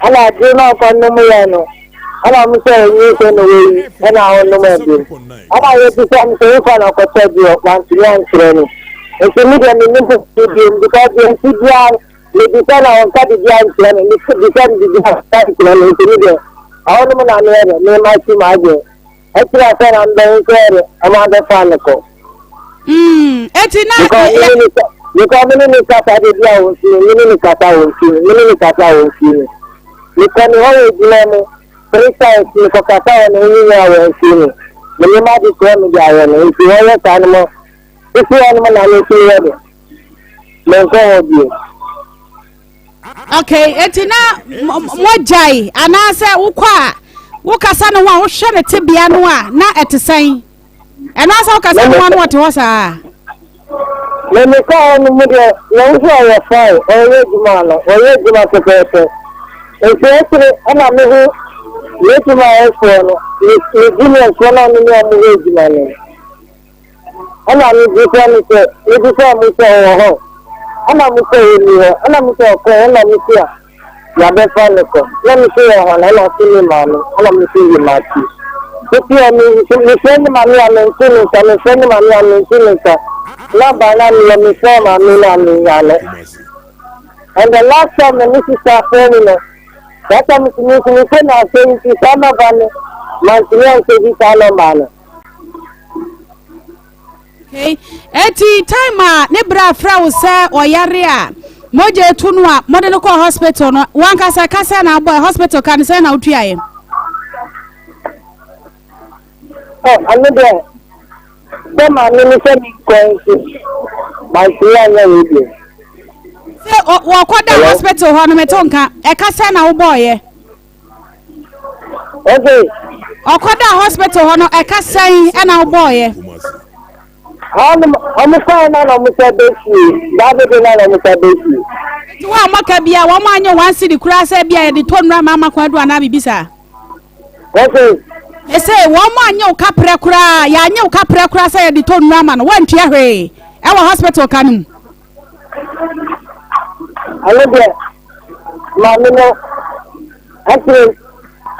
Ɛna aduro no a ɔkɔ nom yɛ no, ɛna ɔmo sɛ nyinsɛn na oeyi, ɛna ɔnom aduro. Ɛna yɛbisa no sɛ nfa na ɔkɔtɔ aduro, wantumi ankyerɛ me. Nti me deɛ mennim biom because deɛ nti biara mebisa na ɔnka biribi ankyerɛ me, mebisa no biribi a ɔnka nkyerɛ me, nti me deɛ ɛhɔ nom na meyɛ dɛ, mema si m'adwene. Ɛkyerɛ sɛ na mbɛn sɛ ɔmo abɛfa no kɔ. Mm, eti na. Because me ne ne kasa de bi a wɔn fi me ne ne kasa wɔn fi me ne ne kasa wɔn fi mi. Mekɔ ne hɔ wɔ adwuma mu three times mekɔ kasa wɔ ne ho nyinaa wɔn fi mi. Me ne ma de kyerɛ me de ayɛ no nti wɔyɛ saa no mo sisi hɔ no mo na me nso yɛ de. Menkɔ hɔ bio. Okay, eti na moagyae anaasɛ wokɔ a wokasa ne ho a wohwɛ ne tebea no a na ɛte sɛn? Ɛno asɛ wokasa ne ho a na wɔte hɔ saa? Meme kɔ hɔ no mu deɛ na wo sɛ ɔyɛ fine, ɔyɛ adwuma no, ɔyɛ adwuma pɛpɛɛpɛ. Nti akyire ɛna me ho n'adwumayɛfoɔ no, me juniorfoɔ no a me ne ɔmo yɛ adwuma no. Ɛna mebisa no sɛ, mebisaa mo sɛ ɔwɔ hɔ? Ɛna mo sɛ ɔnni hɔ. Ɛna mo sɛ ɔkɔe, ɛna mo se a yɛabɛfa no kɔ. Na me se wɔ hɔn? Ɛna ɔse me maame. Ɛna me se yi mate. Nti ɔ me mefrɛ ne maame a mente ne nka, mefrɛ ne maame a mente ne nka. Na ba na meyɛ mefrɛ maame no a menya no. And the last time na me sister frɛ me no, that time nso me nso mefrɛ no asɛ nti saa nɔba no mantumi ansɛvi saa nɔmba no. Okay. Eti time a ne bra frɛ wo sɛ ɔyare a mogya etu no a mode no kɔ hospital no wankasa ka sɛ na abɔ hospital ka no sɛ na wotuaeɛ. Ɔ ɛno deɛ sɛ maame no sɛ menkɔ nso mantumi anyɛ wei deɛ. Sɛ wɔkɔ da hospital hɔ no meto nka ɛka sɛ na wobɔɔyɛ. Ɔse. Ɔkɔdaa hospital hɔ no ɛka sɛn ɛna wobɔɔyɛ? Ɔnom ɔmo kɔɛ na na ɔmo sɛ bɛ fie daabede na na ɔmo sɛ bɛ fie. Nti wo a ɔmo ka bia wɔn anyɛ one cedi koraa sɛ bia yɛde tɔ nnura ma ama kwan adu anaa biribi saa? Ɔse. Mese wɔn anyɛ wo kaprɛ koraa yɛanyɛ wo kaprɛ koraa sɛ yɛde tɔ nnura ama no woantua hwee ɛwɔ hospital ka no mu. Ɛno deɛ maame no akyire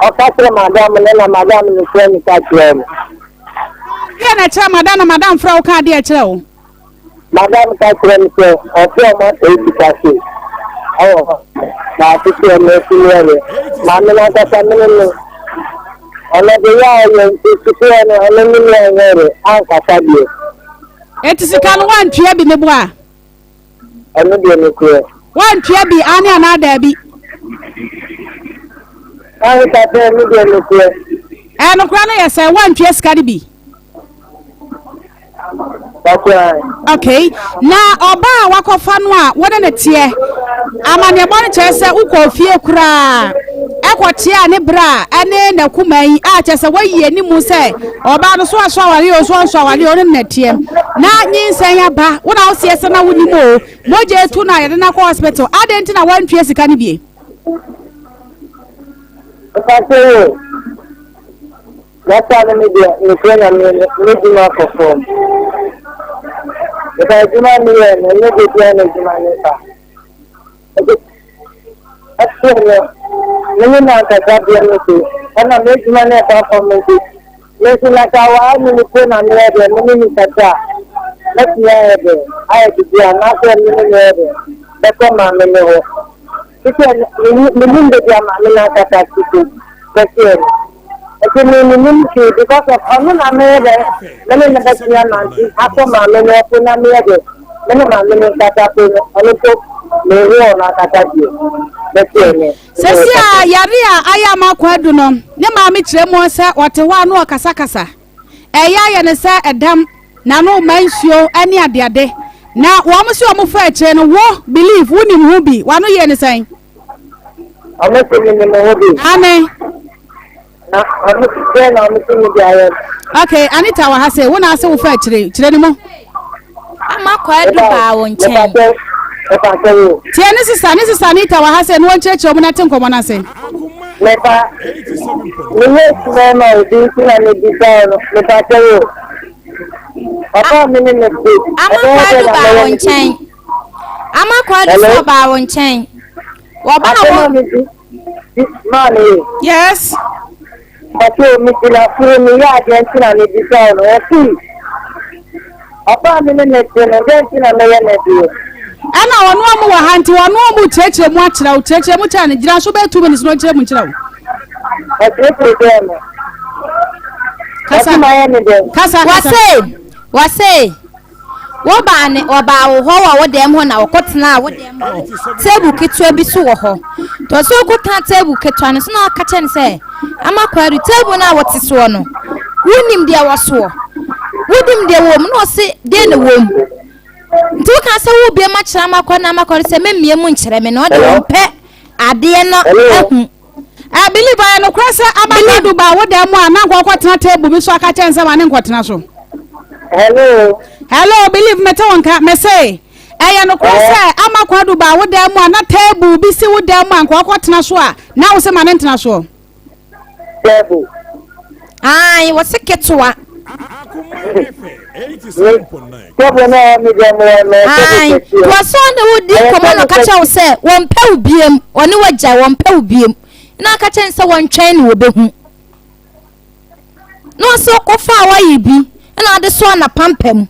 ɔka kyerɛ madam no na madam no frɛ me ka kyerɛ no. Deɛ na ɛkyerɛ madam na madam frɛ wo ka adeɛ ɛkyerɛ wo. Madam ka kyerɛ me sɛ ɔfrɛ ɔmo asɛe sika se ɛwɔ hɔ na atete ɔmo asi ne ɛyɛ maame no ankasa mene no ɔno de yɛ a ɔyɛ nti sukuu no ɔno ne me anyɛ de ankasa deɛ. Enti sika no woantua bi meboa? Ɛno deɛ nokorɛ. Woantua bi aane anaa daabi? Aane ka sɛ ɛno deɛ nokorɛ. Ɛɛ nokorɛ no yɛ sɛ woantua sika no bi? Okay. Na ɔbaa a wakɔfa no a wo ne no teɛ, amanneɛbɔ no kyerɛ sɛ wokɔɔ fie koraa ɛkɔkyeaa ne bra ne n'akuma yi a kyerɛ sɛ wayi anim sɛ ɔbaa no so aso aware o so ɔnso aware o ne no teɛ na nyinsɛn aba wo na woseɛ sɛ na wonim o mogya etu no a yɛde no akɔ hospital adɛn nti na woantua sika no bie? Data no me deɛ nokorɛ na me m'adwuma kɔ fam. Because adwuma me yɛ no ɛnyɛ de bia na adwuma no ba. Ɛde ɛfɛ no me ne no ankasa deɛ no so ɛna m'adwuma no ɛba fam nti me nso na ka waa me ne po na meyɛ deɛ me ne ne kasa a mɛtumi ayɛ deɛ ayɛ biribi a n'asɛ me ne no yɛ deɛ bɛkɔ maame ne hɔ. Sɛ menim baabi a maame no ankasa te so bɛteɛ no. Nti me menim hwee because of ɔno na meyɛ dɛ me ne no bɛtumi anante akɔ maame no ɛpo na meyɛ dɛ me ne maame no nkasa po no ɔno po. Mehu ɔno ankasa deɛ, mɛte ɛnɛ. Sɛsi a yare a ayɛ ama akɔ adu no, ne maame kyerɛ mu sɛ ɔte hɔ a na ɔkasakasa. Ɛyɛ ayɛ no sɛ ɛdam, n'ano ma nsuo ne adeade. Na wɔn sɛ wɔn fa akyire no, wo believe wonim ho bi, w'ano yie ne sɛn? Wɔn se menim ho bi. Aane. Na ɔno dɛn na ɔno tumi de ayɛ no. Okay, Anita wɔ ha sɛ wo na ase wo fa akyire kyerɛ ne mu. Ama kwadu baa wo nkyɛn. Tie ne sista ne sista Anita wɔ ha sɛ ne wɔnkyerɛkyerɛ mu na te nkɔmmɔ no ase. Mepa meyɛ sumɛ ma obi nti na mebisa no mepa kyɛ wo. Papa mi ne ne te. Ama kwadu baa wo nkyɛn. Ama kwadu sɛ ɔbaa wo nkyɛn. Wɔbaa wo. Maame. Yes. Ɔsɛ mi gyina soro mi yɛ adeɛ nti na mi bisa wo no ɔsi ɔbaa mi ne ne te no dɛn nti na mɛyɛ ne deɛ. Ɛna ɔno ɔmo wɔ ha nti ɔno ɔmo kyerɛkyerɛ mu akyerɛ wo kyerɛkyerɛ mu kyerɛ no gyina so bɛyɛ 2 minutes na ɔnkyerɛ mu nkyerɛ wo. Ɔkyerɛkyerɛ dɛn no. Kasa Ɔsi ma yɛ ne dɛn. Kasa kasa. Wɔse wɔse. Wobaa ne, wɔbaa wo hɔ wɔ wo dɛm hɔ na wɔkɔtenaa wo dɛm hɔ table ketewa bi so wɔ hɔ. Nti ɔsɛ ɔkɔtena table ketewa no so na ɔka kyerɛ no sɛ, Ama Kwadu, table no a wote soɔ no, wonim deɛ wɔ soɔ? Wonim deɛ wɔ mu? Na ɔse, deɛ na wɔ mu. Nti woka sɛ wobie mu akyerɛ Ama Kwadu na Ama Kwadu sɛ memmie mu nkyerɛ me na ɔde ɔmpɛ adeɛ no ahu. I believe ayɛ nokorɛ sɛ abakado baa wo dan mu a na nka ɔkɔtena table bi so aka kyɛn sɛ ma ne nkɔtena so. Hello. Hello, believe mete wo nka mese ɛyɛ nokorɛ sɛ ama kwado baa wo dan mu a na table bi si wo dan mu a nka ɔkɔtena so a na wo sɛ ma ne ntena soɔ. Table. Ae, wɔse ketewa. Table no a ɔne dɛm wɔ no. Ae, wɔsɛ ɔne wo di nkɔmmɔ na ɔka kyerɛ wo sɛ wɔmpɛ wo biem, ɔne wagyae wɔmpɛ wo biem. Na ɔka kyerɛ no sɛ wɔntwɛn ne wɔbɛhu. Na ɔsɛ ɔkɔfa a wɔyɛ bi na ɔde soɔ n'apampam.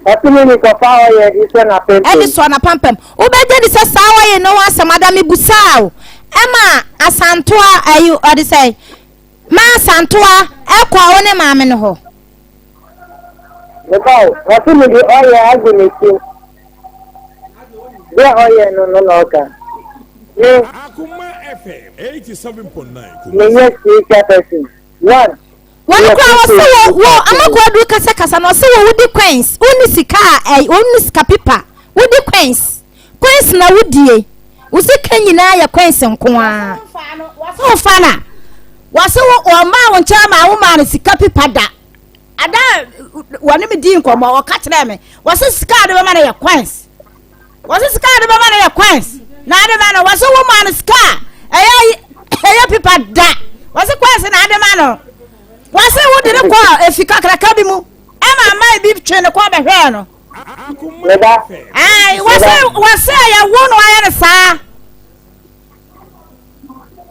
Ɔtumi ni kɔfa ɔyɛ de sɔ n'apampam. Ɛde sɔ n'apampam. Wobɛgye di sɛ saa ɔyɛ no ho asɛm ada mebusaa o. Ɛma Asantoa ayi ɔde sɛ ma Asantoa ɛkɔ wo ne maame no hɔ. Meba o, ɔse me de ɔyɛ agu ne ti. Deɛ ɔyɛ no no na ɔka. Me, menyɛ spiritual person. One. Wɔn koraa wɔse wo wo amako aduru kasakasa na ɔse wo wodi coins wonni sika a ɛy wonni sika pipa wodi coins coins na wodie wo sika nyinaa yɛ coins nko ara. Wɔse wo fa na wɔse wo wɔmaa wo nkyɛn ma wo maa no sika pipa da ada wɔne me di nkɔmmɔ wɔka kyerɛɛ me wɔse sika a de bɛma no yɛ coins. Wɔsi sika a de bɛma no yɛ coins na ade ma no. Wɔsi wo ma no sika a ɛyɛ ɛyɛ pipa da. Wɔsi coins na ade ma no. Wɔsi wo de no kɔ efi kakraka bi mu ɛma aman bi twe no kɔ bɛhwɛɛ no. Ɛɛ wɔsi wɔsi ɛyɛ wo na wɔayɛ no saa.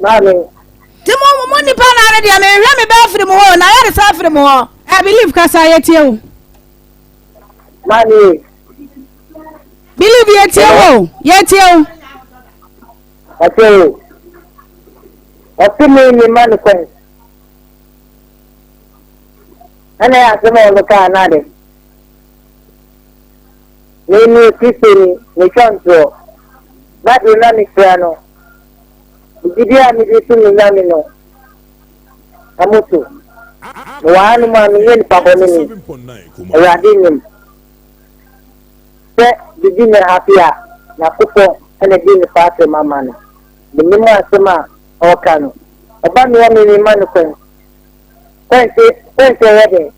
Maame. Ti mo mo nipa na ano deɛ mehwɛ me bɛ afiri mu hɔ na ayɛ ne saa afiri mu hɔ. I believe kasa yɛ tie o. Maame. Believe yɛ tie wo yɛ tie wo. Ɔsɛ o. Ɔsɛ mi mi ma no kwan. Ɛna yɛ asɛm a ɔno kaa na de. Mi mi Kristoni mi twa ntorɔ. Bible na mi kura no. Gyidi a mi de so mi nyame no. Ɛmo so. Mewɔ hanom a menyɛ nipa bɔne ni. Awurade nim. Sɛ biribi nyɛ happy a, Nyakopɔn na ɛde nipa asɛm ama no. Menim asɛm a ɔreka no. Ɔba me hɔ me mema no kwan. Kwan sɛ ɛyɛ dɛn?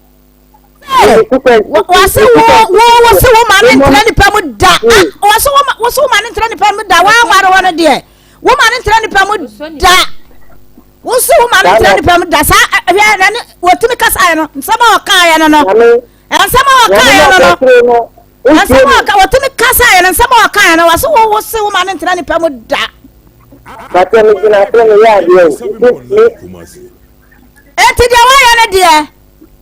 Wɔse wo wo wɔse wo ma ne ntena nipa mu da. Wɔse wo wɔse wo ma ne ntena nipa mu da. Wɔanware wɔ no deɛ. Wo ma ne ntena nipa mu da. Wo se wo ma ne ntena nipa mu da. Saa hwɛ na ne wɔtumi kasaeɛ no nsɛm a ɔkaeɛ no no. Nsɛm a ɔkaeɛ no no. Nsɛm a ɔka wɔtumi kasaeɛ no nsɛm a ɔkaeɛ no wɔse wo wo se wo ma ne ntena nipa mu da. Bàtɛ mi gyina so mi yɛ adeɛ o. Eti deɛ wɔayɛ no deɛ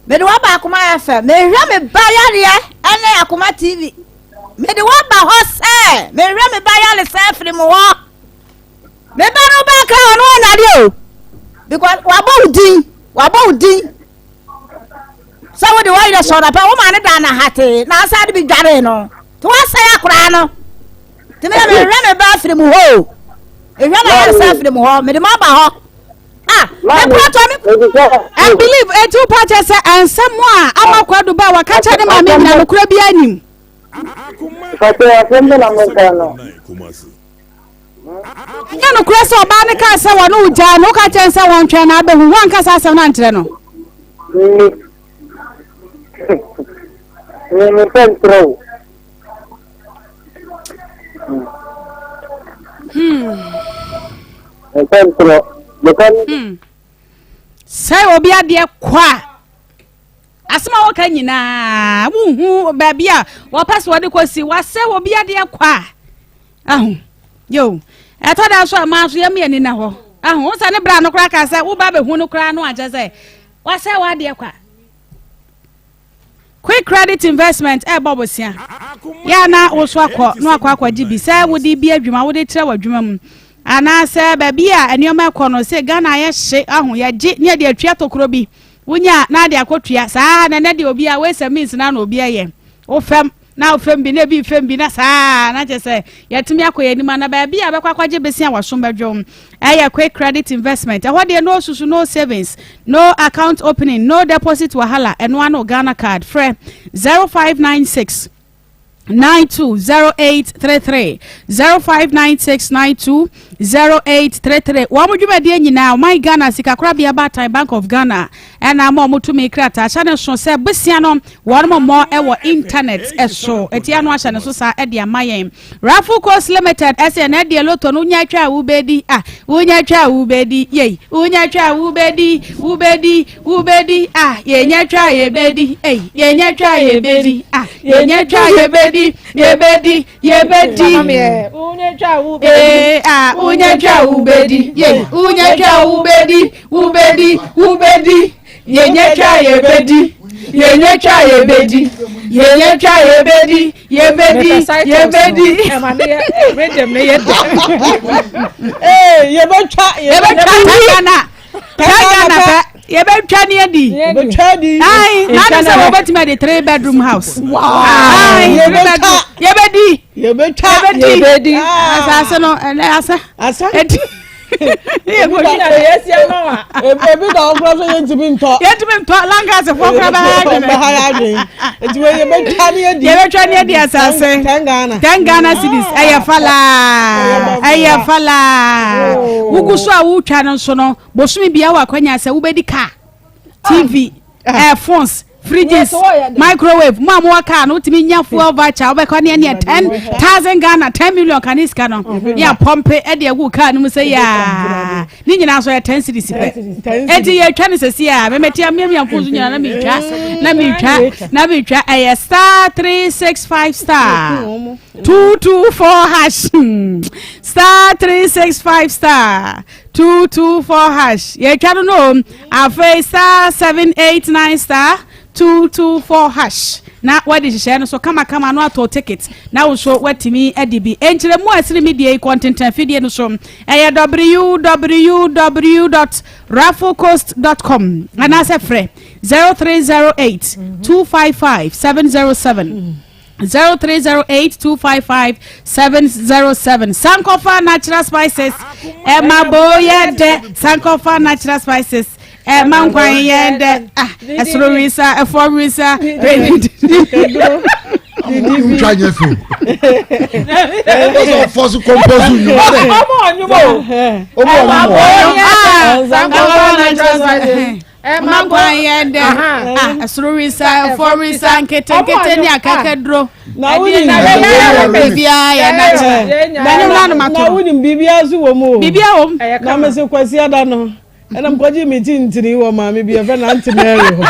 mede waba Akoma FM mehwɛ me ba yareɛ ɛne Akoma TV mede waba hɔ sɛ mehwɛ me ba yare sɛ afiri mu hɔ me ba no ba kra ɔno ɔnyare o because wabɔ wo din wabɔ wo din sɛ wode wɔyerɛ sɔrɔ pɛ wo ma ne da na hatee na asa de bi dwaree no. Nti woasɛe akoraa no. Nti meyɛ mehwehwɛ me ba afiri mu hɔ o. Mehwehwɛ me ayaresa afiri mu hɔ. Mede mo aba hɔ. Ah, me kura tɔ me. And believe eti wo pa kyɛ sɛ nsɛm a ama kwadu ba waka kyɛ ne maame nyina nokorɛ biara nim. Fàtɛ asɛm bɛ na mo nka no. Ɛnyɛ nokorɛ sɛ ɔbaa no kaa sɛ wɔne wo gyaa no woka kyerɛ no sɛ wɔntwɛn na abɛhu woanka saa asɛm no ankyerɛ no. Me me me pɛ ntorɔ o. Hmm. Me pɛ ntorɔ. Me pɛ. Hmm. Sɛ obi adeɛ kɔ a asɛm a wɔka nyinaa wohu baabi a wɔpɛ sɛ wɔde kɔsi wasɛ obi adeɛ kɔ a ahu yo ɛtɔ da so a maa so yɛm yɛ nina hɔ ahu wo sɛ ne bra no koraa ka sɛ woba bɛhu no koraa no ankyɛ sɛ wasɛ w'adeɛ kwa Quick credit investment ɛbɔ bosea. Yɛ a na wo so akɔ na wakɔ akɔgye bi sɛ wode bi adwuma wode trɛ w'adwuma mu anaasɛ baabi a nneɛma ɛkɔ no sɛ Ghana ayɛ hye aho yɛgye ne yɛde atua tokuro bi wonya na ade akɔtua saa na ɛnɛ deɛ obi a wei means na na obi ɛyɛ wofɛm na wofɛm bi na ebi fɛm bi na saa na kyerɛ sɛ yɛtumi akɔ yɛn anim ana baabi a bɛkɔ akɔgye besia wasom bɛdwom ɛyɛ quick credit investment ɛhɔ deɛ no susu no savings no account opening no deposit wahala ɛno ano Ghana card frɛ 0596 920833 0596 920833 wɔn dwumadie nyinaa ɔman Ghana sikakorabea baatan Bank of Ghana ɛna ama wɔn tumi krataa ahyɛ ne so sɛ besia no wɔn mmɔ ɛwɔ internet ɛso eti ano ahyɛ ne so saa ɛde ama yɛn Raffle Coast Limited ɛsɛ ɛna ɛdeɛ loto no wonya atwa a wobɛdi ah wonya atwa a wobɛdi yei wonya atwa a wobɛdi wobɛdi wobɛdi ah yɛnya atwa a yɛbɛdi ei yɛnya atwa a yɛbɛdi ah yɛnya atwa a yɛbɛdi yɛbɛdi yɛbɛdi ee ah wonya atwa a wobɛdi yei wonya atwa a wobɛdi wobɛdi wobɛdi yɛnya twa yɛbɛdi yɛnya twa yɛbɛdi yɛnya twa yɛbɛdi yɛbɛdi yɛbɛdi. yɛbɛtwa yɛbɛtwa tangana tangana pɛ yɛbɛtwa ne adi yɛbɛtwa di ayi n'ade sɛ wɔbɛtumi adi three bedroom house ayi three bedroom yɛbɛdi yɛbɛtwa yɛbɛdi asase no ɛnɛ asa asa edi. Ebi da ɔkura so yɛntumi ntɔ. Yɛntumi ntɔ lankasi fo kura bɛ ha adwene. Bɛ ha adwene. Eti wɔ yɛbɛtwa ne adi. Yɛbɛtwa ne adi asase. Ten Ghana. Ten Ghana cedis ɛyɛ falaa ɛyɛ falaa. Wugu so a wotwa no nso no bosomi bia wɔ akwanya sɛ wobɛdi kaa TV ɛɛ phones fridges microwave mo a mowɔ kaa no wotumi nya fuel voucher wobɛkɔ ne ɛneɛ 10000 Ghana 10 million ka ne sika no ne apɔmpe ɛde agu kaa no mu sɛ yaa ne nyinaa nso yɛ 10 cedis pɛ enti yɛtwa no sɛsi a mɛmɛti amiamia mfo so nyinaa na metwa na metwa na metwa ɛyɛ star 365 star 224 hash star 365 star 224 hash yɛtwa no no afei star 789 star 224 hash na wɔde hyehyɛ no so kamakama no atɔ ticket na wo so watumi adi bi nkyerɛmu a ɛsene media yi kɔntenten afidie no so ɛyɛ www dot rafflecoast dot com anaasɛ frɛ 0308 255 707 0308 255 707 Sankofa Natural Spices ɛma bo yɛ dɛ Sankofa Natural Spices ɛma nkwan yɛ dɛ ah ɛsoro wisa ɛfɔ wisa ntwa nyɛ fɛ o ɔsɔ fɔsi kɔmpɔsi nnwuma dɛ ɔmɔ ɔnyuma o ɔmɔ ɔnyuma o Sankofa Natural Spices ɛma nkwan yɛ dɛ ah ɛsoro wisa ɛfɔ wisa nketenkete ne akakaduro na wunim biribiara yɛ natural bɛne na no mato na wunim biribiara nso wɔ mu o biribiara wɔ mu na mese kwasi ada no ɛna mkɔgye me tintini wɔ maame bi ɛfɛ na ante Mary hɔ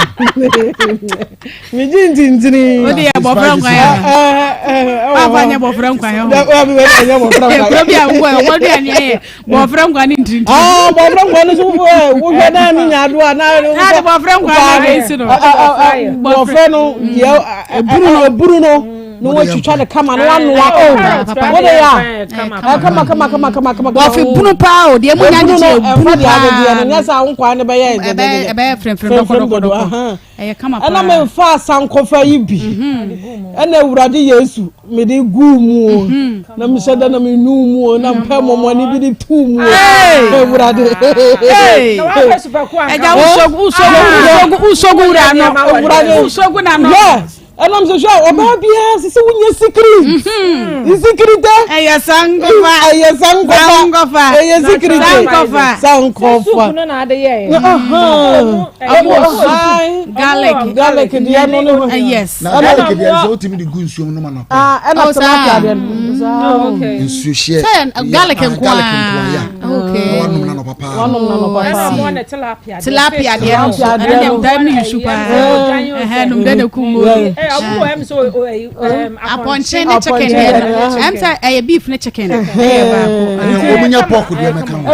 megye ntintini o de yɛ bɔfrɛ nkwan yɛ wafa nyɛ bɔfrɛ nkwan yɛ hɔ kuro bi a wokɔ yɛ wɔn aduane yɛ bɔfrɛ nkwan ne ntirintiri aa bɔfrɛ nkwan no so wohwɛ na ne nya ado a na na de bɔfrɛ nkwan no esi no bɔfrɛ no yɛ eburu no eburu no. Na wɔatwitwa no kama na wanoa o wode yɛ a kama kama kama kama kama. Wɔfi bunu paa o deɛ mu nya gyegye bunu paa. Ɛfa deɛ no nyɛ sɛ ahonkwa no bɛyɛ ɛbɛyɛ frɛmfrɛm dɔkɔdɔkɔdɔkɔ ɛyɛ kama paa. Ɛna memfa asankɔfa yi bi ɛna awurade yesu mede guu mu o na mehyɛ da na menu mu o na mpɛ mɔmɔne bi de tuu mu o awurade. Ɛgya wosogu wura no awurade wosogu na no. Ɛnam sɛ hwɛ ɔbaa biara sɛ sɛ wonya sikiri mhm. nsikiri tɛ. Ɛyɛ sankɔfa. Ɛyɛ sankɔfa. Sankɔfa. Ɛyɛ sikiri tɛ. Sankɔfa. Sankɔfa. Soup no na ade yɛ. Ɛmu garlic. Garlic deɛ no ne ho. Eh, yes. Na garlic deɛ sɛ wotumi de gu nsuom no ma na. Ah, ɛna oh, tilapia deɛ no. Nsuo hyɛ. Sɛ garlic ah, nkoa. Garlic nkoa ya. Okay. Na wanom na nɔpa paa. Wanom na nɔpa paa. Ɛna mo ne tilapia. Tilapia deɛ no nso ɛno deɛ mtaa mi yusu paa ɛhɛn nom dɛ na kum mu apɔnkye ne chicken deɛ no ɛm sɛ ɛyɛ beef ne chicken ɛyɛ baako wɔn nyɛ pork deɛ mɛka ho yɛ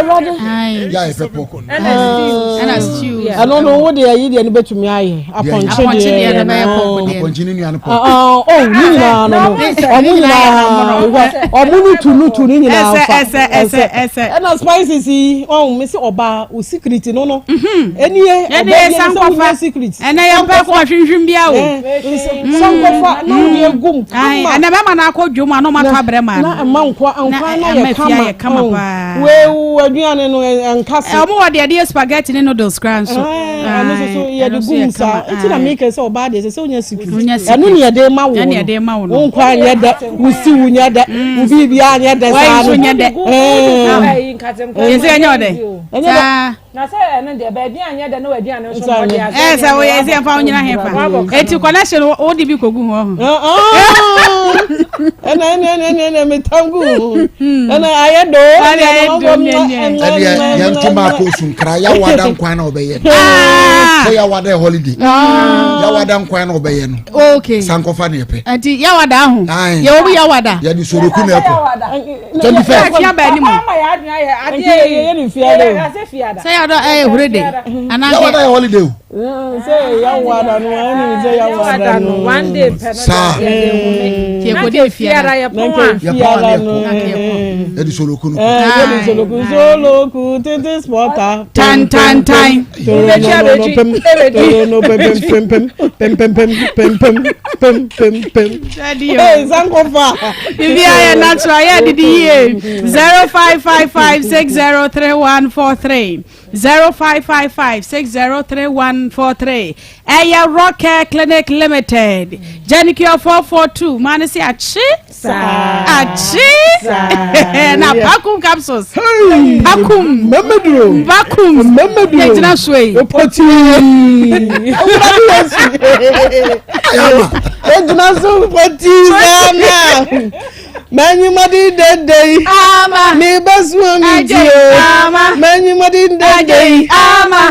a yɛpɛ pork ɛna stew ɛno no wo deɛ yi deɛ no bɛtumi ayɛ apɔnkye deɛ no bɛyɛ pork deɛ apɔnkye ne nua no pork ɔ ne nyinaa no no ɔmo nyinaa ɔmo no tu no tu ne nyinaa fa ɛsɛ ɛsɛ ɛsɛ ɛna spices yi ɔn mesi ɔbaa o secret no no ɛnie ɔbaa bi sɛ wonya secret ɛnɛ yɛn pɛ kɔ ahwinhwim bia o sankɔfa na wode egum kama ɛnɛ bɛma no akɔ dwom a na ɔma to abrɛ ma na ɛma nkwa nkwa na yɛ kama paa wewu aduane no ɛnkase ɔmo wɔ deɛ de spaghetti ne noodles kora nso ɛno nso so yɛde gum saa nti na meka sɛ ɔbaa deɛ sɛ sɛ wonya secret ɛno ne yɛde ma wo no wo nkwa nyɛ dɛ wo si wo nyɛ dɛ wo biribiara nyɛ dɛ saa no nyɛ dɛ yɛsɛ ɛnyɛ ɔdɛ saa na sɛ ɛno deɛ baabi anyɛ dɛ na waduane nso mmɔ deɛ asɛ sɛ woyɛ sɛ ɛmfa wo nyina he fa enti connection wode bi kɔgu ho ɛna ɛna ɛna ɛna ɛna metam gu ho ɛna ayɛ do ɛna ayɛ do ɛdeɛ yɛnto maako sunkra yɛawada nkwan na ɔbɛyɛ no sɛ yɛawada yɛ holiday yɛawada nkwan na ɔbɛyɛ no okay sankɔfa ne yɛpɛ nti yɛawada ho yɛwɔ mu yɛawada yɛde soroku na ɛkɔ 25 fia baa ni mu sɛ yɛadɔ ɛyɛ hore de yɛawada yɛ holiday o sɛ yɛawada no ɛne sɛ yɛawada no one day pɛ no saa yɛkɔde fiara yɛpɔn a ne yɛkɔ yɛde soroku no yɛde soroku soroku tete spɔta tan tan tan torono pem pem pem pem pem pem pem pem pem pem pem Hey, sankofa. Biribiara yɛ natural yɛ didi yie. 0555603143 0555603143 ɛyɛ Rock Care Clinic Limited. Genicure 442 maa ne se akye akye na pakum capsules. Pakum. Mmɛmɛduro. Pakum. Mmɛmɛduro. Yɛgyina so yi. Opoti. Egyina so pɔtii saa na m'enyimadi dede yi mi bɛ suo mi ti o m'enyimadi dede yi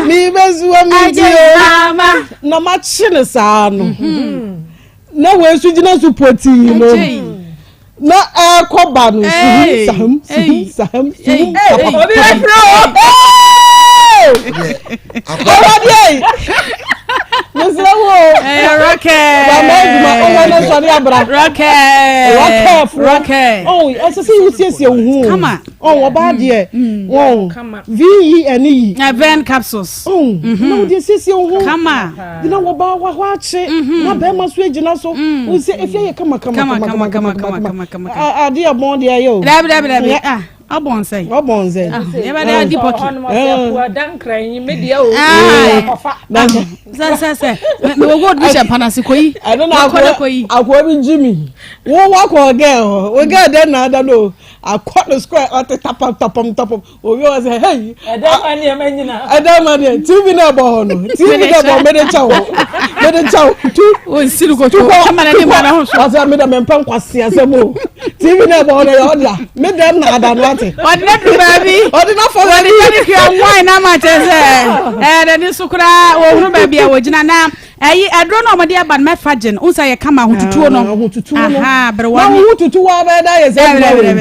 mi bɛ suo mi ti o na ma kye ne saa no mhm. na wei nso gyina so pɔtii no na ɛkɔ ba no suhum sahum suhum sahum suhum sahum. Obi bɛ firi o. Awurade yi mesrɛ wo o. Ɛyɛ rɔkɛ. Wàmɛ adwuma ɔwɔ ne nsɔre abra. Rɔkɛ. Rɔkɛ fo. Rɔkɛ. Ɔn ɛsɛ sɛ wosiesie wo ho. Kama. Ɔn ɔbaa deɛ. Ɔn VE ɛne yi. Ven capsules. Ɔn na wode asiesie wo ho. Kama. Na wɔbaa wɔ hɔ akye. Na bɛrima so agyina so. Wosɛ efi ayɛ kama kama kama kama kama kama kama. Adeɛ bɔn deɛ ayɛ o. Dabi dabi dabi ah. Ɔbɔn sɛn. Ɔbɔn sɛn. Yɛbɛ de adi pɔki. Sɛ sɛ sɛ mɛ wɔ gold bi hyɛ mpanase koyi. Ɛno na akoa akoa bi gyi mi. Wo wakɔ gɛɛ hɔ. Wo gɛɛ dɛ na ada no. Akɔ no square ɔte tapam tapam tapam. Obi wɔ sɛ hey. Ɛdɛ ma nneɛma nyina. Ɛdɛ ma deɛ TV na ɛbɔ hɔ no. TV na ɛbɔ mede kyɛw. Mede kyɛw tu. O nsi no koto. Kama na ne ma na ho so. Ɔsɛ mede mempɛ nkwasi asɛm o. TV na ɛbɔ hɔ no yɛ ɔda. Me dɛm na ada no ate. Ɔde na duru baabi. Ɔde na fɔ baabi. Ɔde na kura wine na ma kyerɛ sɛ ɛɛ n'ani so koraa wɔhunu baabi a wɔgyina na ɛyi aduro na wɔde aba no mɛfa gye no nsa yɛ kama ahotutuo no. Ahotutuo no. Aha berewa Na wohu tutu wa bɛyɛ dɛ ayɛ sɛ adwuma wei.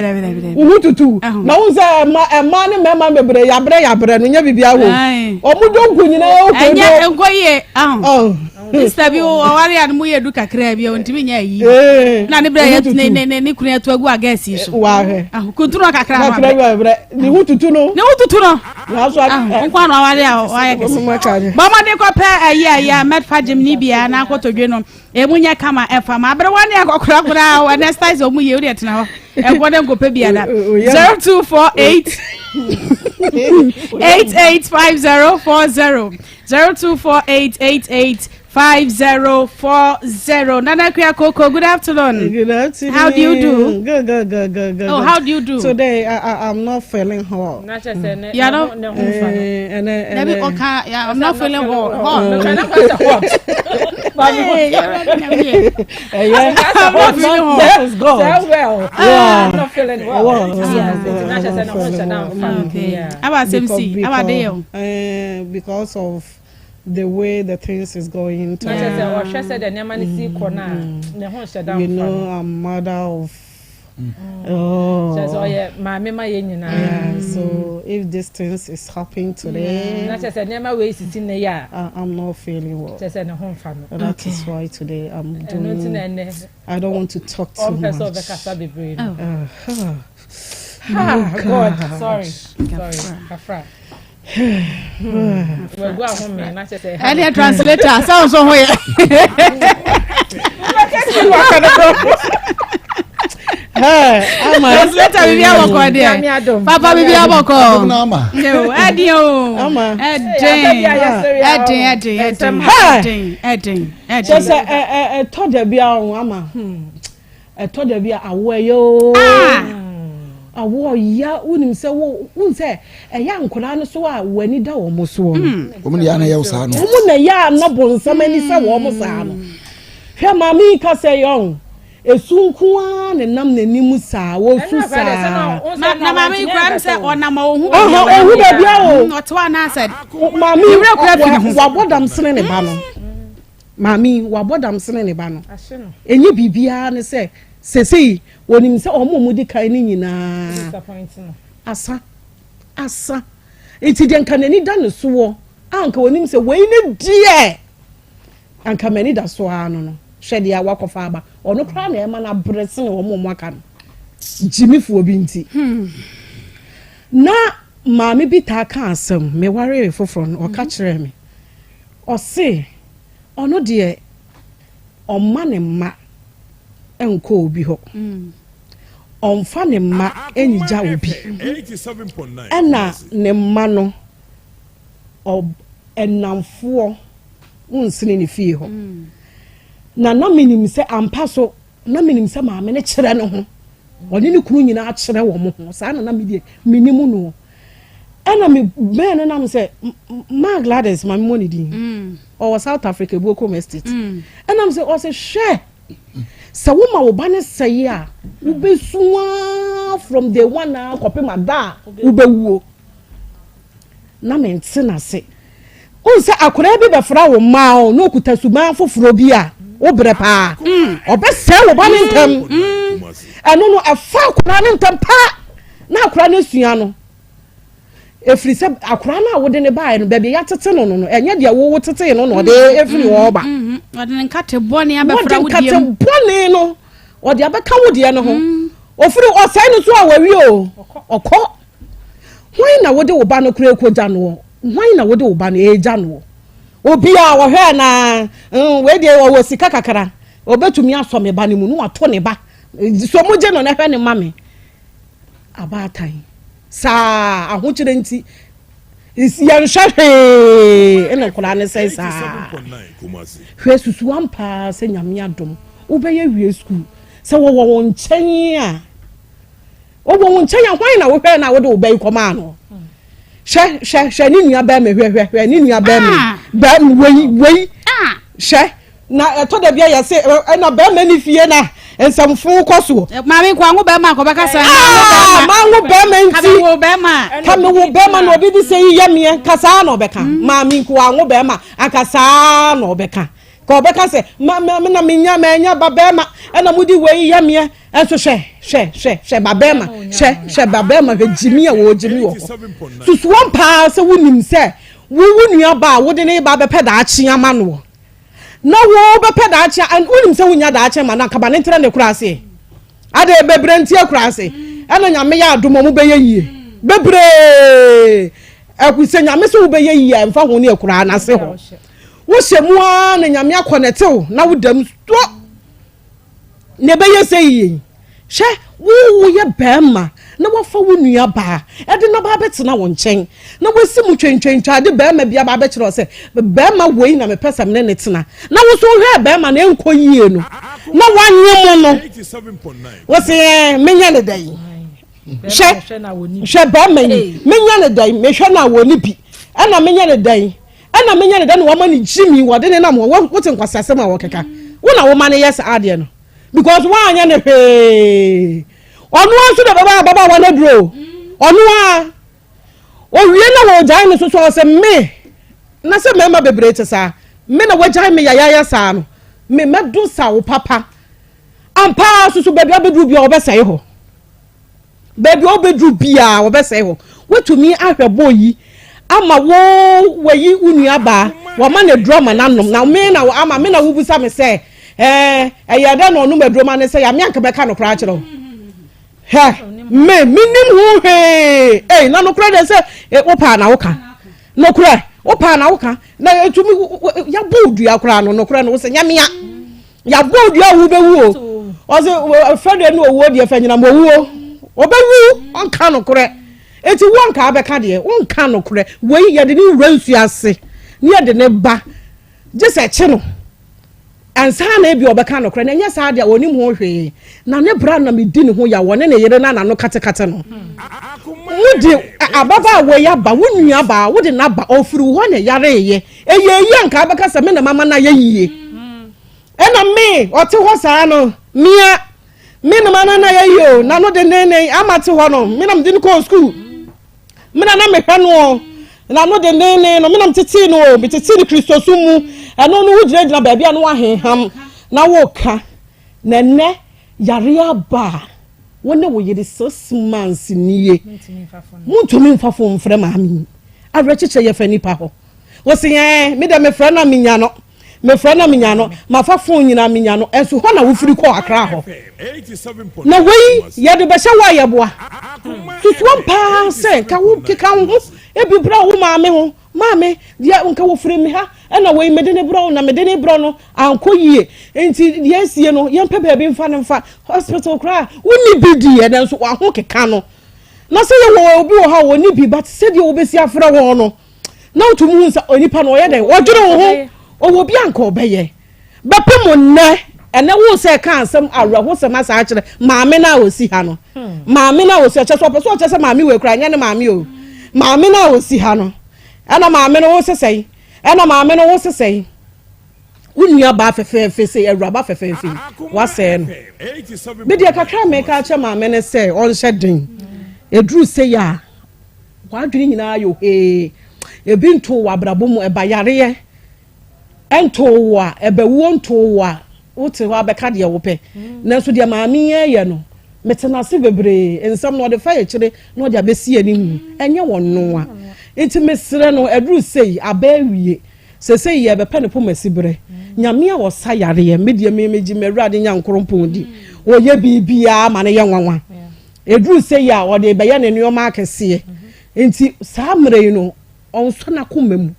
Wohu tutu. Na wohu sɛ ɛma ɛma ne mmarima bebree yabrɛ yabrɛ no nyɛ biribi awo. Wɔn donku nyinaa okɔ do. Ɛnyɛ nkɔ yie. Sista bi ɔware a no mu yɛ du kakraa bi a ɔntumi nyɛ ayi. Eh. Na ne brɛ yɛ ne ne ne ne kunu ato agu agɛs yi so. Wahwɛ. Kuntunu kakra no abrɛ. Kakra abrɛ. Ne ho tutu no. Ne ho tutu no. Nko ano aware a wayɛ kɛse. Bɔmmɔden kɔpɛ ayi ayi a mɛfa gyem ne bia na akɔtɔdwe no. Emu nyɛ kama ɛfa ma aberewa ne akɔkora koraa wɔ ɛnɛ styles ɔmo yie wodeɛ tena hɔ ɛnkɔ dɛ nkɔpɛ bi ada 0248 885040 0248 885040 Nana Akua Koko good afternoon. Good afternoon. How do you do? Good, good, good, good, good. Oh, how do you do? Today I, I, I'm not feeling hot. You are not. Dabi ɔka I'm not feeling hot. Hot. Hey, I'm not feeling hot. That is God. So well. Yeah. I'm not feeling well. Well, Yes. Okay. Aba asɛm si. Aba de yɛ o. Because of the way the things is going to. You know, I'm mother of. Oh. Kyerɛ sɛ ɔyɛ maame ma yɛn nyinaa. Yeah, so if this things is happening today. Na kyerɛ sɛ nneɛma wei sisi ne yɛ a. I'm not feeling well. Kyerɛ sɛ ne ho nfa no. That okay. is why today I'm doing. Ɛno ti na ɛnɛ. I don't want to talk too much. Ɔmpɛ sɛ ɔbɛkasa bebree no. Oh. Ah, God, sorry, sorry, kafra. ɛneɛ translator sɛ wo nso ho yɛ translator biribi abɔkɔ deɛ papa biribi abɔkɔ ɛden o ɛden ɛden ɛden ɛden ɛden ɛden ɛden. kyɛ sɛ ɛtɔ da bi a ama. Ɛtɔ da bi a awoɔ ɛyɛ oo. Awoɔ ya wonim sɛ wo wonim sɛ ɛyɛ nkwadaa no so a w'ani da wɔn soɔ no. Hmm. Wɔn na yɛ ana yɛ saa no. Wɔn na yɛ ana bonsam ani sɛ wɔn saa no. Hwɛ maame yi kasa yi ɔn esu nko ara na nam n'anim saa wɔsu saa. Na na maame yi kura sɛ ɔnam ɔhu baabi a ɔhu baabi a o. Hmm, ɔte hɔ anaasɛ. Maame yi wabɔ dam sene ne ba no. Maame yi, wabɔ dam sene ne ba no. Ɛnyɛ biribiara ne sɛ, seesei wɔnim sɛ wɔn a wɔdi kan no nyinaa asa, asa. Nti deɛ nka n'ani da ne soɔ a nka wɔnim sɛ wei ne deɛ anka m'ani da so ara no no, hwɛ deɛ wakɔfa aba. Ɔno koraa na ɛma no abrɛ sene wɔn a wɔaka no. Gyimifoɔ bi nti. Hmm. Na maame bi taa ka asɛm, mewaree foforɔ no, ɔka kyerɛɛ me. Ɔse ɔno deɛ ɔmma ne mma nkɔ obi hɔ, ɔmfa ne mma nnyigya obi, ɛna ne mma no nnamfoɔ nsene ne fie hɔ. Na na menim sɛ ampa so Na menim sɛ maame no kyerɛ ne ho, ɔne ne kunu nyinaa kyerɛ wɔn ho. Saa na na me deɛ menim no. Ɛna me bɛn no nam sɛ Ma Gladys ma memmɔ ne din. Mm. Ɔwɔ South Africa Ebuokom Estate. Mm. Ɛnam sɛ ɔsɛ hwɛ sɛ woma wo ba no sɛe a wobɛsu ara from day one a kɔpem ada a wobɛwuo. Na mente n'ase. Wohu sɛ akwadaa bi bɛfra wo mma o na okuta suban foforɔ bi a wobrɛ paa. Mm. Ɔbɛsɛe wo ba no ntɛm. Mm. Ɛno no ɛfa akwadaa no ntɛm paa na akwadaa no asua no. Ɛfiri sɛ akwadaa no a wode ne baeɛ no baabi yɛatete no no no ɛnyɛ deɛ wowo tetee no na ɔde mm. ɛfiri hɔ ba. Mm-hmm. Ɔde ne nkate bɔne abɛfra wo deɛ mu. Wɔde nkate bɔne no ɔde abɛka wo deɛ no ho. Ɔfiri ɔsɛe no so a wawie o ɔkɔ. Hwan na wode wo ba no koraa rekɔgya noɔ? Hwan na wode wo ba no regya noɔ? Obiara wɔhwɛɛ na mm, wei deɛ ɔwɔ sika kakra, ɔbɛtumi asɔ me ba no mu na wato ne ba. So mo gye no na hwɛ ne ma me. Abaatan saa ahokyerɛ nti yɛnhwɛ hwee ɛna nkwadaa no sɛe saa. Hwɛ susu ampaa sɛ nyame adom wobɛyɛ wie sukuu sɛ wɔwɔ wo nkyɛn a Ɔwɔ wo nkyɛn a, hwan na wohwɛɛ no a wode wo ba yi kɔmaa no? Hwɛ, hwɛ, hwɛ ne nua bɛrima, hwɛ, hwɛ, hwɛ ne nua bɛrima, ah. bɛrima wei, wei. Ah. Hwɛ, na ɛtɔ da bi a yɛse ɛna bɛrima ne fie na nsɛmfo kɔ soɔ. Eh, maame nko anwo bɛrima akɔbɛka sɛ. Ah, manwo bɛrima nti. Kame wo bɛrima. Kame wo bɛrima na obi de sɛ yi yɛ meɛ kasaa na ɔbɛka. Mm. Maame nko anwo bɛrima akasaa na ɔbɛka. Ka ɔbɛka sɛ ma ma na menya manya ba bɛrima ɛna mode wei yɛ meɛ. Nso hwɛ, hwɛ, hwɛ, hwɛ ba bɛrima, hwɛ, hwɛ ba bɛrima, hwɛ gyimi a wɔgyimi wɔ hɔ. Susuwɔn paa sɛ wonim sɛ wo wo nua ba a wode ne ba bɛpɛ daakye ama noɔ. Na wo bɛpɛ daakye a, wonim sɛ wonya daakye ma no anka ma ne ntra ne kura ase. Ade bebree nti akura ase. Ɛna nyame yɛ adom ɔmo bɛyɛ yie. Bebree. Ɛku sɛ nyame sɛ wobɛyɛ yie a ɛmfa ho ne akuraa n'ase hɔ. Wohyɛ mu ara na nyame akɔnɛte wo na wodam to. Na ɛbɛyɛ sɛ yie. Hwɛ, wo woyɛ barima na woafa wo nuabaa de no aba abɛtena wo nkyɛn, na woasi mu twentwentwa de barima bi aba abɛkyerɛ wo sɛ, barima wei na mepɛ sɛ me ne no tena, na wo nso wohwɛɛ barima no ɛnkɔ yie no, na woanye mo no, wo se ɛɛ, menyɛ no dɛn? Hwɛ, hwɛ barima yi, menyɛ no dɛn? Mehwɛ no a wɔnni bi, ɛna menyɛ no dɛn? Ɛna menyɛ no dɛn na wɔama no gyimi, wɔde ne nam hɔ, wote nkwaseasɛm a wɔkeka, wo na woma no yɛ saa adeɛ no. Because woanyɛ no hwee. Ɔno ara nso na ɛbɛba ababaawa no aduro. Ɔno ara. Owie na wɔgyae no so so ɔsɛ me. Na sɛ mmarima bebree te saa. Me na wɔagyae me yayaya saa no. Me mɛdo sa wo papa. Ampa ara nso so baabi abɛduru biara wɔbɛsɛe hɔ. Baabi a wobɛduru biara wɔbɛsɛe hɔ. Woatumi ahwɛ bɔɔ yi ama wo wayi wo nuabaa, wama no aduro ama no anom. Na me na ama me na wobisa me sɛ ɛɛ ɛyɛ dɛ na ɔnom aduro ma no sɛ ya me anka mɛka no koraa kyerɛ wo. Hɛ me menim ho hwee. Ei na nokorɛ deɛ sɛ e, wopaa na woka. Nokorɛ wopaa na woka na ɛtumi yɛbɔ dua koraa no nokorɛ no wo sɛ nyamea. Yɛabɔ wo dua a wobɛwu o. Ɔse fɛdeɛ ne owuo deɛ fɛ nyinam owuo. Ɔbɛwu ɔnka nokorɛ. Eti wo anka abɛka deɛ wonka nokorɛ. Wei yɛde ne wura nsuo ase ne yɛde ne ba gye sɛ kye no ansa na ebi ɔbɛka nokorɛ na ɛnyɛ saa deɛ ɔnim ho hwee. Na ne bra na medi ne ho yaw ɔne ne yere na n'ano katekate no. Wode ababaa wei aba wo nua baa wode n'aba ɔfiri wo hɔ na ɛyareeɛ. Ɛyɛ eyi anka abɛka sɛ me na mama no ayɛ yie. Ɛna me ɔte hɔ saa no mea me na mama no ayɛ yie o na no dendenden ama te hɔ no me na mede no kɔɔ sukuu me na na mehwɛ no o na no dendenden no me na metetee no o metetee no kristosom mu ɛno no wogyinagyina baabi a no wahenham na woka na ɛnɛ yare aba a wo ne wo yere 6 months nie montumi mfa fo mfrɛ maame yi awerɛkyekyɛ yɛfa nipa hɔ wɔsi ɛɛ me dɛ mefrɛ na menya no mefrɛ na menya no mafa phone nyinaa menya no ɛnso hɔ na wofiri kɔ akra hɔ na wei yɛde bɛhyɛ wo a yɛboa susuo paa sɛ nka wo keka wo ho ebi brɛ wo maame ho maame deɛ nka wofiri me ha ɛna wei mede ne brɛ wo na mede ne brɛ no ankɔ yie nti deɛ esie no yɛmpɛ baabi mfa no mfa hospital koraa wonni bi deɛ nanso waho keka no na sɛ yɛwɔ obi wɔ hɔ a wɔnni bi but sɛdeɛ wɔbɛsi afrɛ wɔn no na wotumi hu sɛ onipa no ɔyɛ dɛn ɔdwene wo ho ɔwɔ bi anka ɔbɛyɛ bɛpem nnɛ ɛnɛ wo sɛ ka asɛm awerɛhosɛm asa akyerɛ maame no a ɔsi ha no maame no a ɔsi ɔkyɛ sɛ ɔpɛ sɛ ɔkyɛ sɛ maame wei koraa nyɛ ne maame o maame no a ɔsi ha no ɛna maame no wo sesɛe ɛna maame no wo sesɛe wo nua baa fɛfɛɛfɛ sɛ awuraba fɛfɛɛfɛ yi wasɛe no me deɛ kakra meka akyɛ maame no sɛ ɔnhyɛ den ɛduru sɛ yɛ a W'adwene nyinaa yɛ ohee. Ebi ntoo wɔ abrabɔ mu, ɛba yareɛ ntoo wo a, ɛba wuo ntoo wo a, wote hɔ abɛka deɛ wopɛ. Nanso deɛ maame yi reyɛ no, mete no ase bebree. Nsɛm no ɔde fa akyire na ɔde abɛsi anim. Ɛnyɛ wɔn noa. Nti mesrɛ no, aduru sei, aba awie. Sesei yɛrebɛpɛ ne poma siberɛ. Nyame a ɔsa yareɛ, me deɛ me megye m'Awurade Nyankorompɔn di. Ɔyɛ biribiara ma no yɛ nwanwa. Ɛduru sei a, ɔde rebɛyɛ ne nneɛma akɛseɛ. Nti saa mmerɛ yi no, ɔnsɔ n'akoma mu,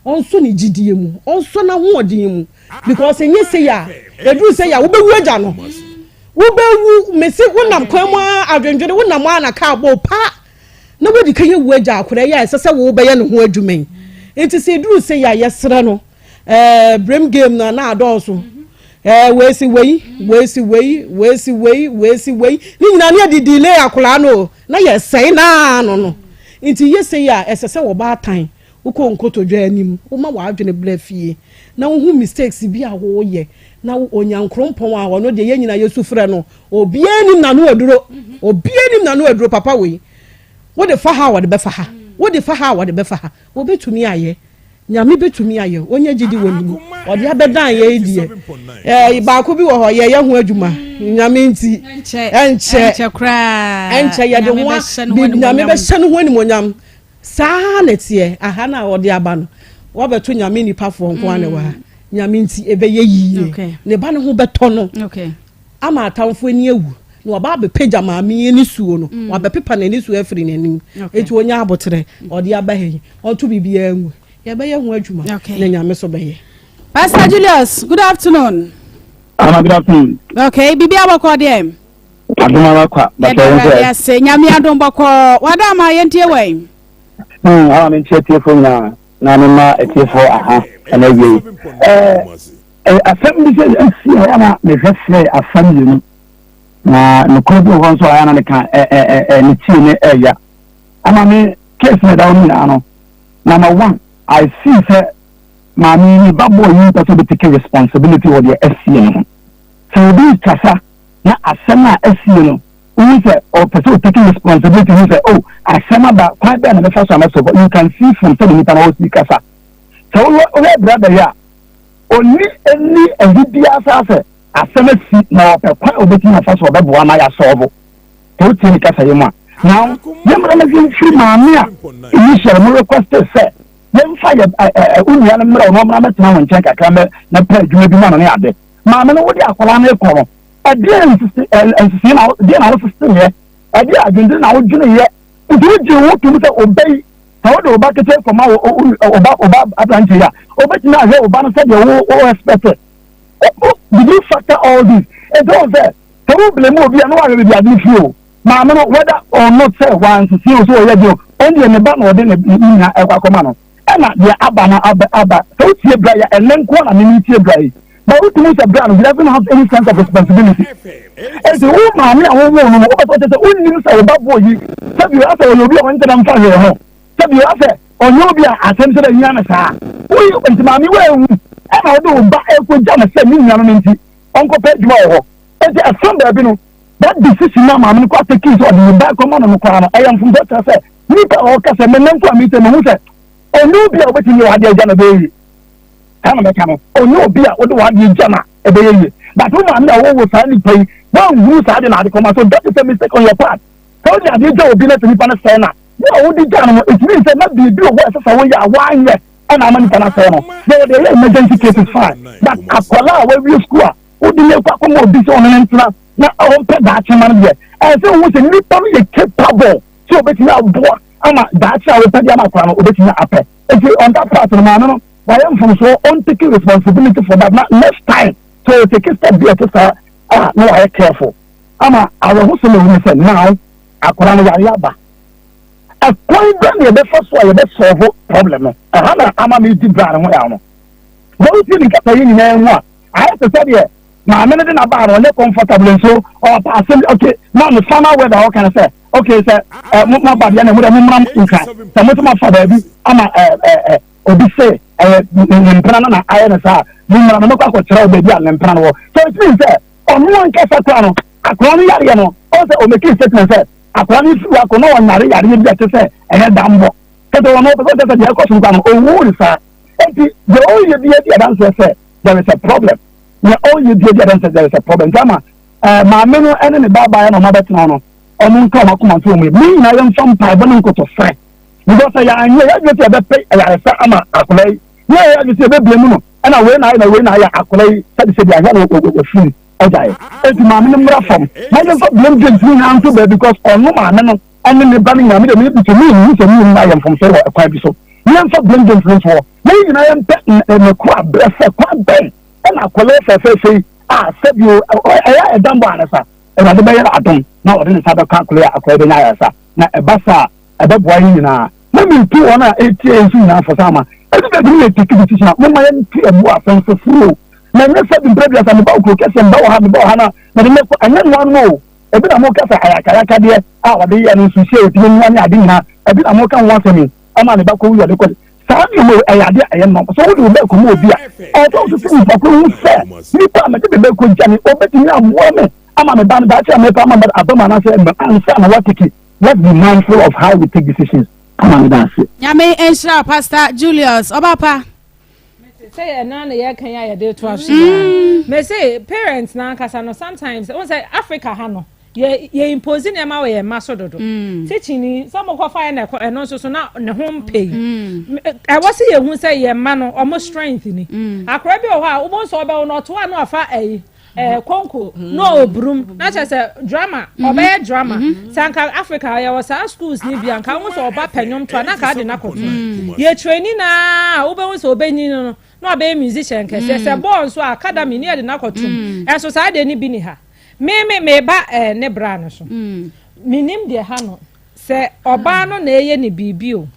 ɔnsɔ ne gyidie mu, ɔnsɔ n'ahoɔden mu. Because ɛnyɛ sei a, ɛduru sei a, wobɛwu agya no. Wobɛwu, mese wonam kwan mu ara adwendwene, wonam ara na kaa bɔ paa. Na wadi kan awu agya akwadaa yi a ɛsɛ sɛ wobɛyɛ ne ho adwuma yi. Nti sɛ ɛduru sei a, yɛsrɛ no, ɛɛ brem game no na adɔɔso ɛɛ wei si wei wei si wei wei si wei wei si wei ne nyinaa ne yɛde delay akwadaa no o na yɛsɛe naa no no nti yɛ sei a ɛsɛ sɛ wɔbaatan wokɔ nkotodwe anim woma w'adwene brɛ fie na wohu mistakes bi a woyɛ na onyankorompɔn a ɔno deɛ yɛn nyinaa yɛsu frɛ no obiara nim n'ano aduro obiara nim n'ano aduro papa wei wode fa ha a wɔde bɛfa ha wode fa ha a wɔde bɛfa ha wɔbɛtumi ayɛ Nyame bɛtumi ayɛ, ɔnya gyidi wɔ ne mu, ɔde abɛdan yɛ yi deɛ, ɛɛ baako bi wɔ hɔ yɛyɛ ho adwuma, Nyame nti, ɛnkyɛ, ɛnkyɛ yɛde ho Nyame bɛhyɛ ne ho animonyam, saa na ɛteɛ, aha na ɔde aba no, wabɛto Nyame nipafoɔ nko ara na ɛwɔ ha. Nyame nti ɛbɛyɛ yie. Ne ba no ho bɛtɔ no ama atamfo ani awu na waba abɛpagya maame yi anisuo no, mm. wabɛpepa n'anisuo afiri n'anim. Eti onya aboterɛ ɔde aba ha yi, ɔnto biribiara ngu. Yɛbɛyɛ ho adwuma na Nyame so bɛyɛ. Pastor Julius, good afternoon. Ama good afternoon. Okay, biribi abɔkɔ deɛ. Adom ara kwa. Yɛda Awurade ase. Nyame adom bɔkɔɔ. Wada ama yɛntie wɛn. Hmm, ama mentie atiefoɔ nyinaa na mema atiefoɔ aha ɛna awie yi. Ɛɛ asɛm bi sɛ asi a ɛna mehwɛ frɛ afa mmienu na nokorɛ bi wɔ hɔ nso a ɛna meka ɛɛ ɛɛ ne tie ne ɛɛya. Ama me case na ɛda hɔ no nyinaa no number one I see sɛ maame yi ne ba bɔɔ yi mpɛ sɛ ɔbɛtake responsibility wɔ deɛ asie no ho. Sɛ obi rekasa na asɛm a asie no wohu sɛ ɔpɛ sɛ ɔtake responsibility hu sɛ oh asɛm aba kwan bɛn na mɛfa so a mɛsɔ you can see from sɛde nipa na ɔsi kasa sɛ wohwɛ wohwɛ brother yi a ɔni ɛni ɛhi biara saa sɛ asɛm asi na ɔpɛ kwan a ɔbɛtumi afa so ɔbɛboa ma yɛasɔɔbo sɛ wotie ne kasa yi mu a now yɛmmra no mfiri maame a initial mo request sɛ yɛmfa yɛ ɛ wo nua no mmerɛ ɔno ɔmmra mɛtena wo nkyɛn kakra mɛ na pɛ adwuma bi ma no ne ade maame no wode akwadaa no rekɔ no ɛdeɛ nsisi nsisi na deɛ na woseseeɛ ɛdeɛ adwendwene na wodweneeɛ nti wogye wo tom sɛ ɔba yi sɛ wode wo ba ketewa kɔma ɔba ɔba aberanteɛ yi a ɔbɛtumi ahwɛ wo ba no sɛdeɛ wo wo expect. Did you factor all this? Nti wɔn sɛ sɛ wo blame obi a na wahwɛ baabi ade no firi o maame no whether or not sɛ wansese o sɛ ɔyɛ deɛ o ɔno deɛ ne ba na ɔde ne nua ɛkɔ akɔma no ɛna deɛ aba no aba aba sɛ wotie bra yɛ ɛnɛ nko na mene tie bra yi but wotumi sɛ bra no he doesn't have any sense of responsibility ɛnti wo maame a wowo no no wopɛ sɛ ɔkyɛ sɛ wonnim sɛ wo ba bɔɔ yi sɛ bio asɛ ɔyɛ obi a ɔnkyɛ dɛ mfa hwee ho sɛ bio asɛ ɔnyɛ obi a asɛm sɛ bɛhia no saa woyi nti maame woahu ɛna wode wo ba ɛkɔgya no sɛ ne nua no no nti ɔnkɔpɛ adwuma wɔ hɔ nti ɛfa baabi no that decision na maame no kɔ atɛkii sɛ ɔde ne ba kɔma no no koraa no ɛyɛ mfomsoɔ kyerɛ sɛ nipa a ɔka sɛ mene nko a mesɛ mehu sɛ ɔnyɛ obi a wobɛtumi yɛ w'adeɛ agya no ɛbɛyɛ yie saa na mɛka no ɔnyɛ obi a wode w'adeɛ gya no a ɛbɛyɛ yie but wo maame a wɔwɔ saa nipa yi woanhunu saa de na ade kɔma so that is a mistake on your part sɛ wode adeɛ gya obi na sɛ nipa no sɛe no a wo a wode gya no no it means sɛ na biribi wɔ hɔ a ɛsɛ sɛ woyɛ a woanyɛ ɛna ama nipa no asɛe no yɛwɔ deɛ ɛyɛ emergency cases fine but akwadaa a wawie school a wode no kɔ akɔma obi sɛ ɔno ne ntena na ɔmpɛ daakye ma no deɛ ɛsɛ sɛ wohu sɛ nipa no yɛ capable sɛ obetumi aboa ama daakye a wopɛ de ama akwadaa no obetumi apɛ nti on that part no maame no wayɛ mfomsoɔ ɔntake responsibility for that na next time so take step bi a ɛte saa a na wayɛ careful ama awerɛhosɛm ɛwɔ mu sɛ now akwadaa no yare aba ɛkwan bɛ na yɛbɛfa so a yɛbɛsɔlvo problem no ɛha na ama me di bra ne ho yaw no na wotie ne nkasa yi nyinaa mu a ayɛ te sɛ deɛ maame no de n'aba no ɔnyɛ comfortable nso ɔpa asɛm okay na ne final word a ɔka no sɛ okay sɛ ɛ mo mo aba deɛ na mo deɛ mo mmra nkran sɛ mo nso mo afa baabi ama ɛ ɛ ɛ obi se ɛyɛ ne mpena no na ayɛ no saa mo mmra no mɛkɔ akɔkyerɛ wo baabi a ne mpena no wɔ so it means sɛ ɔno ankasa koraa no akora no yareɛ no ɔn sɛ ɔmɛki statement sɛ akora no firi akɔ na ɔnyare yareɛ bi a kyɛ sɛ ɛyɛ dambɔ kɛtɛ wɔn ɔpɛ sɛ ɔkyɛ sɛ deɛ ɛkɔ so no koraa no ɔwu ne saa nti deɛ ɔyɛ bi adi adanseɛ sɛ there is a problem nea ɔyɛ bi adi adanseɛ there is a problem nti ama ɛɛ maame no ɛne ne ba baayɛ na ɔmo abɛtena no ɔmo nka ɔmo akoma nto ɔmo yɛ ne nyinaa yɛn nfa mpaebɔ ne nkoto srɛ because sɛ yɛanyɛ yɛadwene sɛ yɛbɛpɛ ayaresa ama akwadaa yi ne yɛ yɛadwene sɛ yɛbɛbie mu no ɛna wei na ayɛ na wei na ayɛ akwadaa yi sɛde sɛ bi ahwɛ no wɔfiri agya yɛ eti maame no mmra fam na yɛmfa blame games ne nyinaa nto baabi because ɔno maame no ɛne ne ba no nyinaa mede mede bi me nhu sɛ ne nyinaa yɛ mfomso wɔ ɛkwan bi so yɛmfa blame games no nso hɔ na yɛn nyinaa yɛmpɛ ne koro abrɛ sɛ kwan bɛn ɛna akwadaa fɛfɛɛfɛ yi a sɛbi ɛyɛ ɛdambɔ anasa Awurade bɛyɛ no adom na ɔde ne nsa bɛka akwadaa yi a akwadaa yi bɛnya ayaresa na ɛba saa a ɛbɛboa yɛn nyinaa. Na metu wɔn a ɛretie yɛn nso nyinaa fo sɛ ama ɛdu baabi no yɛ take decision a momma yɛnte ɛbo asɛm foforo o. Na ɛnyɛ sɛ bi mprɛ biasa meba wo kuro kɛseɛ meba wɔ ha meba wɔ ha na mede mɛkɔ ɛnyɛ noa no o. Ebi na moka sɛ ayakayakadeɛ a wɔde yɛ no nso hyɛ ɛtumi noa ne ade nyinaa ebi na moka ho asɛm yi ɛma ne ba kɔwu yɛ ɔde kɔ saa nneɛma yi ɛyɛ adeɛ a ɛyɛ nɔm sɛ wode wo ba kɔma obi a ɛwɔ sɛ wosusu nipa ko ho sɛ nipa a mede me ba kɔgya ne obɛtumi aboa me ama me ba no daakye a mepɛ ama aba mu anaasɛ mmam ansa na woateke. Let's be mindful of how we take decisions. Ama me da ase. Nyame nhyira wo Pastor Julius ɔba pa. Sɛ yɛ na na yɛka yi a yɛde to aso yi a. Mese parents na ankasa no sometimes wɔn sɛ Africa ha no. Yɛ yɛ impose nneɛma wɔ yɛn mma so dodo. Teaching ni sɛ ɔmo kɔfa yɛ na ɛkɔ ɛno nso so na ne ho mpɛ yi. Ɛwɔ sɛ yɛhu sɛ yɛn mma no ɔmo strength ni. Akora bi wɔ hɔ a wobɛhu sɛ ɔbɛwo no ɔto a na wafa ɛyi ɛɛ konko na ɔburum na kyerɛ sɛ drama ɔbɛyɛ drama. Sɛ anka Africa yɛwɔ saa schools ni bi a anka wohu sɛ ɔba pɛ nnwom to a na anka ade no akɔto. Yɛ traini naa wobɛhu sɛ ɔbɛnyin no na wabɛyɛ musician kɛseɛ. Sɛ bɔɔl nso a academy ne yɛde no akɔtom. Ɛnso saa deɛ no bi ni ha. Me me meba eh, ne bra no so. Menim deɛ ha no sɛ ɔbaa no na ɛyɛ ne biribi o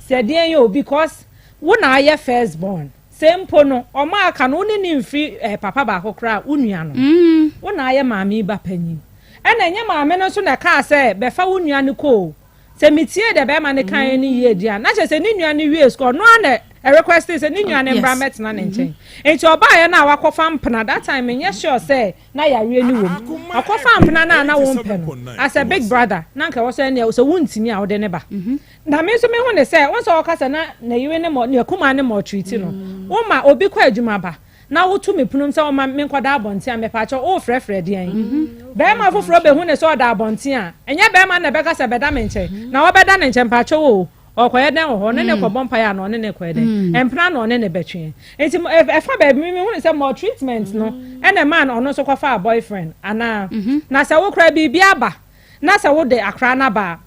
sɛ deɛn yɛ o because wo na ayɛ first born sɛ mpo no ɔmo aka no wo ne ne mfiri eh, papa baako koraa wo nua no wo na ayɛ maame yi ba panyin ɛna ɛnyɛ maame no nso na ɛkaa sɛ bɛfa wo nua no kɔ o Sɛ metiee deɛ bɛrima no kaeɛ no yie deɛ a, na kyerɛ sɛ ne nua no wie sukuu, ɔno ara na ɛrequeste sɛ ne nua no mmra mmɛtena ne nkyɛn. Nti ɔbaeɛ no a wakɔfa mpena, that time menyɛ sure sɛ na yareɛ no wɔ mu. Ɔkɔfaa mpena no a na wompɛ no, as a big brother, na anka ɛwɔ sɛ ɛnneɛ sɛ wontumi a wode no ba. Na me nso mehu no sɛ, wohu sɛ ɔka sɛ na ne yere ne mɔ, ne akumaa no maltreat no. Woma obi kɔ adwuma ba, na woto me pono mu sɛ ɔma menkɔda abɔnten a, mepaakyɛw, worefrɛfrɛ deɛn? Barima foforɔ bɛhu no sɛ ɔda abɔnten a, ɛnyɛ barima no na ɛbɛka sɛ bɛda me nkyɛn, na wabɛda ne nkyɛn, mpaakyɛw o, ɔrekɔyɛ dɛn wɔ hɔ? Ɔne no rekɔbɔ mpaeɛ anaa ɔne no rekɔyɛ dɛn? Mpena na ɔne no bɛtweɛ. Nti ɛfa baabi me mehu no sɛ maltreatment no ɛna ɛmaa no ɔno nso kɔfaa boyfriend anaa? Na sɛ wo koraa biribi aba na sɛ wode akora no aba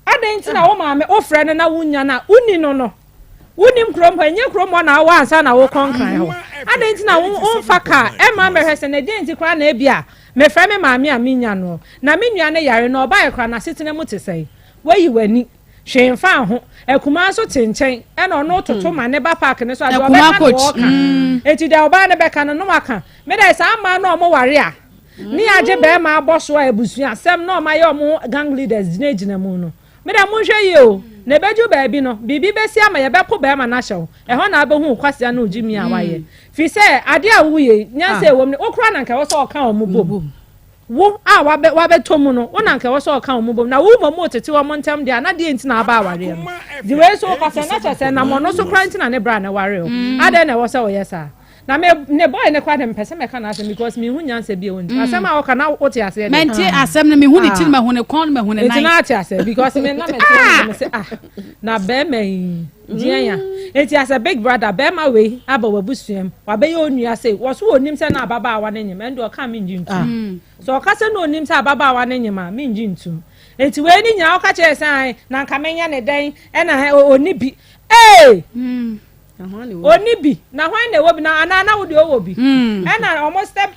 a, adɛn nti na wo maame wofrɛ no na wonnya no a, wonni no no? Wonnim kurom hɔ, ɛnyɛ kurom hɔ na wowɔ ansa na wokɔ Nkran hɔ. Adɛn nti na womfa kaa mma mmɛhwɛ sɛ na ɛdeɛn nti koraa na ebia mefrɛ me maame a mennya noɔ? Na me nua no yare na ɔbaeɛ koraa n'asetena mu te sɛn? Woayi w'ani, hwee mfa wo ho. Akumaa nso te nkyɛn ɛna ɔno toto ma ne ba park no so a, deɛ ɔbɛka na ɔreka. Enti deɛ ɔbaa no bɛka no na waka. Me deɛ saa mmaa no a wɔware a ne yɛagye barima abɔ so a abusuasɛm na wɔayɛ wɔn gang leaders gyinagyina mu no, Me deɛ monhwɛ yie o, na ɛbɛduru baabi no, biribi bɛsi ama yɛbɛpo barima no ahyɛ wo, ɛhɔ na wobɛhu wo kwasea ne wo gyimii a woayɛ. Firi sɛ adeɛ a woyɛ yi, nyansa a ɛwɔ mu no, wo koraa na anka ɛwɔ sɛ ɔka wɔn bom. Wo a wabɛ, wabɛtɔ mu no, wo na anka ɛwɔ sɛ ɔka wɔn bom. Na wo mmom wotete wɔn ntam deɛ a, na deɛn nti na waba awareɛ no? De wei nso wokasa, na kyerɛ sɛ ɛnam ɔno so koraa nti na ne bra no waree wo. Adɛn na ɛwɔ sɛ woyɛ saa? Na me ne boy ne koraa de mepɛ sɛ mɛka n'asɛm because mehu nyansa bi a ɛwɔ ne tirim. Asɛm a ɔka na wote aseɛ deɛ. Mente asɛm no mehu ne tiri mahu ne kɔn mahu ne nan. Nti na ate aseɛ because me na mete ah! me sɛ ah na bɛrima yi deɛn ya. Nti as a big brother bɛrima wei aba w'abusua mu wabɛyɛ onua sei wɔ so onim sɛ na ababaawa no nyem ɛnde ɔka mengye ntum. Sɛ ɔka sɛ na onim sɛ ababaawa no nyem a mengye ntum. Nti wei ne nyinaa ɔka kyerɛ sɛ ae na nka menyɛ ne dɛn ɛna ɔni bi. Ee! Mm. Ɔnni bi, na hwan na ɛwɔ bi, na anaa na wo deɛ ɔwɔ bi. Hmm. Ɛna wɔn step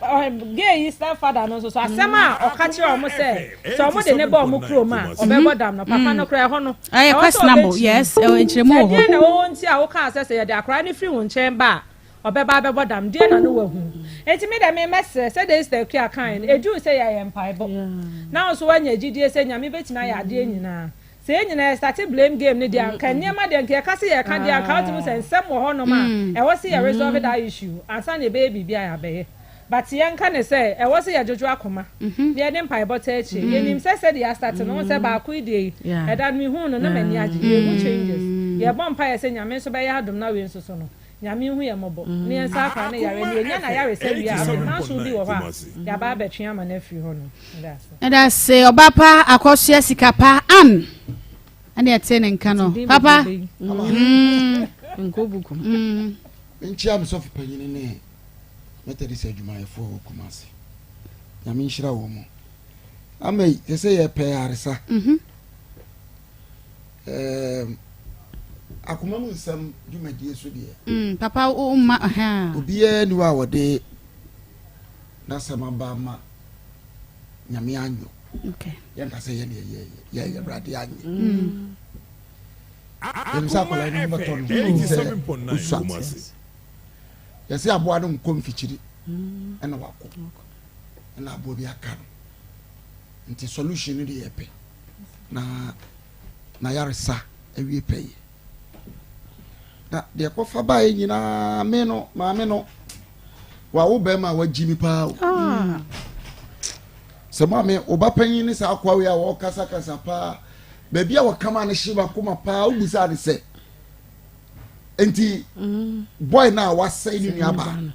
gay yi step father no nso so asɛm a ɔka kyerɛ wɔn sɛ sɛ wɔn de ne ba wɔn kurom a ɔbɛbɔ dam no papa no koraa ɛhɔ no. Ɛyɛ questionable yes ɛwɔ nkyerɛmu wɔ hɔ. Ɛdeɛn na ɛwɔ hɔ nti a wokaa sɛ sɛ yɛde akwaraa no firi wo nkyɛn ba a ɔbɛba abɛbɔ dam deɛ na no wahu. Nti me deɛ me mɛsrɛ sɛ deɛ Sister Akua kaeɛ no ɛduru sɛ yɛyɛ mpaebɔ na wo nso woanya gyidie sɛ Nyame bɛtumi ayɛ adeɛ nyinaa. Sɛ yɛn nyinaa yɛ starte blame game no deɛ anka nneɛma deɛ nka yɛka sɛ yɛka deɛ anka wotumi sɛ nsɛm wɔ hɔ nom a ɛwɔ sɛ yɛ resolve that issue ansa na yɛbɛyɛ biribi a yɛabɛyɛ but yɛnka ne sɛ ɛwɔ sɛ yɛdwodwo akoma na yɛde mpaebɔ taa akyire yɛnim sɛ sɛdeɛ yɛastarte no wohu sɛ baako yi deɛ yi ɛda no mehuu no na m'ani agye yɛhu changes yɛbɔ mpaeɛ sɛ Nyame nso bɛyɛ adom na wei nso so no Nyame nhu yɛn mmɔbɔ na yɛn nsa akora ne yareɛ na yɛnya n'ayaresa wie a afei manso bi wɔ hɔ a yɛaba abɛtwe ama no afiri hɔ nom. Meda ase. Meda ase ɔba pa akɔsoa sika pa Ann ɛne ɛte ne nka no papa. Nkɔ buku. Menkyia me sɔfo panyini ne Methodist adwumayɛfoɔ wɔ Kumasi. Nyame nhyira wɔn mo. Ama yi, sɛ sɛ yɛpɛ yaresa. Mm-hmm. Um, akoma mu nsɛm dwumadie so deɛ. Mm, papa wo mma ha. Obiara ni hɔ a wɔde n'asɛm aba ma nyame anyɔ. Okay. Yɛnka sɛ yɛne yɛyɛ yɛyɛ awurade anyɛ. Mm. Yɛnim sɛ akwadaa no ho bɛtɔ no sɛ osua. Yɛsɛ aboa no nkɔ mfikyiri mm. ɛna wakɔ ɛna aboa bi aka no nti solution no de yɛpɛ. na n'ayaresa awie pɛyɛ. Na deɛ kɔfa baeɛ nyinaa me no maame no wawo bɛrima a wagyi mi paa o. Ah. Sɛ maame ɔba panyin ne saa akwawe a wɔkasakasa paa baabi a wɔkama ne hye bakoma paa wobusaa ne sɛ nti mm. boy no a wasɛe ne nuabaa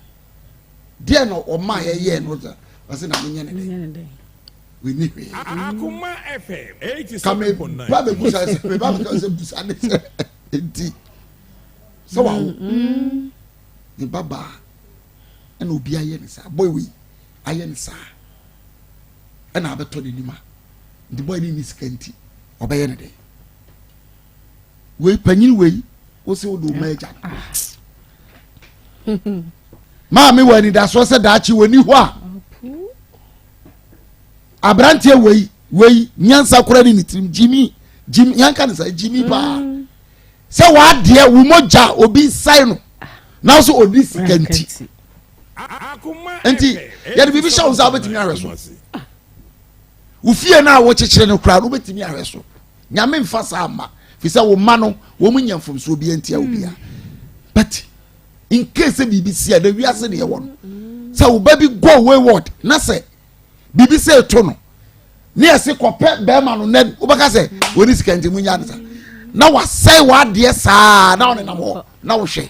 deɛ na ɔma yɛyɛɛ no ɔsɛ na menyɛ ne dɛ. Wɔnni hwee. Ka me ba bɛbusa sɛ me ba bɛka sɛ busa ne sɛ nti sɛ wawo mm. ne ba baa ɛna obi ayɛ ne saa boy wei ayɛ ne saa ɛna abɛtɔ n'anim a nti boy ne ni sika nti ɔbɛyɛ ne dɛ wei panyin wei wosi wo de wo ma agya no maame wɔ anidasoɔ sɛ daakye wɔ ni hɔ a aberanteɛ wei wei nyansa kora ne ne tirim gyimi gyimi yanka ne sa gyimi paa mm. sɛ w'adeɛ wo mogya obi nsae no na so ɔdi sika nti nti yɛde biribi hyɛ wo nsa wobɛtumi ahwɛ so wo fie no a wokyekyere no koraa no wobɛtumi ahwɛ so Nyame nfa saa mma fi sɛ wo mma no wɔn nyɛ mfomsoɔ bi ntia wo bia but in case sɛ biribi si a na wiase deɛ wɔ no sɛ wo ba bi go wayward na sɛ biribi sɛ eto no ne yɛse kɔpɛ bɛrima no nɛ wobɛka sɛ wɔne sika nti mu nya no sa na wasɛe w'adeɛ saa na ɔnenam hɔ na wohwɛ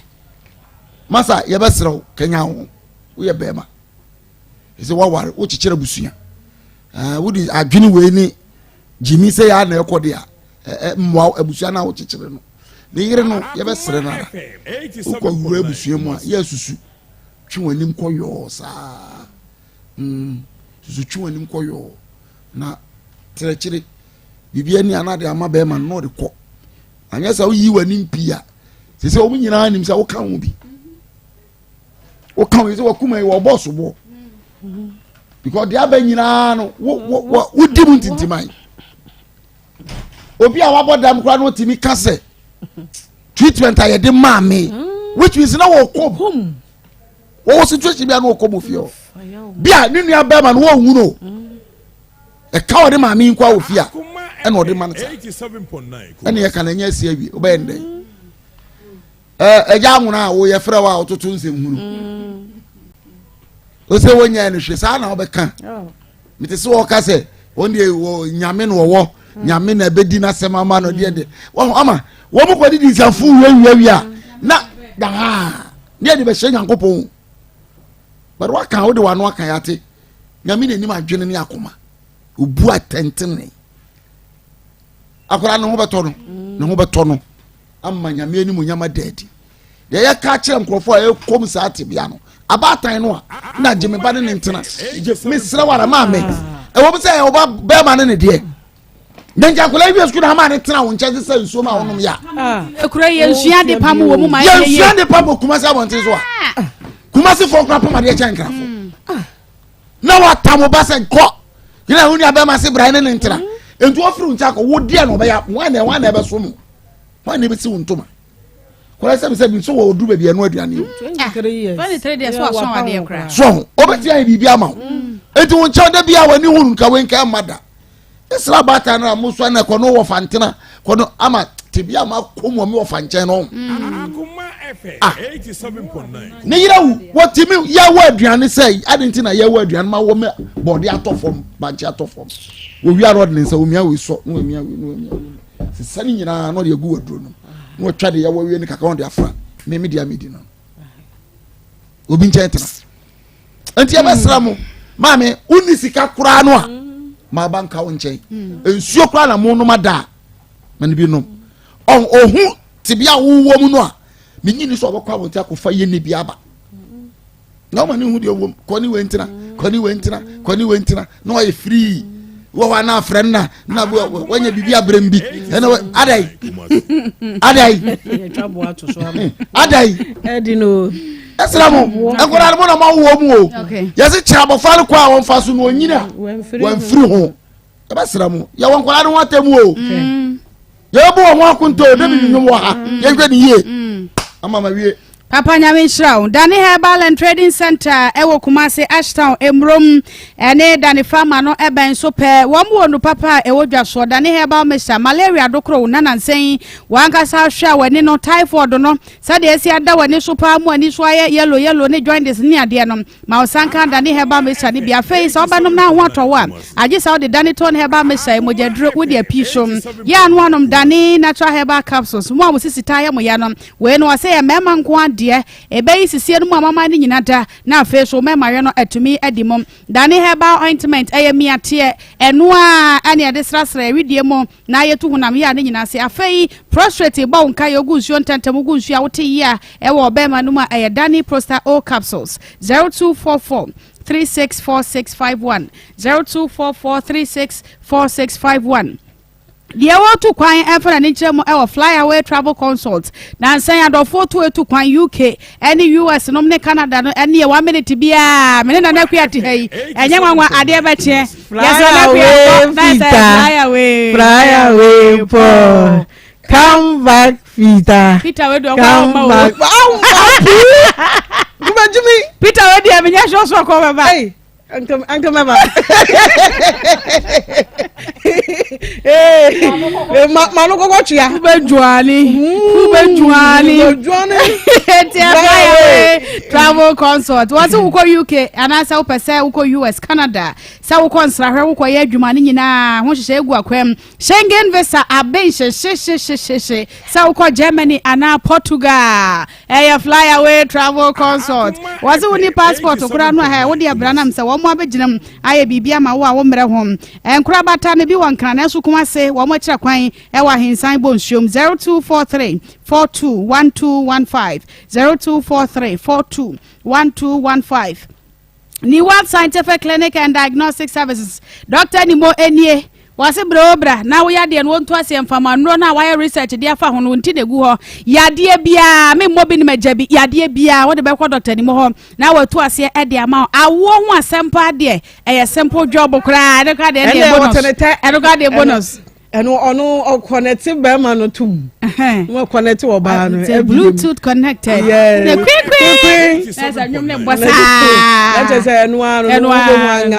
masa yɛbɛserɛ wo kanya ho woyɛ bɛrima ɛsɛ waware wokyekyere abusua wode adwene wei ne Gyimi sɛ yɛ a na ɛkɔ de a mmoa abusua no a wokyekyere no ne yere no yɛbɛsrɛ no ara wokɔ wura abusua mu a yɛ susu twe w'anim kɔ yɔɔ saa mm, susu twe w'anim kɔ yɔɔ na trɛkyere biribi ani ana de ama bɛrima no na ɔde kɔ anyɛ sɛ woyi w'anim pii a sɛ sɛ wɔn nyinaa nim sɛ woka ho bi woka wo sɛ wakuma yi wɔbɔ soboɔ because deɛ aba nyinaa no wodi mu ntintiman obi a wabɔ dam koraa no otumi ka sɛ treatment a yɛde maa me which means na wɔkɔ mu wɔwɔ situation bi a na wɔkɔ mu fie hɔ bi a ne nua bɛrima no wɔnhu no ɛka ɔde maame nkɔ a wɔ fie a ɛna ɔde ma no sa ɛna yɛ ka na ɛnyɛ asi awie wobɛyɛ no dɛn ɛgya anwona a woyɛ frɛ wo a wototo nsɛm hunu mm. wo sɛ wonyɛ no hwɛ saa na wobɛka oh. mete sɛ wɔka sɛ wɔn deɛ wɔ nyame na wɔwɔ mm. nyame na ɛbɛdi n'asɛm ama no deɛ deɛ wɔn ama wɔn kɔ didi nsɛmfo wiawiawia mm. na daa ne yɛde bɛhyɛ nyankopɔn bɛrɛ waka wode wano aka yɛate nyame na anim adwene ne akoma obu atɛntene akwadaa ne ho bɛtɔ no ne ho bɛtɔ no ama nyame animuonyam ada adi deɛ yɛka kyerɛ nkurɔfoɔ a ɛkɔm saa tebea no abaatan no a na gye me ba ne ne ntena mesrɛ wara maa me ɛwɔ m sɛ ɛwɔ ba bɛrima ne ne deɛ na nka akwadaa wie sukuu na ama ne tena wo nkyɛn sɛ nsuo ma wonom yɛ a ekura yɛ nsua de pam wɔ mu ma yɛ yɛ nsua de pam wɔ kumasi abɔnten so a kumasi fɔ kura pam adeɛ kyɛn nkrafo mm. na watam wo ba sɛ kɔ yɛn a wo nua bɛrima se bra ne ne ntena nti wɔfiri wo nkyɛn akɔ wo deɛ na ɔbɛyɛ wɔn na wɔn na ɛbɛso mu wɔn na ɛbɛsi wo ntoma kɔrɔ sɛbi sɛbi nso wɔ odu baabi ɛno aduane o. so ho obetumi ayɛ biribi ama wo eti wo nkyɛn da bi a w'ani hunu nka wei nka ɛma da esra baatan na mo so na kɔ no wɔ fantena kɔ no ama tebi ama kɔ mu ɔmi wɔ fa nkyɛn no. Ah ne yerɛ wu wɔtumi yɛwɔ aduane sɛ adi nti na yɛwɔ aduane ma wɔ mɛ bɔde atɔ fam bankye atɔ fam wɔwia no ɔde ne nsa wɔmia wei sɔ na wɔmia wei na wɔmia wei sisa ne nyinaa na ɔde agu wɔ aduro no na wɔtwa de yɛwɔ wie ne kakra ɔde afra mɛmi deɛ medi no obi nkyɛn tena nti yɛbɛsrɛ mo maame wonni sika koraa no a ma ba nka wo nkyɛn nsuo koraa na mo nom ada a ma no bi nom ɔhu tebea a wowɔ mu no a menyi ni sɛ ɔbɛkɔ abɔnten akɔfa yɛ ne bi aba na ɔma ne hu deɛ wɔm kɔ ne wei ntena kɔ ne wei ntena kɔ ne wei ntena na ɔyɛ firii wɔ hɔ a na afrɛ no na na wanya biribi abrɛ m bi ɛna adai adai adai ɛsrɛ mo nkwadaa no mo na moawowɔ mu o yɛse kyerɛ abɔfra no kɔ a wɔmfa so no ɔnyini a wɔmfiri ho yɛbɛsrɛ mo yɛwɔ nkwadaa no ho atɛm o mm. yɛbɛbu wɔn ho akonto mm. david nnwom wɔ ha mm. yɛhwɛ ne yie ama ma wie Papa Nyame nhyira wo. Dane Herbal and Trading Center ɛwɔ Kumasi Ashtown Emurom ɛne Dane Farmer no ɛbɛn so pɛɛ. Wɔn wɔ nu papa a ɛwɔ dwa soɔ. Dane Herbal Mixture, malaria dokoro wo nanansɛn wankasa ahwɛ a w'ani no typhoid no sɛdeɛ ɛsi ada w'ani so paa mu ani so ayɛ yellow yellow ne jaundice ne adeɛ no Ma wo nsa nka Dane Herbal Mixture no bi. Afei, sɛ wobɛnom na ho atɔ wo a, agye sɛ wode Danetone Herbal Mixture, mogyaduro, wode apii so. Yɛ ano anom Dane Natural Herbal Capsules. Mo a mo sisi taa yɛ mo ya no, wei no wɔsɛ yɛ mmarima nko ara dea. deɛ ɛbɛyi sisie no mu amaman no nyina da na afei so mɛmayɛ no atumi adi mu. Dane herbal ointment ɛyɛ miateɛ ɛno a ɛne ɛde srasra ɛwidie mu na yɛtu honam yea no nyina ase. Afei prostrate bɔ wo nka yɛ ogu nsuo ntɛntɛm wogu nsuo a wote yea ɛwɔ ɔbɛɛma no mu a ɛyɛ Dane Prosta O capsules 0244 364651 0244 364651. Deɛ wɔretu kwan mfa n'ani nkyerɛ mu wɔ Flyaway Travel Consult. Nansa yi adɔfoɔ tu etu kwan UK ne US nom ne Canada no ɛne yɛ one minute biara me ne Nana Akua te ha yi ɛnyɛ nwanwa adeɛ bɛkyeɛ. Fly away Peter, fly away, fly away Paul, come back Peter, Peter wey deɛ ɔkɔ come ɔma o. back. Awo Peter wey deɛ menyɛ sure sɛ ɔkɔ bɛba. Hey. Anka anka mɛba. Ma ma no kɔkɔ twea. Wobɛ juani. Wobɛ juani. Wobɛ juani. Eti ɛfɛ yɛ travel consult. Wɔn sɛ wokɔ UK anaasɛ wopɛ sɛ wokɔ US, Canada, sɛ wokɔ nsrahwɛ wokɔ yɛ adwuma ne nyinaa ho hyehyɛ egu akwam. Schengen visa aben hyehyehyehyehyehye sɛ wokɔ Germany anaa Portugal. Ɛyɛ fly away travel consult. Wɔse wo ni passport koraa no a hɛ wode abra nam sɛ wɔn abɛgyina mu ayɛ biribi ama wo a wo mmerɛ ho. Nkorabata no bi wɔ Nkran nanso Kumase wɔn akyira kwan ɛwɔ Ahensan Bonsuom 0243 421215 0243 421215. Newap Scientific Clinic and Diagnostic Services, Dɔkta Nimo nie. Wɔse brɛ o bra na wo yadeɛ no wɔntu aseɛ mfa ma nnuro no a wayɛ research de afa ho no nti na egu hɔ. Yadeɛ biara memmɔ bi ne magya bi yadeɛ biara wode bɛkɔ Dɔkta Nimo hɔ na watu aseɛ de ama wo. Awoɔ ho asɛm paa deɛ ɛyɛ simple job koraa ɛno koraa deɛ ɛno bonus ɛno koraa deɛ bonus. Ɛno ɔno ɔkɔnɛte bɛrima no tom. Na ɔkɔnɛte ɔbaa no. Sɛ bluetooth connected. Yes. Na kwikwi. Na sɛ nnwom ne bɔ saa. Na kyerɛ sɛ ɛno ara no. Ɛno ara no.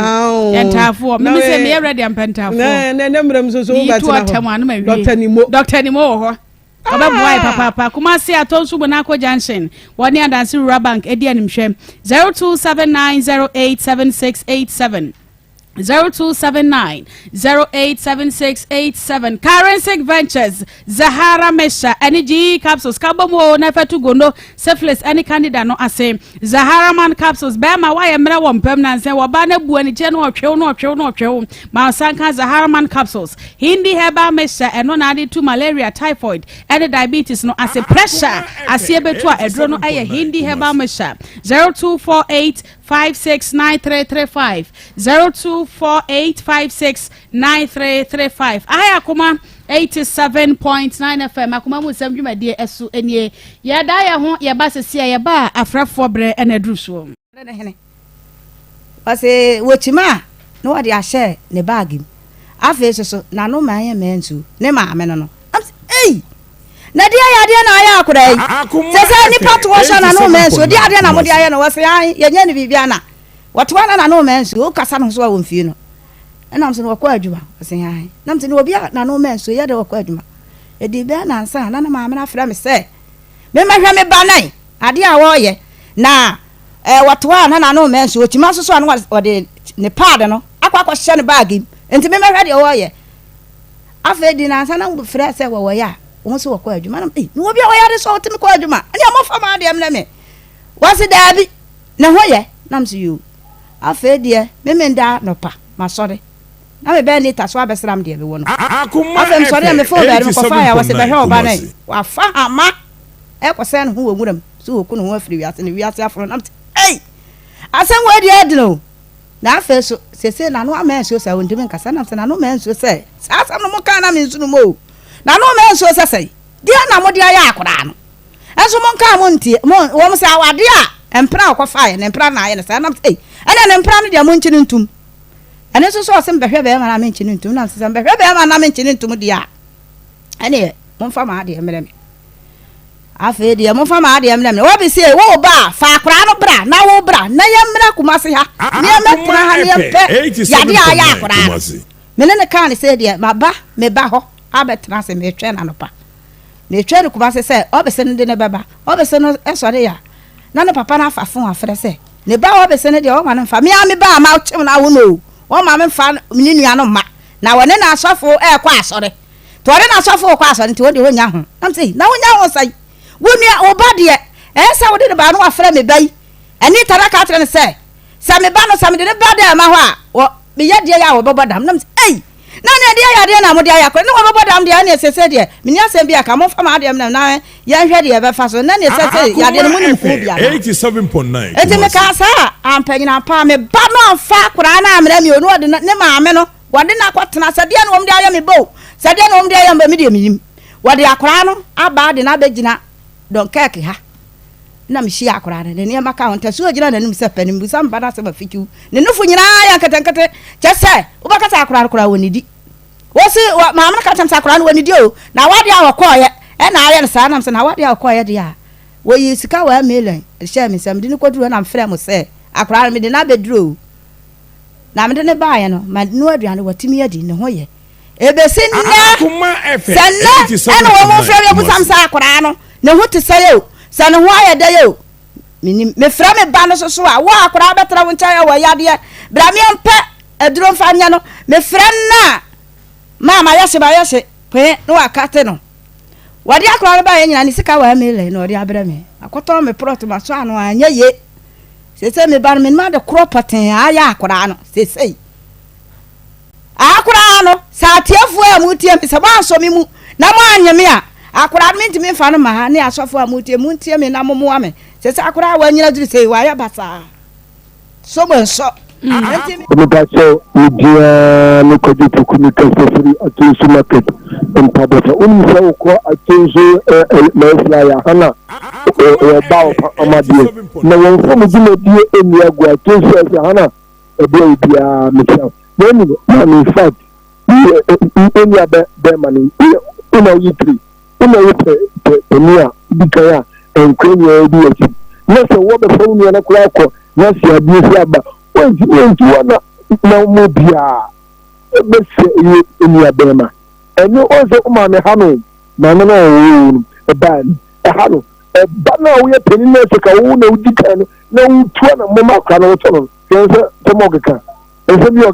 Ntaafoɔ. Mimi sɛ meyɛ ready ampɛ ntaafoɔ. Na na ne mmerɛ mu nso so wobɛtena hɔ. Dr. Nimo. Dr. Nimo wɔ hɔ. Ɔbɛboa yɛ papaapa. Kumasi Atonsu Bonako Junction. Wɔne Adansi Rural Bank edi animhwɛ. 0279087687. 0279 087687 Karensic Ventures, Zahara Mixture ɛne GE Capsules ka bɔ mu o na ɛfɛto gono, syphilis ɛne candida no ase. Zahara Man Capsules bɛrima woayɛ mmerɛ wɔ mpam nansɛ wɔbaa no abu anikyɛ no ɔtwew no ɔtwew no ɔtwew ma ɔsan ka Zahara Man Capsules. Hindi Herbal Mixture ɛno na ade tu malaria, typhoid ɛne diabetes no ase. Pressure aseɛ bɛtu a aduro no ɛyɛ Hindi Herbal Mixture. 0248 569335 0248569335 Aha yɛ Akoma 87.9 FM Akoma mu nsɛm dwumadie ɛso nie Yɛda yɛ ho yɛba sisi a yɛba a afrɛfoɔ berɛ ɛna aduru soɔ. Ne hene. Ɔse wɔkyima a na wɔde ahyɛ ne baage mu. Afei soso n'ano ma ɛyɛ mmaa nsuo. Ne maame no no. Ei! Na deɛ yɛ adeɛ na ayɛ akwadaa yi. Sɛ sɛ nipa to ɔhyɛ na no mɛ nsuo deɛ adeɛ na mode ayɛ no wɔsɛ an yɛnyɛ no biribi ana wɔtoa na na no mɛ nsuo wokasa no so a wɔmfie no ɛnam so no wɔkɔ adwuma wɔsɛ an nam sɛ no obi a na no mɛ nsuo yɛ de wɔkɔ adwuma ɛdi bɛɛ nansa na na maame no afrɛ me sɛ memmɛhwɛ me ba nan adeɛ a wɔreyɛ na ɛɛ wɔtoa na na no mɛ nsuo kyima nso so a na wɔde ne paade no akɔ akɔhyɛ ne baage mu nti memmɛhwɛ deɛ wɔreyɛ Afei de nansa na wɔfrɛ sɛ wɔwɔ yɛ a, wɔn nso wɔkɔ adwuma. Na ei, mewɔ bi a wɔyɛ ade sɛ wɔtumi kɔ adwuma. Ɛnna wɔfa ma adeɛ mmerɛ me. Wɔse daabi, ne ho yɛ. Na mese yoo. Afei deɛ, me menda nɔpa, masɔre. Na me bɛn Nita so abɛsra me deɛ mewɔ no. Afei mesɔre a mefon baabi mekɔfa yɛ a wɔse bɛhwɛ ɔba no ɛ. Wafa hama ɛkɔsɛn ne ho wɔ nwuram sɛ wɔku ne ho afiri wiase ne wiase afono. Na mese ei, asɛm wei deɛ ɛdene o. Na afei nso, seesei n'ano ama ansuo sɛ ɔntumi nkasa. Ɛnam sɛ n'ano ma ansuo sɛ, saa asɛm no mokaa na mensu no mu o. N'ano ma ansuo sɛ sɛn? Deɛn na mode ayɛ akwadaa no? Nso monkaa montie, mo, wɔn sɛ awadeɛ a mpena a ɔkɔfaeɛ, ne mpena na ayɛ no saa. Ɛnam sɛ, ei, ɛnna ne mpena no deɛ monkye no ntom. Ɛno nso sɛ ɔse mbɛhwɛ bɛrima no a menkye no ntom. Ɛnam sɛ sɛ mbɛhwɛ bɛrima no na menkye no ntom deɛ a, ɛneɛ momfa m'adeɛ mmerɛ me. Afei deɛ momfa m'adeɛ mmrɛ me. Obi se, wo ba a, fa akwadaa no bra na wo bra na yɛmmra Kumasi ha na yɛmmɛtena ha na yɛmpɛ yadeɛ a ayɛ akwadaa no. Me ne no kaa no sei deɛ, maba me ba hɔ abɛtena ase, metwɛn no anɔpa. Metwɛn no Kumasi sɛ ɔbese no de no bɛba. Ɔbese no sɔre a, na ne papa no afa fon afrɛ sɛ, ne ba ɔbese no deɛ ɔmma no mfa. Me ara me ba a makyem no awo no o, ɔmma me mfa ne nua no mma. Na wɔne n'asɔfo rekɔ asɔre. Nti ɔne n'asɔfo rekɔ asɔre nti wɔn deɛ wɔnnya ho. Na mese, na wonya ho sɛn? Wo nua, wo ba deɛ, Ɛyɛ sɛ wode no baa no wafrɛ me ba yi. Anita na ka kyerɛ no sɛ, sɛ me ba no, sɛ mede no ba dɛm hɔ a, wɔ, meyɛ deɛ yɛ a wɔbɛbɔ dam. Na mesɛ, ei, na nea deɛ yɛ adeɛ na mode ayɛ akora ne wɔbɛbɔ dam deɛ ɛneɛ sese deɛ, menni asɛm bi aka, momfa m'adeɛ mnam na yɛnhwɛ deɛ ɛbɛfa so. Na neɛ sese yadeɛ no monim ho bi anaa? Enti mekaa saa a, ampanyini ampa, me ba no amfa akoraa no ammrɛ me o, na ɔde ne maame no, wɔde no akɔtena, sɛ deɛ na wɔn de ayɛ me ba o, sɛ deɛ na wɔn de ayɛ me ba, me deɛ menim. Wɔde akoraa no aba de no abɛgyina Dunkirk ha na mehyia akwadaa no, ne nneɛma ka ho, ntasuo gyina n'anim sɛ pɛ no, mebisa me ba no asɛm afikyiw, ne nufu nyinaa yɛ nketenkete, kyɛ sɛ wobɛka sɛ akwadaa no koraa wɔnnidi. Wɔsi wɔ maame no ka kyerɛ me sɛ akwadaa no wɔnnidi o, na awadeɛ a wɔkɔɔyɛ ɛna ayɛ no saa, nam sɛ na awadeɛ a wɔkɔɔyɛ deɛ a wɔyi sika 1 million hyɛɛ me nsa, mede no kɔduru hɔ na mefrɛ mo sɛ akwadaa no mede no abɛduru o, na mede no baeɛ no, manoa aduane watumi adi, ne ho yɛ. Ebesi nnɛ, sɛ nnɛ ɛna wɔn frɛ me abusam sɛ akwadaa no ne ho te sɛ o, sɛ ne ho ayɛ dɛ o, menim. Mefrɛ me ba no so so a, wo akwadaa bɛtena wo nkyɛn wɔ yadeɛ, bra me mpɛ aduro mfa nyɛ no. Mefrɛ no a, maa mayɛ hye mayɛ hye, pee na wakate no. Wɔde akwadaa no baeɛ nyinaa ne sika 1 million na ɔde abrɛ me. Akɔtɔn me prɔt masɔ ano anyɛ ye. Seesei me ba no menim ade korɔ pɔtee ayɛ akwadaa no seesei. Aha koraa no, sɛ atiefoɔ a motie me, sɛ moansɔ me mu na moannye me a, akoraa no mentumi mfa no mma ha, ne asɔfoɔ a motie, montie me na mommoa me. Sɛ sɛ akoraa a wanyini aduru sei, wayɛ basaa. So mo nsɔ. Enti me. Mepakyɛw, me din ara ne Kwadwo Poku, me kasa firi Atonsu market, Mpabofa. Wonim sɛ wokɔ Atonsu Mɛɛfly a, ha na wɔba wo pa amadeɛ. Na wɔmfa mo dwumadie nni agorɔ. Atonsu ɛsɛ ha na ɛboa obiara, mekyia wo. Na ɛni maame in fact wo nua bɛ bɛrima no wo na woyɛ tiri wo na woyɛ pɛ pɛ panin a di kan a nkura nyinaa di akyi na sɛ wɔbɛfa wo nua no koraa kɔ na sɛ adeɛ si aba wɔntumi nti wɔ na na mo biara bɛsɛ ɛyɛ nua bɛrima ɛno ɔn sɛ wo maame ha no maame no ɔwɔ no ɛbaa no ɛha no ɛba no a woyɛ panin na ɛsɛ ka wo na wodi kan no na wotua na mmɔma akora no wotɔ no sɛ sɛ sɛ mɔkeka Nsɛm bi a.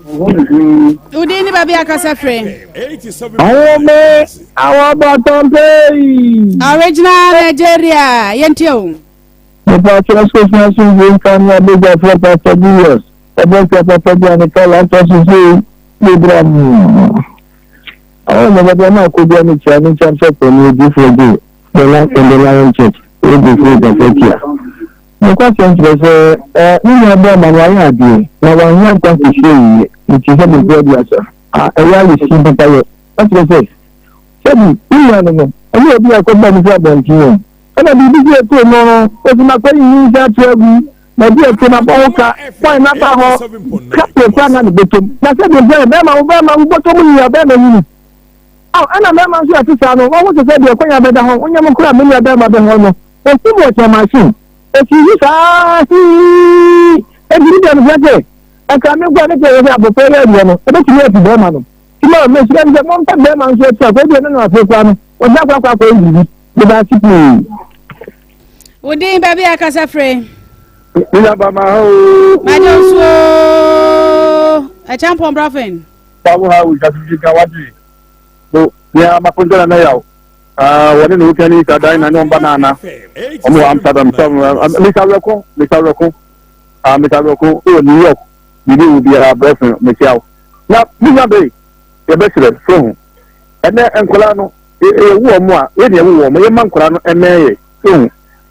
Wodin ne baabi akasa firi. Awome awɔbɔtɔmpei. Original Nigeria yɛntie o. Nipa kyerɛ sɛ osua asomdwoe nka ne abadwafoɔ Pastor Julius ɔbɔfoɔ papa bi a ne kala atɔ so sei yɛbra mu. Awome baabi a na akɔdua ne kyia ne nkyɛn sɛ pɔni odiifoɔ gye the Lion Church odiifoɔ Gafɛtia. Nokwasɛm kyerɛ sɛ, ne nua barima no wayɛ adeɛ, na wanyɛ nkwa nkɔsi awieɛ, nti sɛ mpo 30 a, ɛyɛ ayɛ fi papayɛ. Na kyerɛ sɛ, sɛbi wo nua no no, ɔne obi a ɛkɔbaa mu firi abɔnten o, ɛna biribi sɛ ɛtoo no no, ɔsi makɔyi nyinsɛn ato agu, baabi a ɛte mabɔ ho ka, kwan na ba hɔ, ka pɛ koraa na ne bɔtɔm. Na sɛbi mpo ɛ, bɛrima wo bɛrima wo bɔtɔm nyi a bɛrima nyini. Ao, ɛna mmarima nso a ɛte saa no, wɔn ho te sɛ deɛ kwan abɛda hɔ, wonyɛ mo koraa me nua bɛrima bɛhɔ no. Osi mu ɔkyɛ machine. Esi yi saa hii. Enti ne deɛ mesrɛ sɛ, ɛka me nkoa ne deɛ yɛsɛ abɔfra yi adeɛ no, ɛbɛtumi afi bɛrima no. Nti ma mesrɛ no sɛ mompɛ bɛrima nso akyi akɔ, ebia ne no afei koraa no, wɔsan akɔ akɔ akɔyɛ biribi. Meda ase pii. Wo din baabi a kasa firi. Nina ba ma ha o. Magye nsuo. Ɛkyɛmpɔn brafin. Bawo ha wo jasisi ka wadi. Bo nea makonta na na yaw. Ah, wɔne ne wokani sa dan na ne ɔmba na ana. Ɔmo wɔ Amsterdam sɛ Mr. Wɛko, Mr. Wɛko. Ah, Mr. Wɛko wɔ New York. Biribi wo biara brɛfo mekyia wo. Na me nua bɛyi yɛbɛkyerɛ so ho. Ɛnɛ nkwadaa no yɛwu wɔn a yɛ ne yɛwo wɔn yɛma nkwadaa no ɛmɛn yɛ so ho.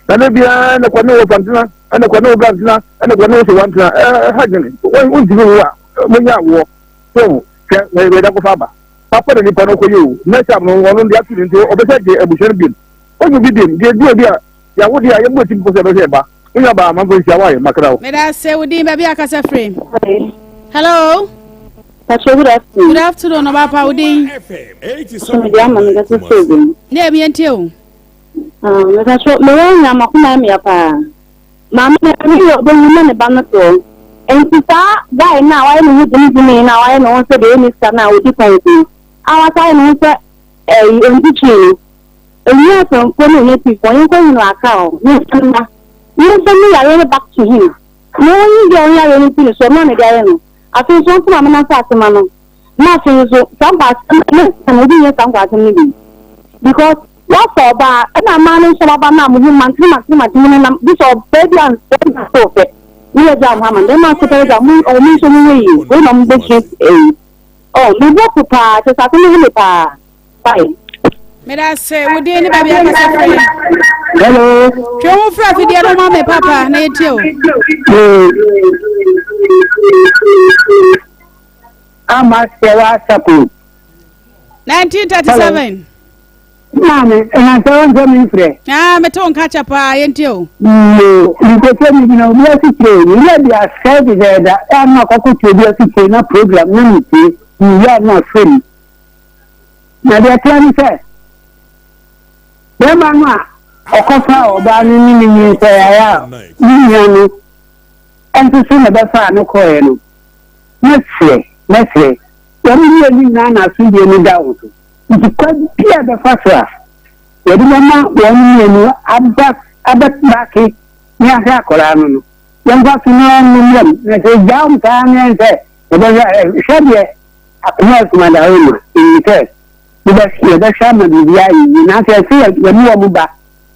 Na ne biara ɛnɛ kɔ ne wo fantena ɛnɛ kɔ ne wo brantena ɛnɛ kɔ ne wo sewantena ɛha dwene wɔntumi wo a monya awoɔ so ho. Hwɛ wɔyɛ kɔfa aba. Papa na nipa no kɔyɛ o next time no ɔno deɛ ato ne nti ɔbɛsɛ gye abusua no biom ɔnyu bi biom deɛ di obi a yɛawo deɛ a yɛmmɔ ti mpo sɛ ɛbɛhwɛ ɛba wonya baa amanfo nhyia woayɛ makra wo. Meda ase wo din baabi akasa firi. Hello. Pacho, good afternoon. Good afternoon, ɔba pa wo din. So me ama me kasa firi bi. Ne ebi ntie o. Ah, me pacho, me wɔ nya makoma me ya paa. Maame no ne yɛ ɔbɛwu na ne ba no te hɔ. Enti saa guy no a wayɛ ne ho gyimigyimi no a wayɛ ne ho sɛ deɛ ɔnni sika no a ɔdi kwan so no a wasan ayɛ ne ho sɛ ɛyi ɔnti twi no, ɛnyɛ asɛmfoɔ ne ɛnyɛ tifoɔ, yɛnkɔ hu no Accra hɔ na yɛmfa no mma na yɛmfa ne yareɛ no back to him na ɔnyi girl no yareɛ no mfiri ne so, ɔno a na ɛde ayɛ no. Afei nso ɔmfa maame no asase ma no na afei nso saa nkwaasɛm no next time obi nyɛ saa nkwaasɛm no bio because. Woafa ɔbaa, ɛna mmaa no nso aba no a mo ho mantene mantene mantene mo nenam gye sɛ ɔbaa bi a bɛrima sɛ ɔpɛ ne yɛgyaa mo ama no bɛrima nso pɛ yɛgyaa mo ɔmo nso mo nyɛ yie wei na ɔmo bɛsua ɛyi ɔ me bo afu paa kyɛ sɛ asɛm no ha me paa bye. Meda se wo din ne baabi akasa firi. Hello. Twe wo fira fidie no ma me papa na yɛtie o. Ama sɛ w'asako. 1937. Maame, ɛna sɛ wɔn sɛ mi nfrɛ. Aa, mete wo nka kyɛ paa, yɛntie o. Yoo, mepɛ sɛ megyina obi asekyerɛ, meyɛ de asɛe dedɛɛda, a na akɔkɔ tie obi asekyerɛ na program na metie, mewie a na afrɛ mu. Na deɛ ɛteɛ ne sɛ, bɛrima no a ɔkɔfaa ɔbaa no ne ne nyinsɛeɛ a ne nua no nso so na ɛbɛfaa no kɔeɛ no, mɛsrɛ, mɛsrɛ, wɔn mmienu nyinaa na asodie no da wɔn so. Nti kwan bi a ɛbɛfa so a wɔde bɛma wɔn mmienu aba abɛbake ne ahwɛ akwadaa no no, yɛmfa so na wɔn mmra mu. Na sɛ yɛgyaa wɔn saa na yɛn sɛ yɛbɛhwɛ a, hwɛ deɛ akoma akuma da hɔ ma ɛyi sɛ yɛbɛhwɛ ama biribi ayɛ yie. Nanso ɛsɛ yɛne wɔn ba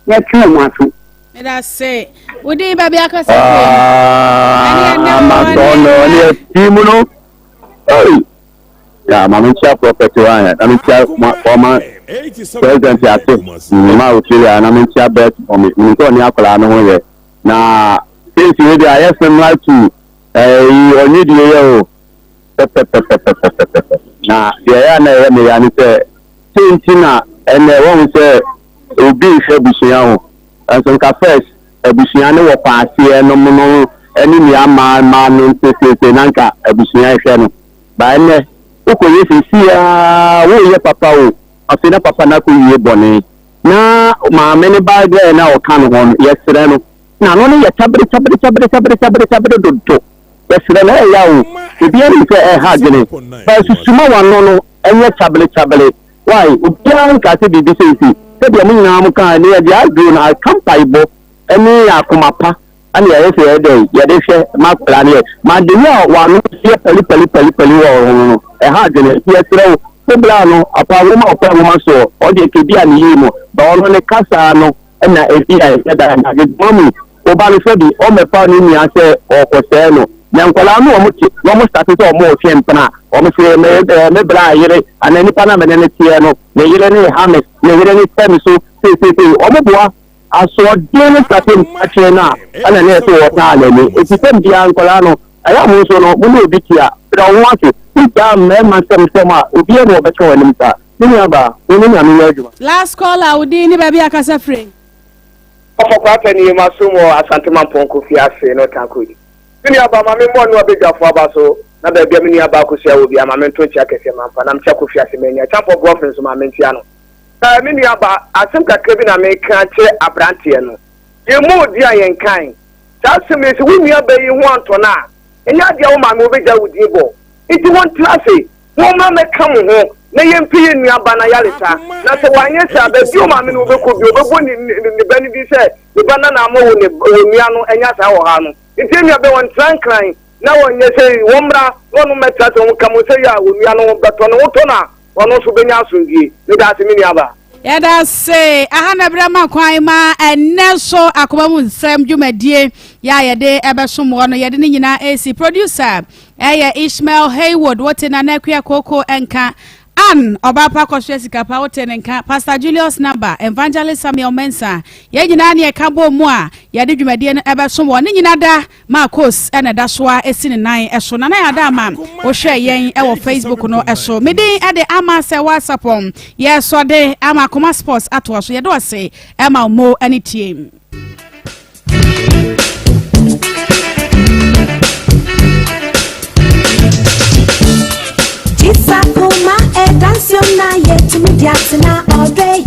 na yɛtwe wɔn aso. Meda se. Wo din baabi akasa firi. Ɛne ɛnɛ wɔ ne ɛti mu no. Hey. Ya ma menkyia prɔfɛt hɔ ayɛ na menkyia former president ase ma Australia na menkyia bɛt mɔmi menim sɛ ɔne akwadaa no ho yɛ na case wei deɛ ayɛ similar to ɛyi ɔnye deɛ yɛ o pɛpɛpɛpɛpɛpɛpɛ na deɛ ɛyɛ a na ɛyɛ me ya ne sɛ sei nti na ɛnɛ wɔn sɛ obi nhwɛ abusua ho nso nka first abusua ne wɔ paaseɛ nom no ɛne nua mmaa mmaa no nseseese na nka abusua hwɛ no. Ba ɛnnɛ, wokɔyɛ seesei ara, woreyɛ papa o, afei na papa no akɔwie bɔne. Na maame no ba girl no a ɔka ne ho no, yɛsrɛ no, n'ano no yɛ tabere tabere tabere tabere tabere tabere dodo. Yɛsrɛ no, ɛyɛ ya o, obiara nim sɛ ɛha adwene, but susu ma w'ano no nyɛ kyabere kyabere. Why? Obiara nkaa sɛ biribi seesei. Sɛdeɛ mo nyinaa mo kaa, ɛnnɛ yɛde aduro no aka mpaebɔ ne akoma pa. Ɛna yɛyɛ sɛ yɛyɛ dɛn yɛde hwɛ ma akwadaa no yɛ ma de yɛ a w'ano yɛ pali pali pali pali wɔ ho no ɛha adwene nti yɛsrɛ wo wo bra no apa nwoma ɔpɛ nwoma soɔ ɔdeɛ kɛbi a ne yie mu ba ɔno ne kasaa no ɛna ebi a ɛhyɛ da ɛna adwuma mu wo ba no sɛbi ɔmmɛfa ne nua sɛ ɔkɔsɛɛ no na nkwadaa no wɔn te na wɔn starte sɛ wɔn retwe mpena wɔn se me ɛɛ me bra yere anaa nipa na me ne ne teɛ no ne yere ne ha me ne yere ne sɛ me so seeseesei wɔn boa Asoɔden no sate akyerɛ no a, ɛna na ɛsɛ wɔtaa n'ani. Enti tɛm biara nkwadaa no, ɛyɛ a mo nso no, mo ne obi te a, brɛ wo ho ase. Wogyaa mmarima nsɛmnsɛm a, obiara nni hɔ a ɔbɛka w'anim saa. Me nuabaa, wo ne Nyame nyɛ adwuma. Last caller, wo din ne baabi a kasa firi. Ɔfɔ Kwata nie masom wɔ Asante Mampong Kofi ase no Takoradi. Me nua baa ma me mmɔ Noa badwafoɔ aba so na baabi a me nua baa Akosua wɔ biara ma me nto nkyea kɛseɛ mamfa na mekyia Kofi ase manya Kyampɔ Brɔfe nso ma menkyea no. Eh, me nua ba, asɛm kakra bi na meka akyerɛ aberanteɛ no. Yɛmmɔ odin a yɛnkan. Saa asɛm yi, sɛ wo nua ba yi ho antɔ no a, ɛnyɛ adeɛ a wo maame wɔbɛgya wo din bɔ. Nti montena ase, mommra mmɛka mo ho na yɛmpɛ yɛn nua ba no ayaresa. Na sɛ wanyɛ saa a, baabi a wo maame no wɔbɛkɔ bi, wɔbɛbɔ ne, ne, ne ba no din sɛ ne ba nana ama wo ne, wɔ nua no anya saa ɔhaw no. Nti yɛn nua bɛ, wɔntena Nkran na wɔnyɛ sɛ wɔmmra na wɔnom mmɛtena ase, wɔnka mo sɛ yɛ a onua no bɛtɔ ne ho tɔ no a, ɔno nso bɛnya asomdwie. Meda ase me nuabaa. Yɛda ase. Aha na berɛ ma kwan ma ɛnnɛ nso akoma mu nsɛm dwumadie yɛ a yɛde ɛbɛsom wɔ no yɛde ne nyinaa ɛresi. Producer ɛyɛ Ishmael Haywood, wote Nana Akua Koko nka. Ann Ɔbaapa Kɔsoɛ Sikapa, wote ne nka. Pastor Julius Naba, Evangelist Samuel Mensah, yɛn nyinaa ne ɛka bɔ mu a yɛde dwumadie no ɛbɛsom wɔ ne nyina da. Marcos na ɛda so ara si ne nan so. Nana Yada ama wohwɛ yɛn wɔ Facebook no so. Me din de Ama sɛ Wasapɔn. Yɛsɔ de ama Akoma Sports atoa so. Yɛde ɔse ɛma mo ne tie. Jisa kuma e dance na ye tumi diatena ɔdɔ.